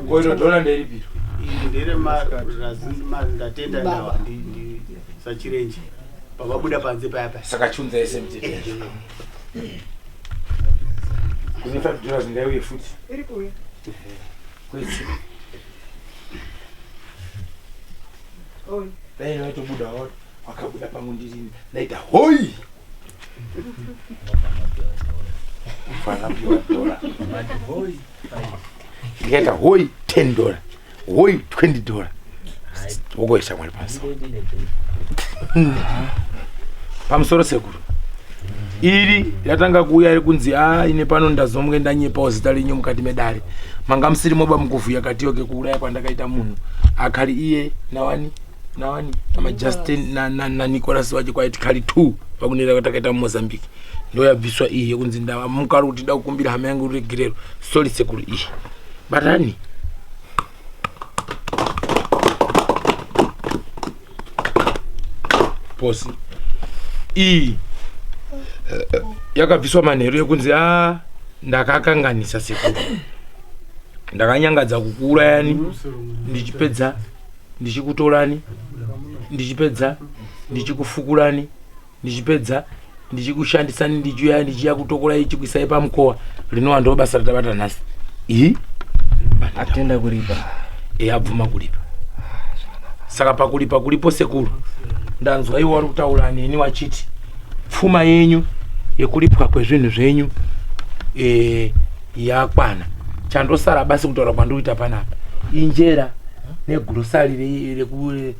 Koito dhora nderipiro? Ndatenda ndawa sachirenje pavabuda panze paya paya. Saka chiunza yese mutete. Kune 5 dollars ngaiuye futi. Iri kuuya. Kwese. Oi. Dai vaitobuda wakabuda pangu ndirini ndaita hoi. Vakapiwa dhora. Ndikaita hoi 10 dollar. Hoi 20 dollar. Wogoisa mwari pasi. Pamusoro sekuru. Iri ratanga kuuya iri kunzi a ine pano ndazomuke ndanyepawo zita renyu mukati medare. Manga musiri moba mukuvhuya katiyo kekuuraya kwandakaita munhu. Akali iye nawani nawani namajustin nanicolas wacho kwaiti kali 2 pakunera kwatakaita mumozambique. Ndoyabviswa iyi yekunzi ndamukari kuti da kukumbira hama yangu ruregerero. Sorry sekuru iyi. Batani. Posi. Iyi yakabviswa manheru yekunzi a ndakakanganisa sekuru. Ndakanyangadza kukuurayani ndichipedza ndichikutorani ndichipedza ndichikufukurani ndichipedza ndichikushandisani ndichiuya ndichiya kutokorai chikuisai pamukowa rinova ndo basa ratabata nhasi. Iyi atenda kuripa. E abvuma kuripa. Saka pakulipa kulipo sekuru. Ndanzwa iwo wari kutaura neni wachiti pfuma yenyu yekulipwa kwezvinhu zvenyu e, yakwana. Chandosara basi kutaura kwandikuita panapa injera negurosari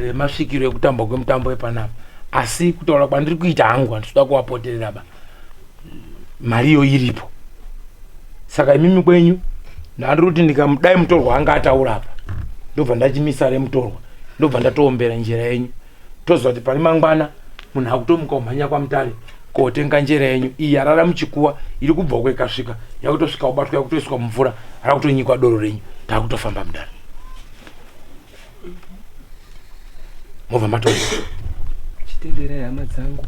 remasvikiro ekutambwa kwemutambo wepanapa. Asi kutaura kwandiri kuita hangu handisi kuvapoterera ba. Mari iyo iripo. Saka imimi kwenyu ndandiri kuti ndikamudai mutorwa anga ataura apa ndobva ndachimisa remutorwa ndobva ndatoombera njira yenyu toziva kuti pane mangwana munhu akutomuka kumhanya kwamutare kotenga njera yenyu iyi yarara muchikuwa iri kubva uko ikasvika yakutosvika kubatwa yakutoiswa mumvura rakutonyikwa doro renyu takutofamba mudare mobva matora. Chitenderai hama dzangu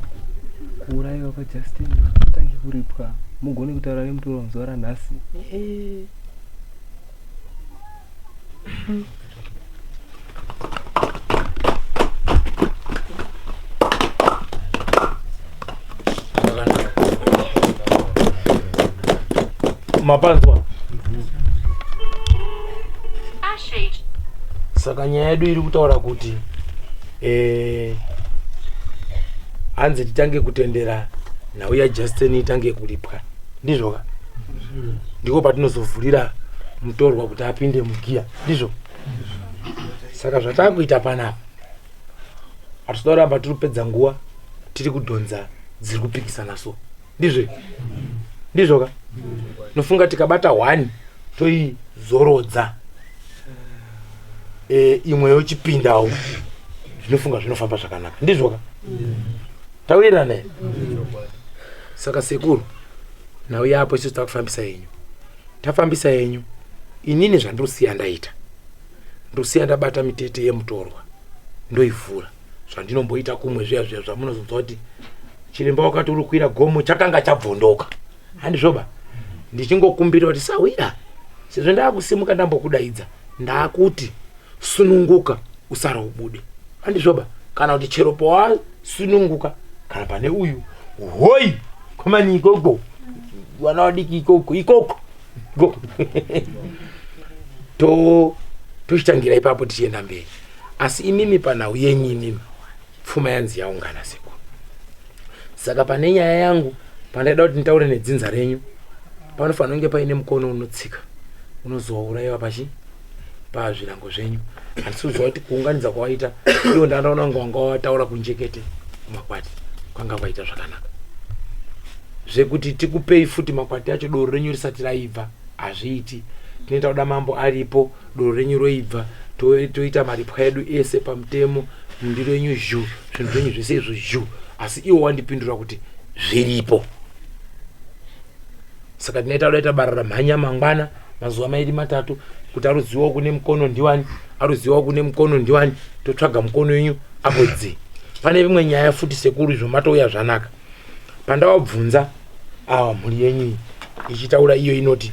kuurayiwa kwaJustin kutange kuripwa mugone kutaura nemutorwa muzuva ranhasi. Mapanzwa. Saka nyaya yedu iri kutaura kuti hanzi titange kutendera nhau yaJustin itange kulipwa. Ndizvo ka? Ndiko patinozovhurira mutorwa kuti apinde mugiya. Ndizvo? Saka zvatakuita panapa hatitoda kuramba tiri kupedza nguva tiri kudhonza dziri kupikisana so. Ndizvo? Ndizvo ka? Nofunga tikabata 1 toizorodza imwe yochipindawo zvinofunga zvinofamba zvakanaka. Ndizvo ka? Tawirirana here? Saka sekuru nhau yapo isusu takufambisa yenyu. Tafambisa yenyu inini zvandosiya ndaita ndosiya ndabata mitete yemutorwa ndoivhura zvandinomboita kumwe zviya zviya zvamunozonzwa kuti chiremba wakati uri kukwira gomo chakanga chabvondoka. Handizvoba? Ndichingokumbira kuti sawira sezvo ndakusimuka ndambokudaidza ndakuti sununguka usara ubude. Handizvoba? Kana kuti chero pawasununguka kana pane uyu hoi komani ikoko vana vadiki ikoko ikoko ikoko to tochitangira ipapo tichienda mberi. Asi imimi panhau yenyu imimi pfuma yanzi yaungana sekuru. Saka pane nyaya yangu pandaida kuti nditaure nedzinza renyu panofanira kunge paine mukono unotsika unozourayiwa pachi pazvirango zvenyu. Handisi kuziva kuti kuunganidza kwawaita iwo ndandaona kunge wanga wataura kunjekete kumakwati kwanga kwaita zvakanaka. Zvekuti tikupei futi makwati acho doro renyu risati raibva hazviiti. Tinoita kuda mambo aripo doro renyu roibva toita maripwa edu ese pamutemo mundiro yenyu zhu zvinhu zvenyu zvese izvo zhu. Asi iwo wandipindura kuti zviripo. Saka tinoita kuda ita barara mhanya mangwana mazuva mairi matatu kuti aruziwawo kune mukono ndiwani aruziwawo kune mukono ndiwani totsvaga mukono wenyu apo dzi. Pane imwe nyaya futi sekuru izvo matouya zvanaka. Pandawabvunza awa mhuri yenyu iyi ichitaura iyo inoti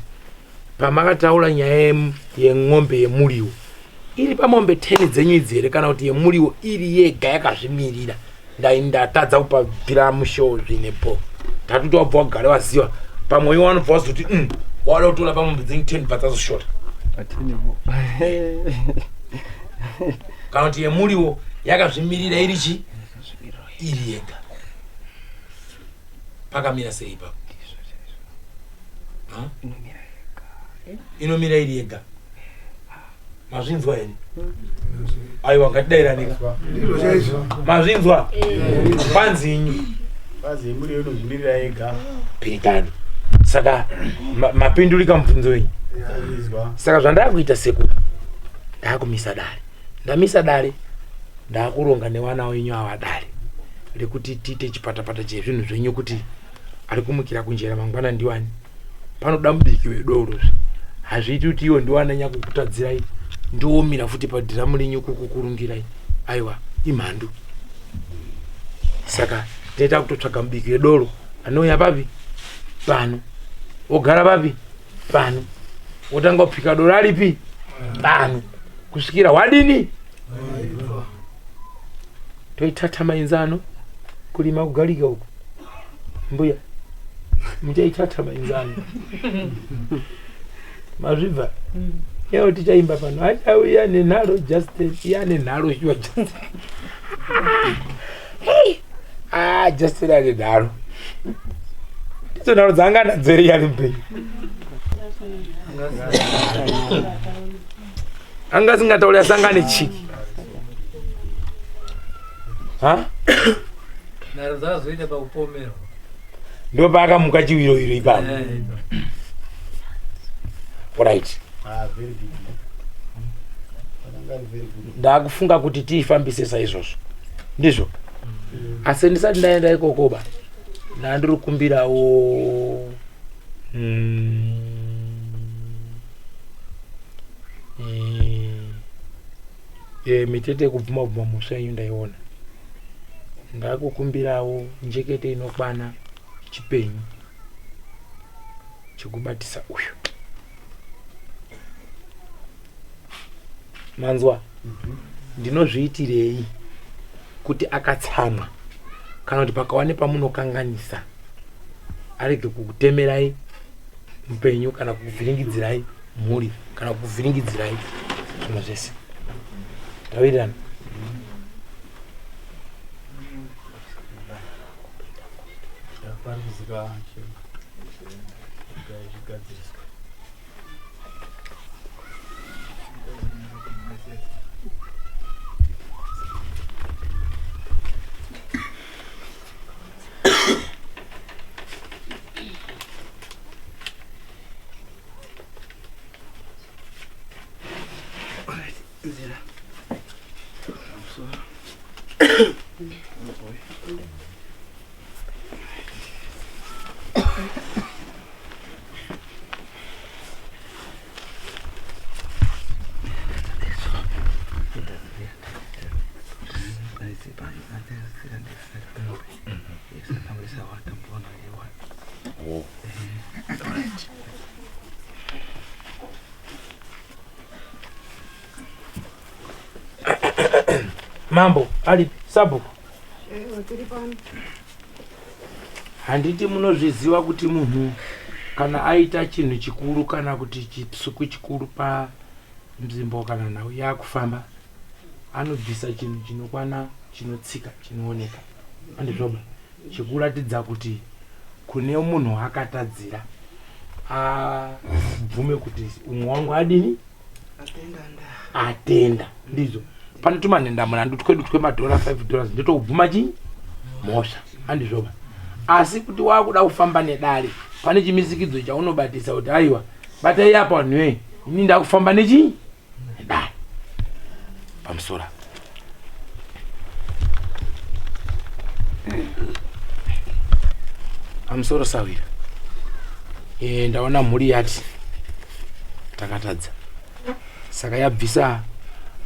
pamakataura nyaya yeng'ombe yemuriwo iri pamombe 10 dzenyu idzi here kana kuti yemuriwo iri yega yakazvimirira ndatadza kupabvira mushow zvinepo tatuti wabva wagara waziva pamwe iwo wanobva wazoti wada kutora pamombe dzenyu 10 bva dzazoshota. Kana kuti yemuriwo yakazvimirira iri chi iri yega. Pakamira sei ipapo? Inomira iri yega. Mazvinzwa here? Aiwa ngatidairaneka. Mazvinzwa? Kwanzi inyu. Fazi yemuri inozvimirira yega. Piritano. Saka mapindurika mubvunzo wenyu. Saka zvandakuita sekuru, ndakumisa dare. Ndamisa dare, ndakuronga newana wenyu ava dare rekuti tiite chipatapata chezvinhu zvenyu kuti ari kumukira kunjera mangwana ndiwani. Panoda mubiki wedoro zve. Hazviiti kuti iwo ndiwana nyakukutadzirai ndiwomira futi padhiramu renyu kukukurungirai. Aiwa, imhandu. Saka tinoita kutotsvaga mubiki wedoro anouya papi pano ogara papi pano wotanga kupika doro aripi pano kusvikira wadini toitata mainzano kurima kugarika uku mbuya muchaitata mainzano mazvibva yeo tichaimba pano achauya nenharo justin iya nenharo shuwa justin ah justin ane nharo ndidzo nharo dzaanga nadzo here yari mupenyu anga asingatauri asi anga ane chiki ha nharo dzakazoita pakupomerwa ndopaakamuka chiwiro iro ipapo right. Ah, very good. Vakanga ari very good. Ndakufunga kuti tiifambise saizvozvo ndizvo, asi ndisati ndaenda ikokoba ndandiri kumbirawo mitete yekubvuma bvuma mhosva yenyu ndaiona. Ndakukumbirawo njekete inokwana chipenyu chekubatisa uyu. Manzwa? Ndinozviitirei kuti akatsamwa kana kuti pakawa nepamunokanganisa arege kukutemerai mupenyu kana kukuvhiringidzirai mhuri kana kukuvhiringidzirai zvinhu zvese. Tawirirana? Pari kuzika zvigadziriswa. Nzira. Mambo ari sabhuku, handiti munozviziva kuti munhu kana aita chinhu chikuru kana kuti chipsuku chikuru panzvimbo kana nhau yakufamba anobvisa chinhu chinokwana chinotsika chinooneka, handizvoba, chekuratidza kuti kune munhu akatadzira abvume kuti umwe wangu adini atenda. Ndizvo pane tumanhenda murandu twedu twemadhora 5 dollars ndotokubvuma chii mhosva, handizvoba? Asi kuti wakuda kufamba nedare pane chimisikidzo chaunobatisa kuti aiwa, batai apa vanhu vee, ini ndakufamba nechii nedare pamusoro apa. Pamusoro sawira, ndaona mhuri yati takatadza, saka yabvisa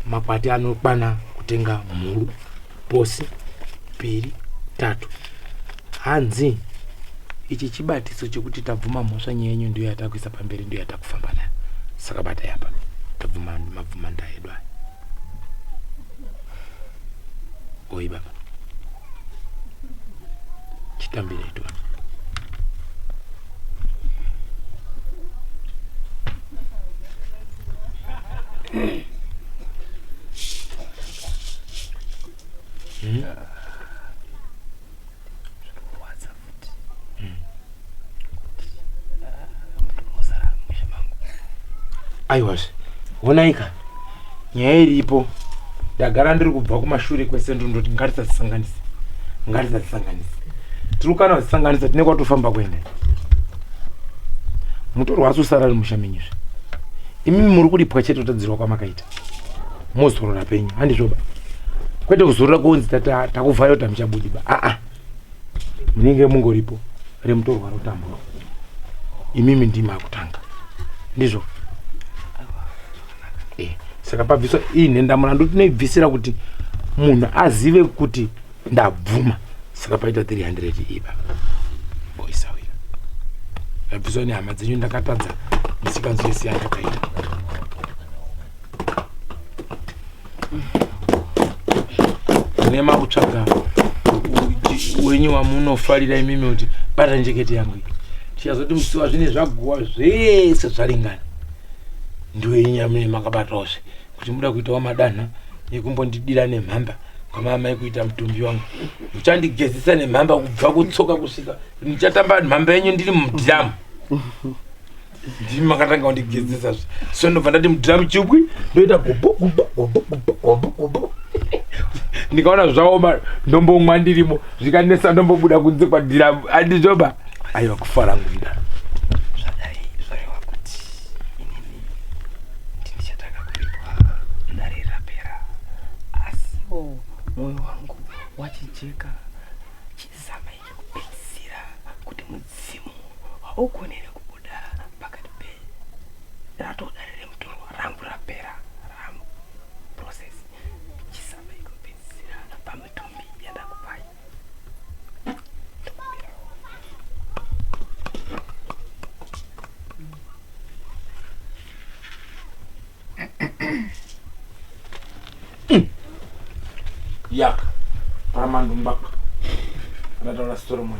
makwati anokwana kutenga mhuru posi piri tatu. Hanzi ichi chibatiso chekuti tabvuma mhosva, nyaya yenyu ndiyo yatakuisa pamberi, ndiyo yatakufamba nayo, saka batai apa, tabvuma mabvuma nda edu aya. Oi baba, chitambire tione. Aiwazve, honaika nyaya iripo. Ndagara ndiri kubva kumashure kwese ndondoti ngatisadzisanganise, ngatisadzisanganise. Tiri kukana kudzisanganisa tine kwatofamba kuenda. Mutorwa asi usara ari musha menyu zve. Imimi muri kuripwa chete kutadzirwa kwamakaita. Mozorora penyu, handizvoba. Kwete kuzorora kunzi takuvhara kuti hamuchabudi ba. Aa. Munenge mungoripo remutorwa rotambura. Imimi ndimi akutanga. Ndizvo. Eh, saka pabviswa iyi nhendamurandu tinoibvisira kuti munhu azive kuti ndabvuma saka paita 300 iba boisawira ndabviswa nehama dzenyu ndakatadza misikanzo yese yandakaita nema kutsvaga wenyu wamunofarira imimi kuti bata njekete yangu iyi tichazoti musiwa zvine zvaguwa zvese zvaringana ndiwe inyamune makabatawozve kuti muda kuitawo madanha yekumbondidira nemhamba kwamamai kuita mutumbi wangu muchandigezesa nemhamba kubva kutsoka kusvika ndichatamba mhamba yenyu ndiri mudhiramu ndimi makatanga kundigezesa zve so ndobva ndati mudhiramu chikwi ndoita gubu gubu gubu gubu gubu gubu ndikaona zvaoma ndombomwa ndirimo zvikanetsa ndombobuda kunze kwadhiramu andizvoba aiwa kufara ngwira Zvadai zvoreva kuti inini ndini chatanga kuripwa dare rapera, asiwo mwoyo wangu wachijeka. Chizamai chekupedzisira kuti mudzimu haugonere kubuda pakati pe ratodare remutorwa rangu rapera ramuprocess. Chizamai kupedzisira pamitumbi yandakupai. Yak, Paramandumbak, anataura Solomon.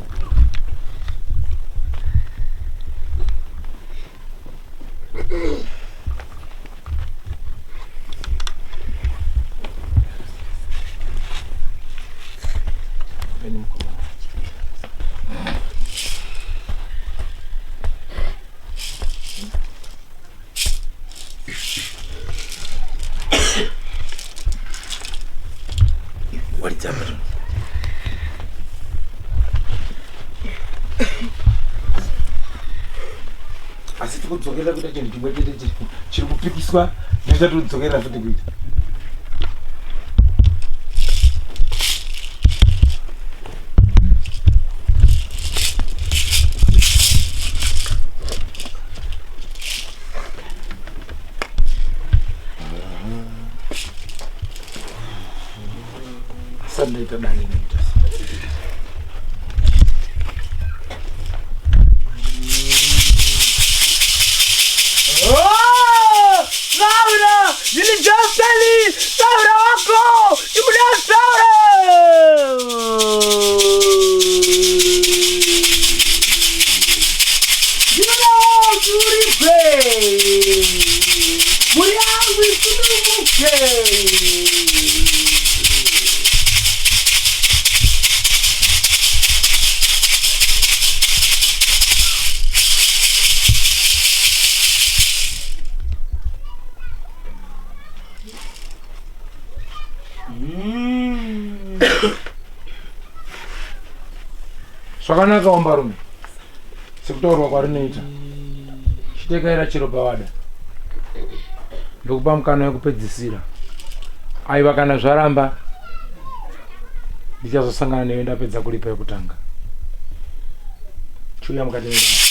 Beni mukoma. Waridza apa. Asi tikudzokera kuita chinhu chimwe chete chiri kupikiswa ndochatikudzokera futi kuita. Sandaita dani noita. Oh, Saura, ndini Justin, Saura wako, chibuda Saura. Ndinoda kuti uripe. Mhuri yangu isununguke. Zvakanaka wambarume sekutaurwa kwarinoita chitekaira chero pawada ndokupa mukana wekupedzisira aiwa kana zvaramba ndichazosangana newe ndapedza kuripa yekutanga chiuya mukati mekupedzisira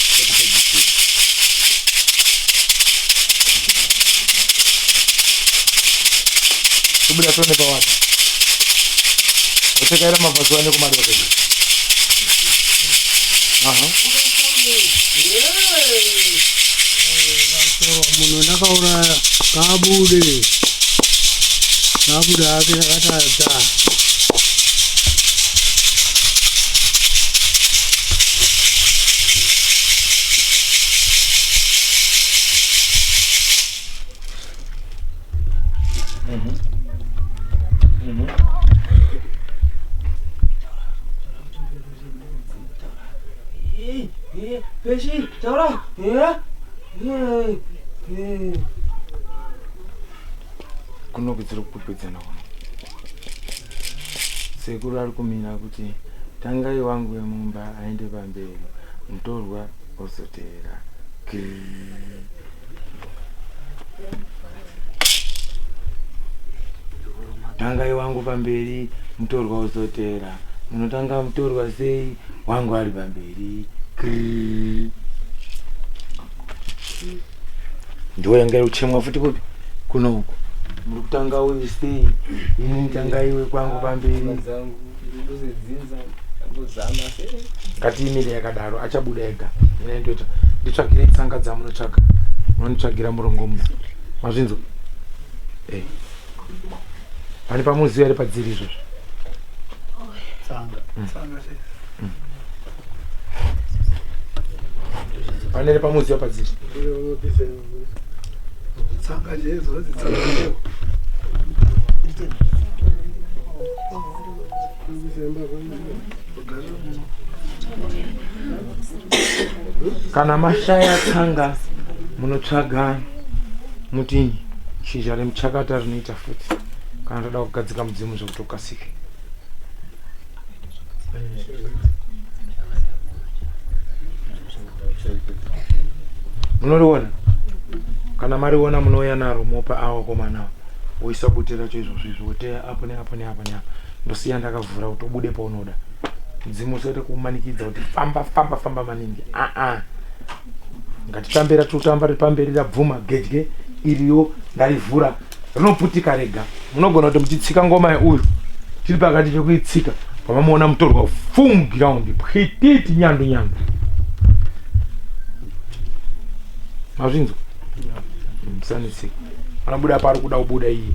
kubuda tone pawada utekaira mabvazuva nekumadokero aha Munhu ndakauraya ngaabude, ngaabude hake ndakatadza. Peshi, taura. Kuno kudziri kupepedzana kuno. Sekuru ari kumira kuti Tangai wangu wemumba aende pamberi, mutorwa ozoteera. Girr. Tangai wangu pamberi, mutorwa ozoteera. Munotanga mutorwa sei, wangu ari pamberi. Girr. Ndiwo yanga iri kuchemwa futi kupi? Kuno uku. Muri kutanga uyu sei? Ini tanga iwe kwangu pamberi. Ngatiimire yakadaro, achabuda ega. Ini ndoita nditsvagire tsanga dzamunotsvaga. Munonditsvagira murongo muno. Mazvinzwa? Eh. Pane pamuziva here padziri izvozvo? Tsanga. Tsanga sei? Pane here pamuziva padziri? Tsanga chaidzo tsanga. Kana mashaya tsanga munotsvaga muti shizha remuchakata rinoita futi kana toda kugadzika mudzimu zvekuti ukasike. Munoriona? Kana mariona munouya naro mopa awo akomana woisa bute racho izvozvo izvo woteya apo neapo neapo neapo ndosiya ndakavhura kuti ubude paunoda. Mudzimu usaite kumanikidza kuti famba famba famba maningi aa ngatitambe ratotamba riri pamberi rabvuma gedye iriyo ndarivhura rinoputika rega munogona kuti muchitsika ngoma yeuyu tiri pakati pekuitsika pamamuona mutorwa fum ground pwititi nyandu nyandu mazvinzwa musanetseka anobuda paari kuda kubuda iye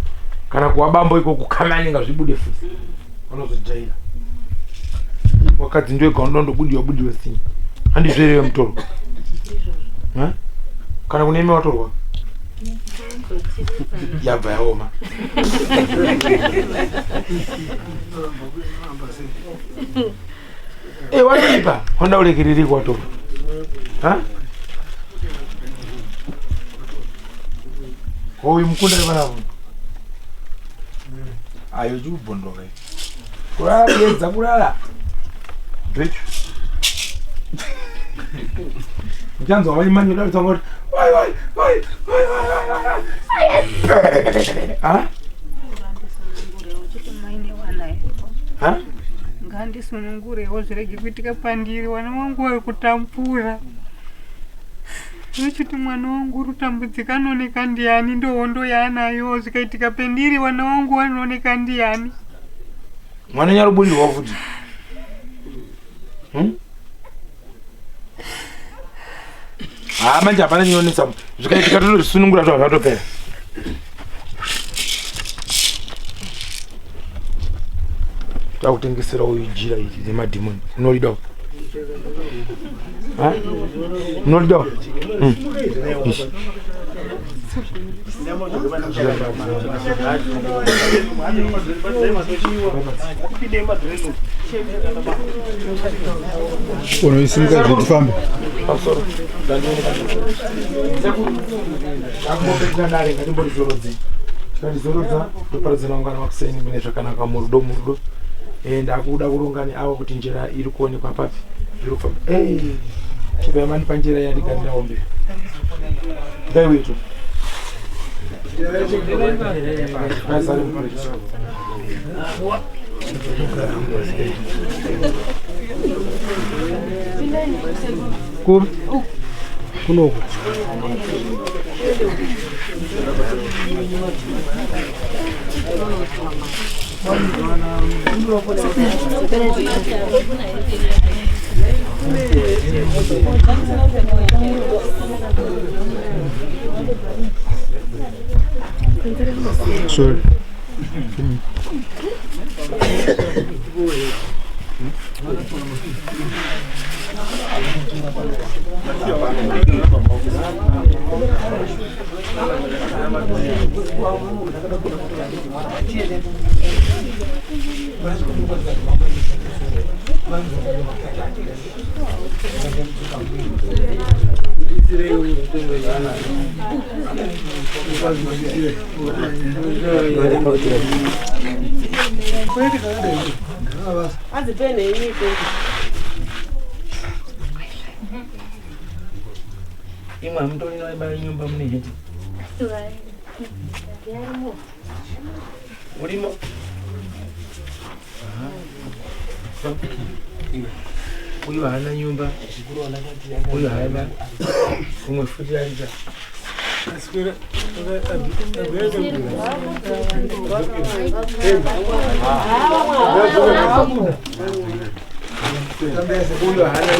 kana kuva bambo iko kukamanya ngazvibude futi vanozojaira wakadzi ndoega unoda ndobudiwa budiwa sei handizvo here mutorwa kana kune imi watorwa yabva yaoma e watoipa wanoda kurekererei kwatorwa uyu mukunda vevanavo ayo chikubvondoka kurara kuedza kurara zvecho muchanzwa vaimanyira kutsanga kuti wai wai wai wai wai wai wai ha ha Ngandisunungurewo zvirege kuitika pandiri wana wangu wari kutambura. Zvechiti mwana wangu uri kutambudzika anooneka ndiani ndohondo yaanayo zvikaitika pendiri wana wangu wanooneka ndiani. Mwana nyarubudirwa futi. Hmm? Haa manje hapana chinonetsa zvikaitika totozvisunungura zvava zvatopera. Takutengesera uyu jira iri remadhimoni unorida unorida hmm. Unoisimuka zve tifambe. Pamusoro. Takungopedza dare ngatimborizorodze. Tikarizorodza toparadzana ungana makuseni mune zvakanaka murudo murudo. Eh ndakuda kuronga neavo kuti njira iri kuonekwa papi. Zviri kufamba. Eh chibva mandipa njira yandiganira hombe. Ngaiwetu. Kupi? Kunoku. Sorry. Hanzi peni yenyu ipeni. Imwe hamutorina nyumba mune heti. Urimo? Uyu haana nyumba, uyu haana, umwe futi arita. Uyu haana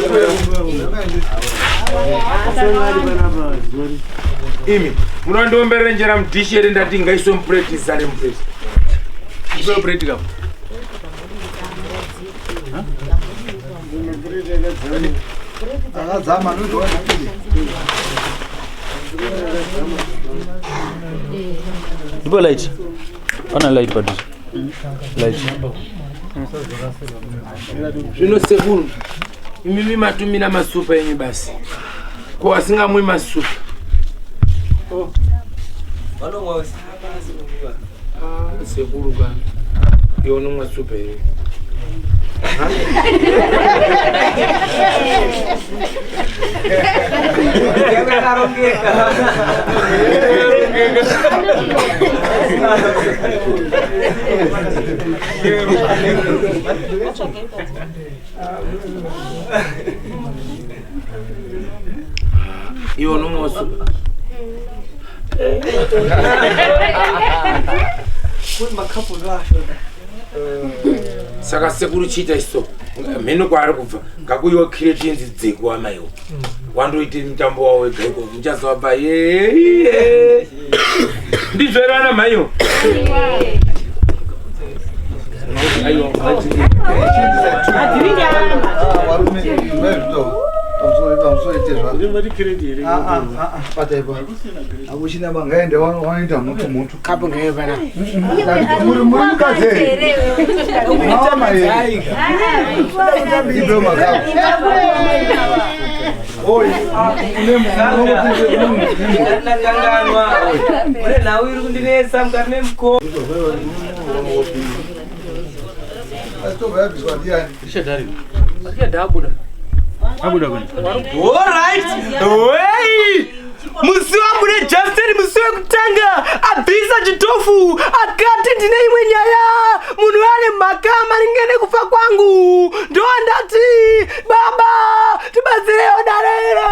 Imi, munondiomberera njera mudhishi here ndati ngaiswe mupureti izare mupureti. Iswe mupureti kapo. Akadzama anotoona. Ndipo light. Pana light padhuze. Light. Zvino sekuru, imimi matumira masupa enyu basi. Ko asingamwi masupa? Vanomwa Ah, sekuru ka. Iwe unomwa supa here? Yakarongeka. Iwe unomwa supa? Kuri makapu ndoashota. Saka sekuru chiita iso mheno kwaari kubva ngakuiwa kireti yenzi dzeko amaiwo wandoite mutambo wawo wega ikoko muchazovabva yeye ndizvo here ana mhaiwo? Akuchina bangaende wanoita mutu mutu. Kapo ngaive pana. Muri muri mukadzi here? Mama here. Ibe makapo. Oi, une Ndakanganwa. Mune nhau iri kundinetsa mukati memukoma. Asitobva yabviswa ndiani? Richard aripo. Richard abuda. Abuda kwani? Alright. Wey! Musi wabude Justin musi wekutanga abvisa chitofu akati ndine imwe nyaya munhu ane mhaka maringe nekufa kwangu ndowandati baba tibatsirewo darera.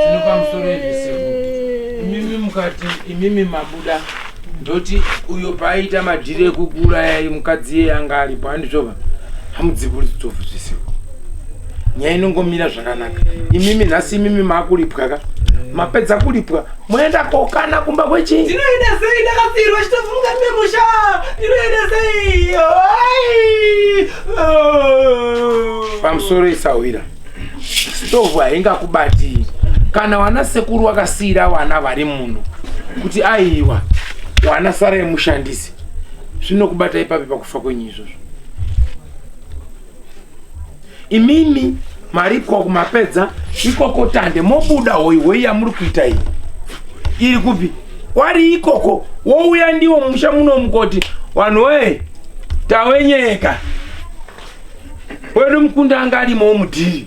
Zvino pamusoro ezvisekuru, imimi mukati imimi mabuda ndoti uyo paaita madhiri ekukuurayai mukadzi iye anga aripo handizvova hamudzipuri chitofu zvisekuru nyaya inongomira zvakanaka imimi nhasi imimi maakuripwa ka mapedza kuripwa moenda kokana kumba kwechii Ndinoenda sei ndakafirwa chitofu mukati memusha ndinoenda sei? Ai! Pamusoro isahwira stovhu haingakubati kana wana sekuru wakasiira wana vari muno kuti aiwa wana sarai mushandisi zvinokubata ipapi pakufa kwenyu izvozvo imimi maripwa kumapedza ikoko tande mobuda hoi hoi yamuri kuita iyi iri kupi wari ikoko wouya ndiwo musha muno mukoti vanhu wee tawenyeka wedu mukunda anga arimowo mudhiri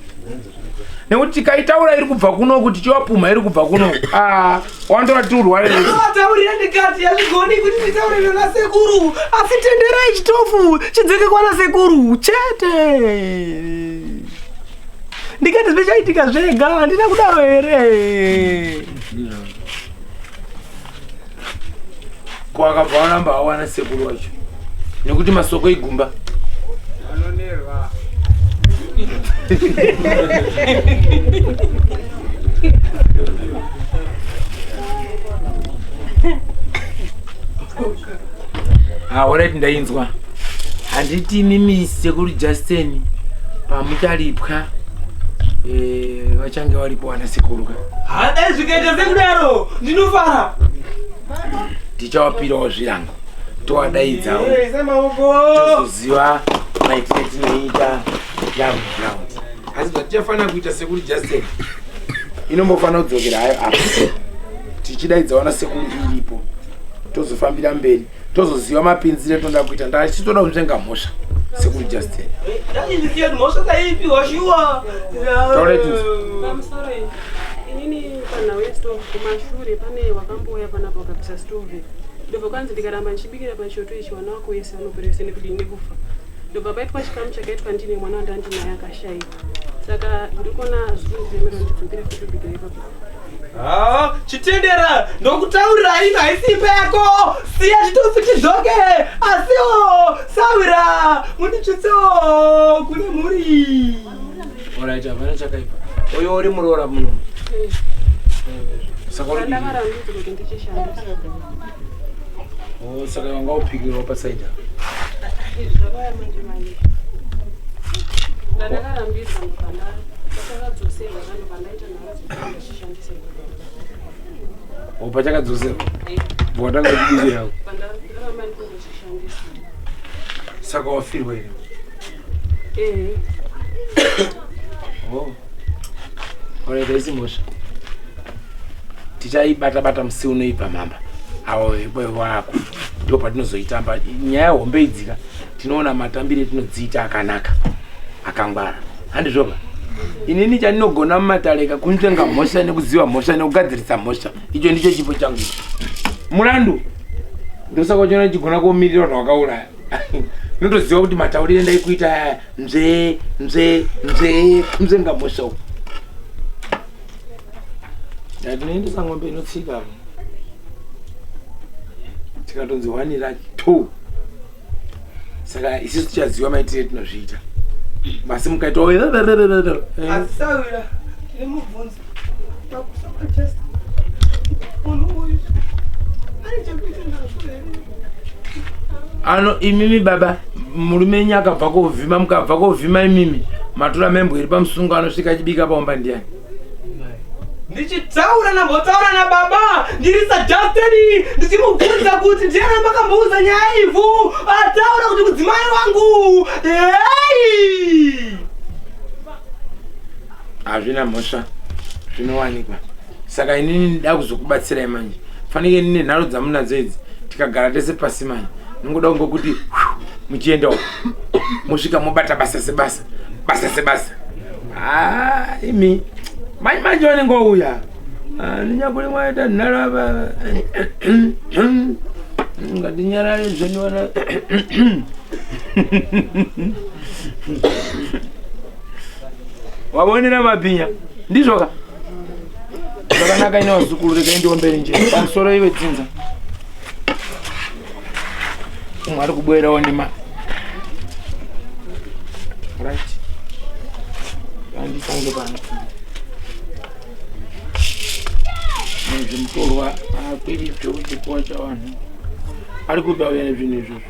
nekuti tikaitaura iri kubva kuno kuti tichiwapumha iri kubva kuno ah, wandora tiurware Taurira ndikati hazvigoni kuti nditaurire nasekuru asi tenderai chitofu chidzike kwana sekuru chete. Ndikati zvichaitika zvega handina kudaro here? Ko akabva waramba awana sekuru wacho nekuti masoko igumba. Anonerwa. Ah, alright ndainzwa. Handiti imimi sekuru Justin pamucharipwa eh, vachange varipo vana sekuru ka. Hadai zvikaita sekudaro ndinofara. Tichawapirawo zvirango towadaidzawo Isa maoko. tozoziva maitire tinoita yamuground asi zvatichafanira kuita sekuru Justin inombofanira kudzokera hayo apa tichidaidzawo na sekuru iripo. Tozofambira mberi, tozoziva mapinzire toda kuita. Ndachitoda kunzvenga mhosva sekuru Justin. Ndanyinisiya mhosva kaipiwa shuwa. Taura tinzi. Pamusoro iyi, inini panhau yestove kumashure pane wakambouya panapa ukabvisa stove, ndobva kwanzi ndikaramba ndichibikira pachoto ichi wana wako wese vanopera vese nekudii nekufa. Ndobva paitwa chikamu chakaitwa ndine mwana wandandinaye akashaikwa, saka ndikuona zvikundiremera ndidzokere futi kubikira ipapo. Ah, chitendera ndokutaurira ino haisi imba yako, siya chitofu chidzoke, asiwo sawira munditsvitsewo kune mhuri. Alright, hapana chakaipa. Uyo uri muroora muno. Saka uri Ndakarambidzwa kuti ndichishandisa. Oh, saka wanga upikirawo pasaida. Zvakauya manje manje. Ndandakarambidzwa ndobva ndakadzoserwa ndobva ndaita nharo dzekuti ndichishandisa ipapo. Oh, pachakadzoserwa. Watanga kuchibikira. Pandaramba ndichishandisa. Saka wafirwa here? Ehe. Oh. Alright, haisi mhosva. Tichaibata bata musi unoibva mhamba. Avo wako. Ndipo patinozoitamba. Nyaya hombe idzika tinoona matambire tinodziita akanaka. Akangwara. Handizvoba? Inini chandinogona mumatareka kunzvenga mhosva nekuziva mhosva nekugadzirisa mhosva. Icho ndicho chipo changu. Mulandu. Ndosaka uchiona ndichigona kumirira vanhu vakauraya. Notoziva kuti mataurire ndaikuita aya nzvee nzvee nzvee kunzvenga mhosva uku. Ndinoendesa ng'ombe inotsika apo. Tikatonzi wanira two. Saka isusu tichaziva maitire tinozviita. Basi mukaita Asi sawira ndine mubvunzo pakusaka just munhu uyu ane chekuita nazvo here? Ano imimi baba, murume enyu akabva kovhima, mukabva kovhima imimi matora membo iri pamusungo anosvika achibika paomba ndiani? Ndichitaura nambotaura nababa ndiri saJustini ndichimubvunza kuti ndiani makamboudza nyaya ivhu, ataura kuti mudzimai wangu. Hey! Hazvina mhosva, zvinowanikwa. Saka inini ndida kuzokubatsirai manje, fanike nine nharo dzamunadzo idzi, tikagara tese pasi manje nongoda kungokuti muchiendawo mosvika mobata basa sebasa, basa sebasa. Ah, imi mai manje vanenge vauya ndinyakuri mwaita nharo apa, ngatinyarare zvedu vana. Wavonera mabhinya, ndizvoka zvakanaka. Ine vazukuru, regai ndiombere njere pamusoro ive dzinza. Umwe ari kubwerawo nema right anditange pano nezvemutorwa akwiri zvekuchipuwa chavanhu ari kupi auya nezvinhu izvozvo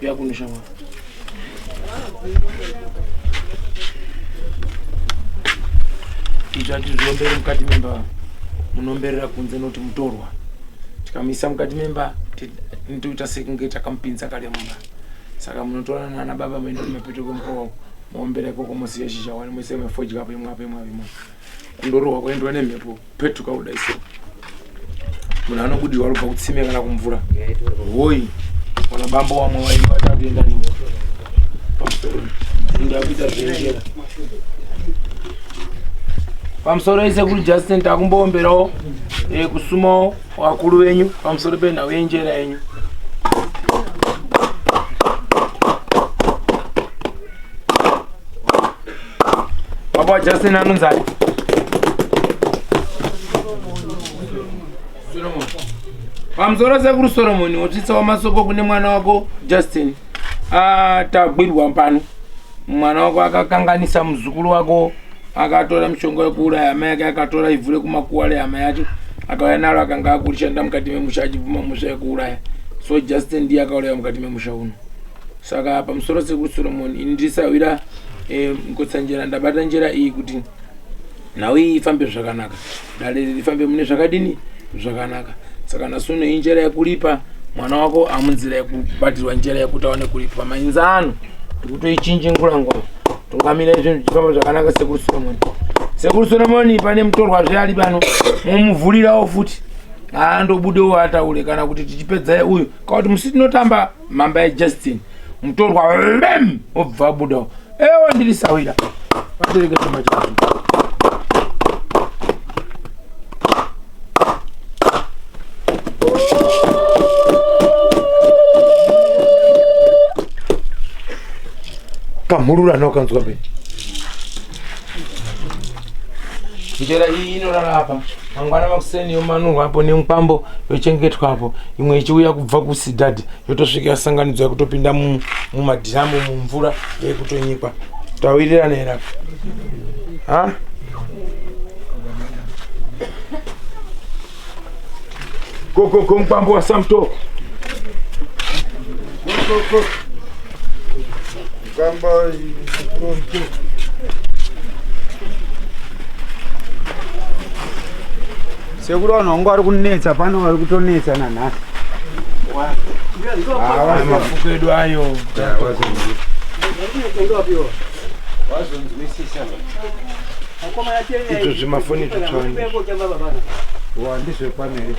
yakunoshamwa. Izvi hatizviomberi mukati memba, munomberera kunze noti mutorwa tikamisa mukati memba tinotoita sekunge takamupinza kare mumba. Saka munotorana nana baba moenda kumapeto kwemukova moombera ikoko, mosiya shizha wani moise mafodya apo imwe apo imwe apo imwe kundorohwa kuendwa nemhepo petuka kudai so munhu anobudirwa rubva kutsime kana kumvura hoi wana bambo wamwe vainge vatakuenda newo pamusoro ndakuita zvenjera pamusoro isekuru Justin takumboomberawo kusumawo vakuru venyu pamusoro penhau yenjera yenyu. Baba waJustin anonzani? Solomon. Pamusoro sekuru Solomon, wotsvitsawo masoko kune mwana wako Justin. Atagwirwa pano. Mwana wako akakanganisa muzukuru wako, akatora mishonga yekuuraya hama yake, akatora ivhu rekumakuwa rehama yake akauya naro, akanga akurishanda mukati memusha achibvuma mhosva yekuuraya. So Justin ndiye akauraya mukati memusha uno. Saka pamusoro sekuru Solomon, ini ndisawira Mukotsanjera, ndabata njera iyi kuti nhau iyi ifambe zvakanaka, dare iri rifambe mune zvakadini zvakanaka. Saka nasuno injera yekuripa mwana wako amunzira yekubatirwa njera yekuti aone kuripwa mainzano ndikutoichinjingura ngoma tungamira izvi zvichifamba zvakanaka. Sekuru Solomon, sekuru Solomon, pane mutorwazve ari pano, mumuvhurirawo futi. Andobudewo ataure kana kuti tichipedza uyu. Kana kuti musi tinotamba mhamba yaJustin. Mutorwa bem obva abudawo. Ewa ndiri sawira. Vatereke chuma chacho. Kamhururano wakanzwa pe. Njera iyi inorara apa. Mangwana makuseni yomanurwa apo nemukwambo yochengetwa apo. Imwe ichiuya kubva kusidhadhi yotosvika yasanganidzwa yakutopinda mumadhiramu mumvura yekutonyikwa. Tawirirana here apa? Ha? Go go go mukwambo waSamutoko. Go go go. Mukwambo Sekuru vanhu vangu vari kunetsa pano vari kutonetsa nanhasi. Mafuko edu ayo. Wazonzwisisa. Izvo zvimafoni zvitsvani. Wandizvekwanere.